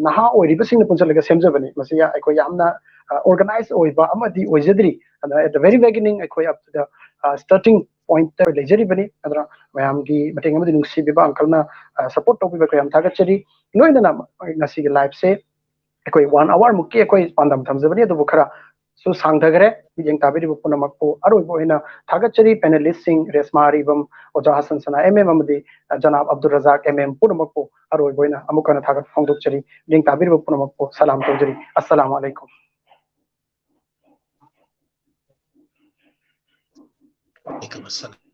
ꯅꯍꯥ ꯑꯣꯏꯔꯤꯕꯁꯤꯡꯅ ꯄꯨꯟꯁꯤꯜꯂꯒ ꯁꯦꯝꯖꯕꯅꯤ꯫ ꯃꯁꯤ ꯑꯩꯈꯣꯏ ꯌꯥꯝꯅ ꯑꯣꯔꯒꯅꯥꯏꯖ ꯑꯣꯏꯕ ꯑꯃꯗꯤ ꯑꯣꯏꯖꯗ꯭ꯔꯤ꯫ ꯑꯗꯨꯅ at the very beginning ꯑꯩꯈꯣꯏ ꯑꯞ ꯇꯨ ꯗ ꯁ꯭ꯇꯥꯔꯇꯤꯡ ꯄꯣꯏꯟꯠꯇ ꯂꯩꯖꯔꯤꯕꯅꯤ꯫ ꯑꯗꯨꯅ ꯃꯌꯥꯝꯒꯤ ꯃꯇꯦꯡ ꯑꯃꯗꯤ ꯅꯨꯡꯁꯤꯕꯤꯕ ꯑꯪꯀꯜꯅ ꯁꯄꯣꯔꯠ ꯇꯧꯕꯤꯕ ꯑꯩꯈꯣꯏ ꯌꯥꯝ ꯊꯥꯒꯠꯆꯔꯤ꯫ ꯂꯣꯏꯅꯅ ꯉꯁꯤꯒꯤ ꯂꯥꯏꯐꯁꯦ ꯑꯩꯈꯣꯏ ꯋꯥꯟ ꯑꯋꯥꯔ ꯃꯨꯛꯀꯤ ꯑꯩꯈꯣꯏ ꯄꯥꯟꯗꯝ ꯊꯝꯖꯕꯅꯤ, ꯑꯗꯨꯕꯨ ꯈꯔꯁꯨ ꯁꯥꯡꯊꯈꯔꯦ꯫ ꯃꯤꯠꯌꯦꯡ ꯇꯥꯕꯤꯔꯤꯕ ꯄꯨꯝꯅꯃꯛꯄꯨ ꯑꯔꯣꯏꯕ ꯑꯣꯏꯅ ꯊꯥꯒꯠꯆꯔꯤ꯫ ꯄꯦꯅꯦꯂꯤꯁꯁꯤꯡ ꯔꯦꯁꯃꯥ ꯑꯔꯤꯕꯝ, ꯑꯣꯖꯥ ꯍꯁꯟ ꯁꯅꯥ ꯑꯦꯝ ꯑꯦꯝ ꯑꯃꯗꯤ ꯖꯅꯥꯕ ꯑꯕꯗꯨꯜ ꯔꯖꯥꯛ ꯑꯦꯝ ꯑꯦꯝ ꯄꯨꯝꯅꯃꯛꯄꯨ ꯑꯔꯣꯏꯕ ꯑꯣꯏꯅ ꯑꯃꯨꯛ ꯍꯟꯅ ꯊꯥꯒꯠꯄ ꯐꯣꯡꯗꯣꯛꯆꯔꯤ꯫ ꯃꯤꯠꯌꯦꯡ ꯇꯥꯕꯤꯔꯤꯕ ꯄꯨꯝꯅꯃꯛꯄꯨ ꯁꯂꯥꯝ ꯇꯧꯖꯔꯤ꯫ ꯑꯁꯁꯂꯥꯃꯨ ꯑꯂꯩꯀꯨꯝ꯫ Alaikum assalam.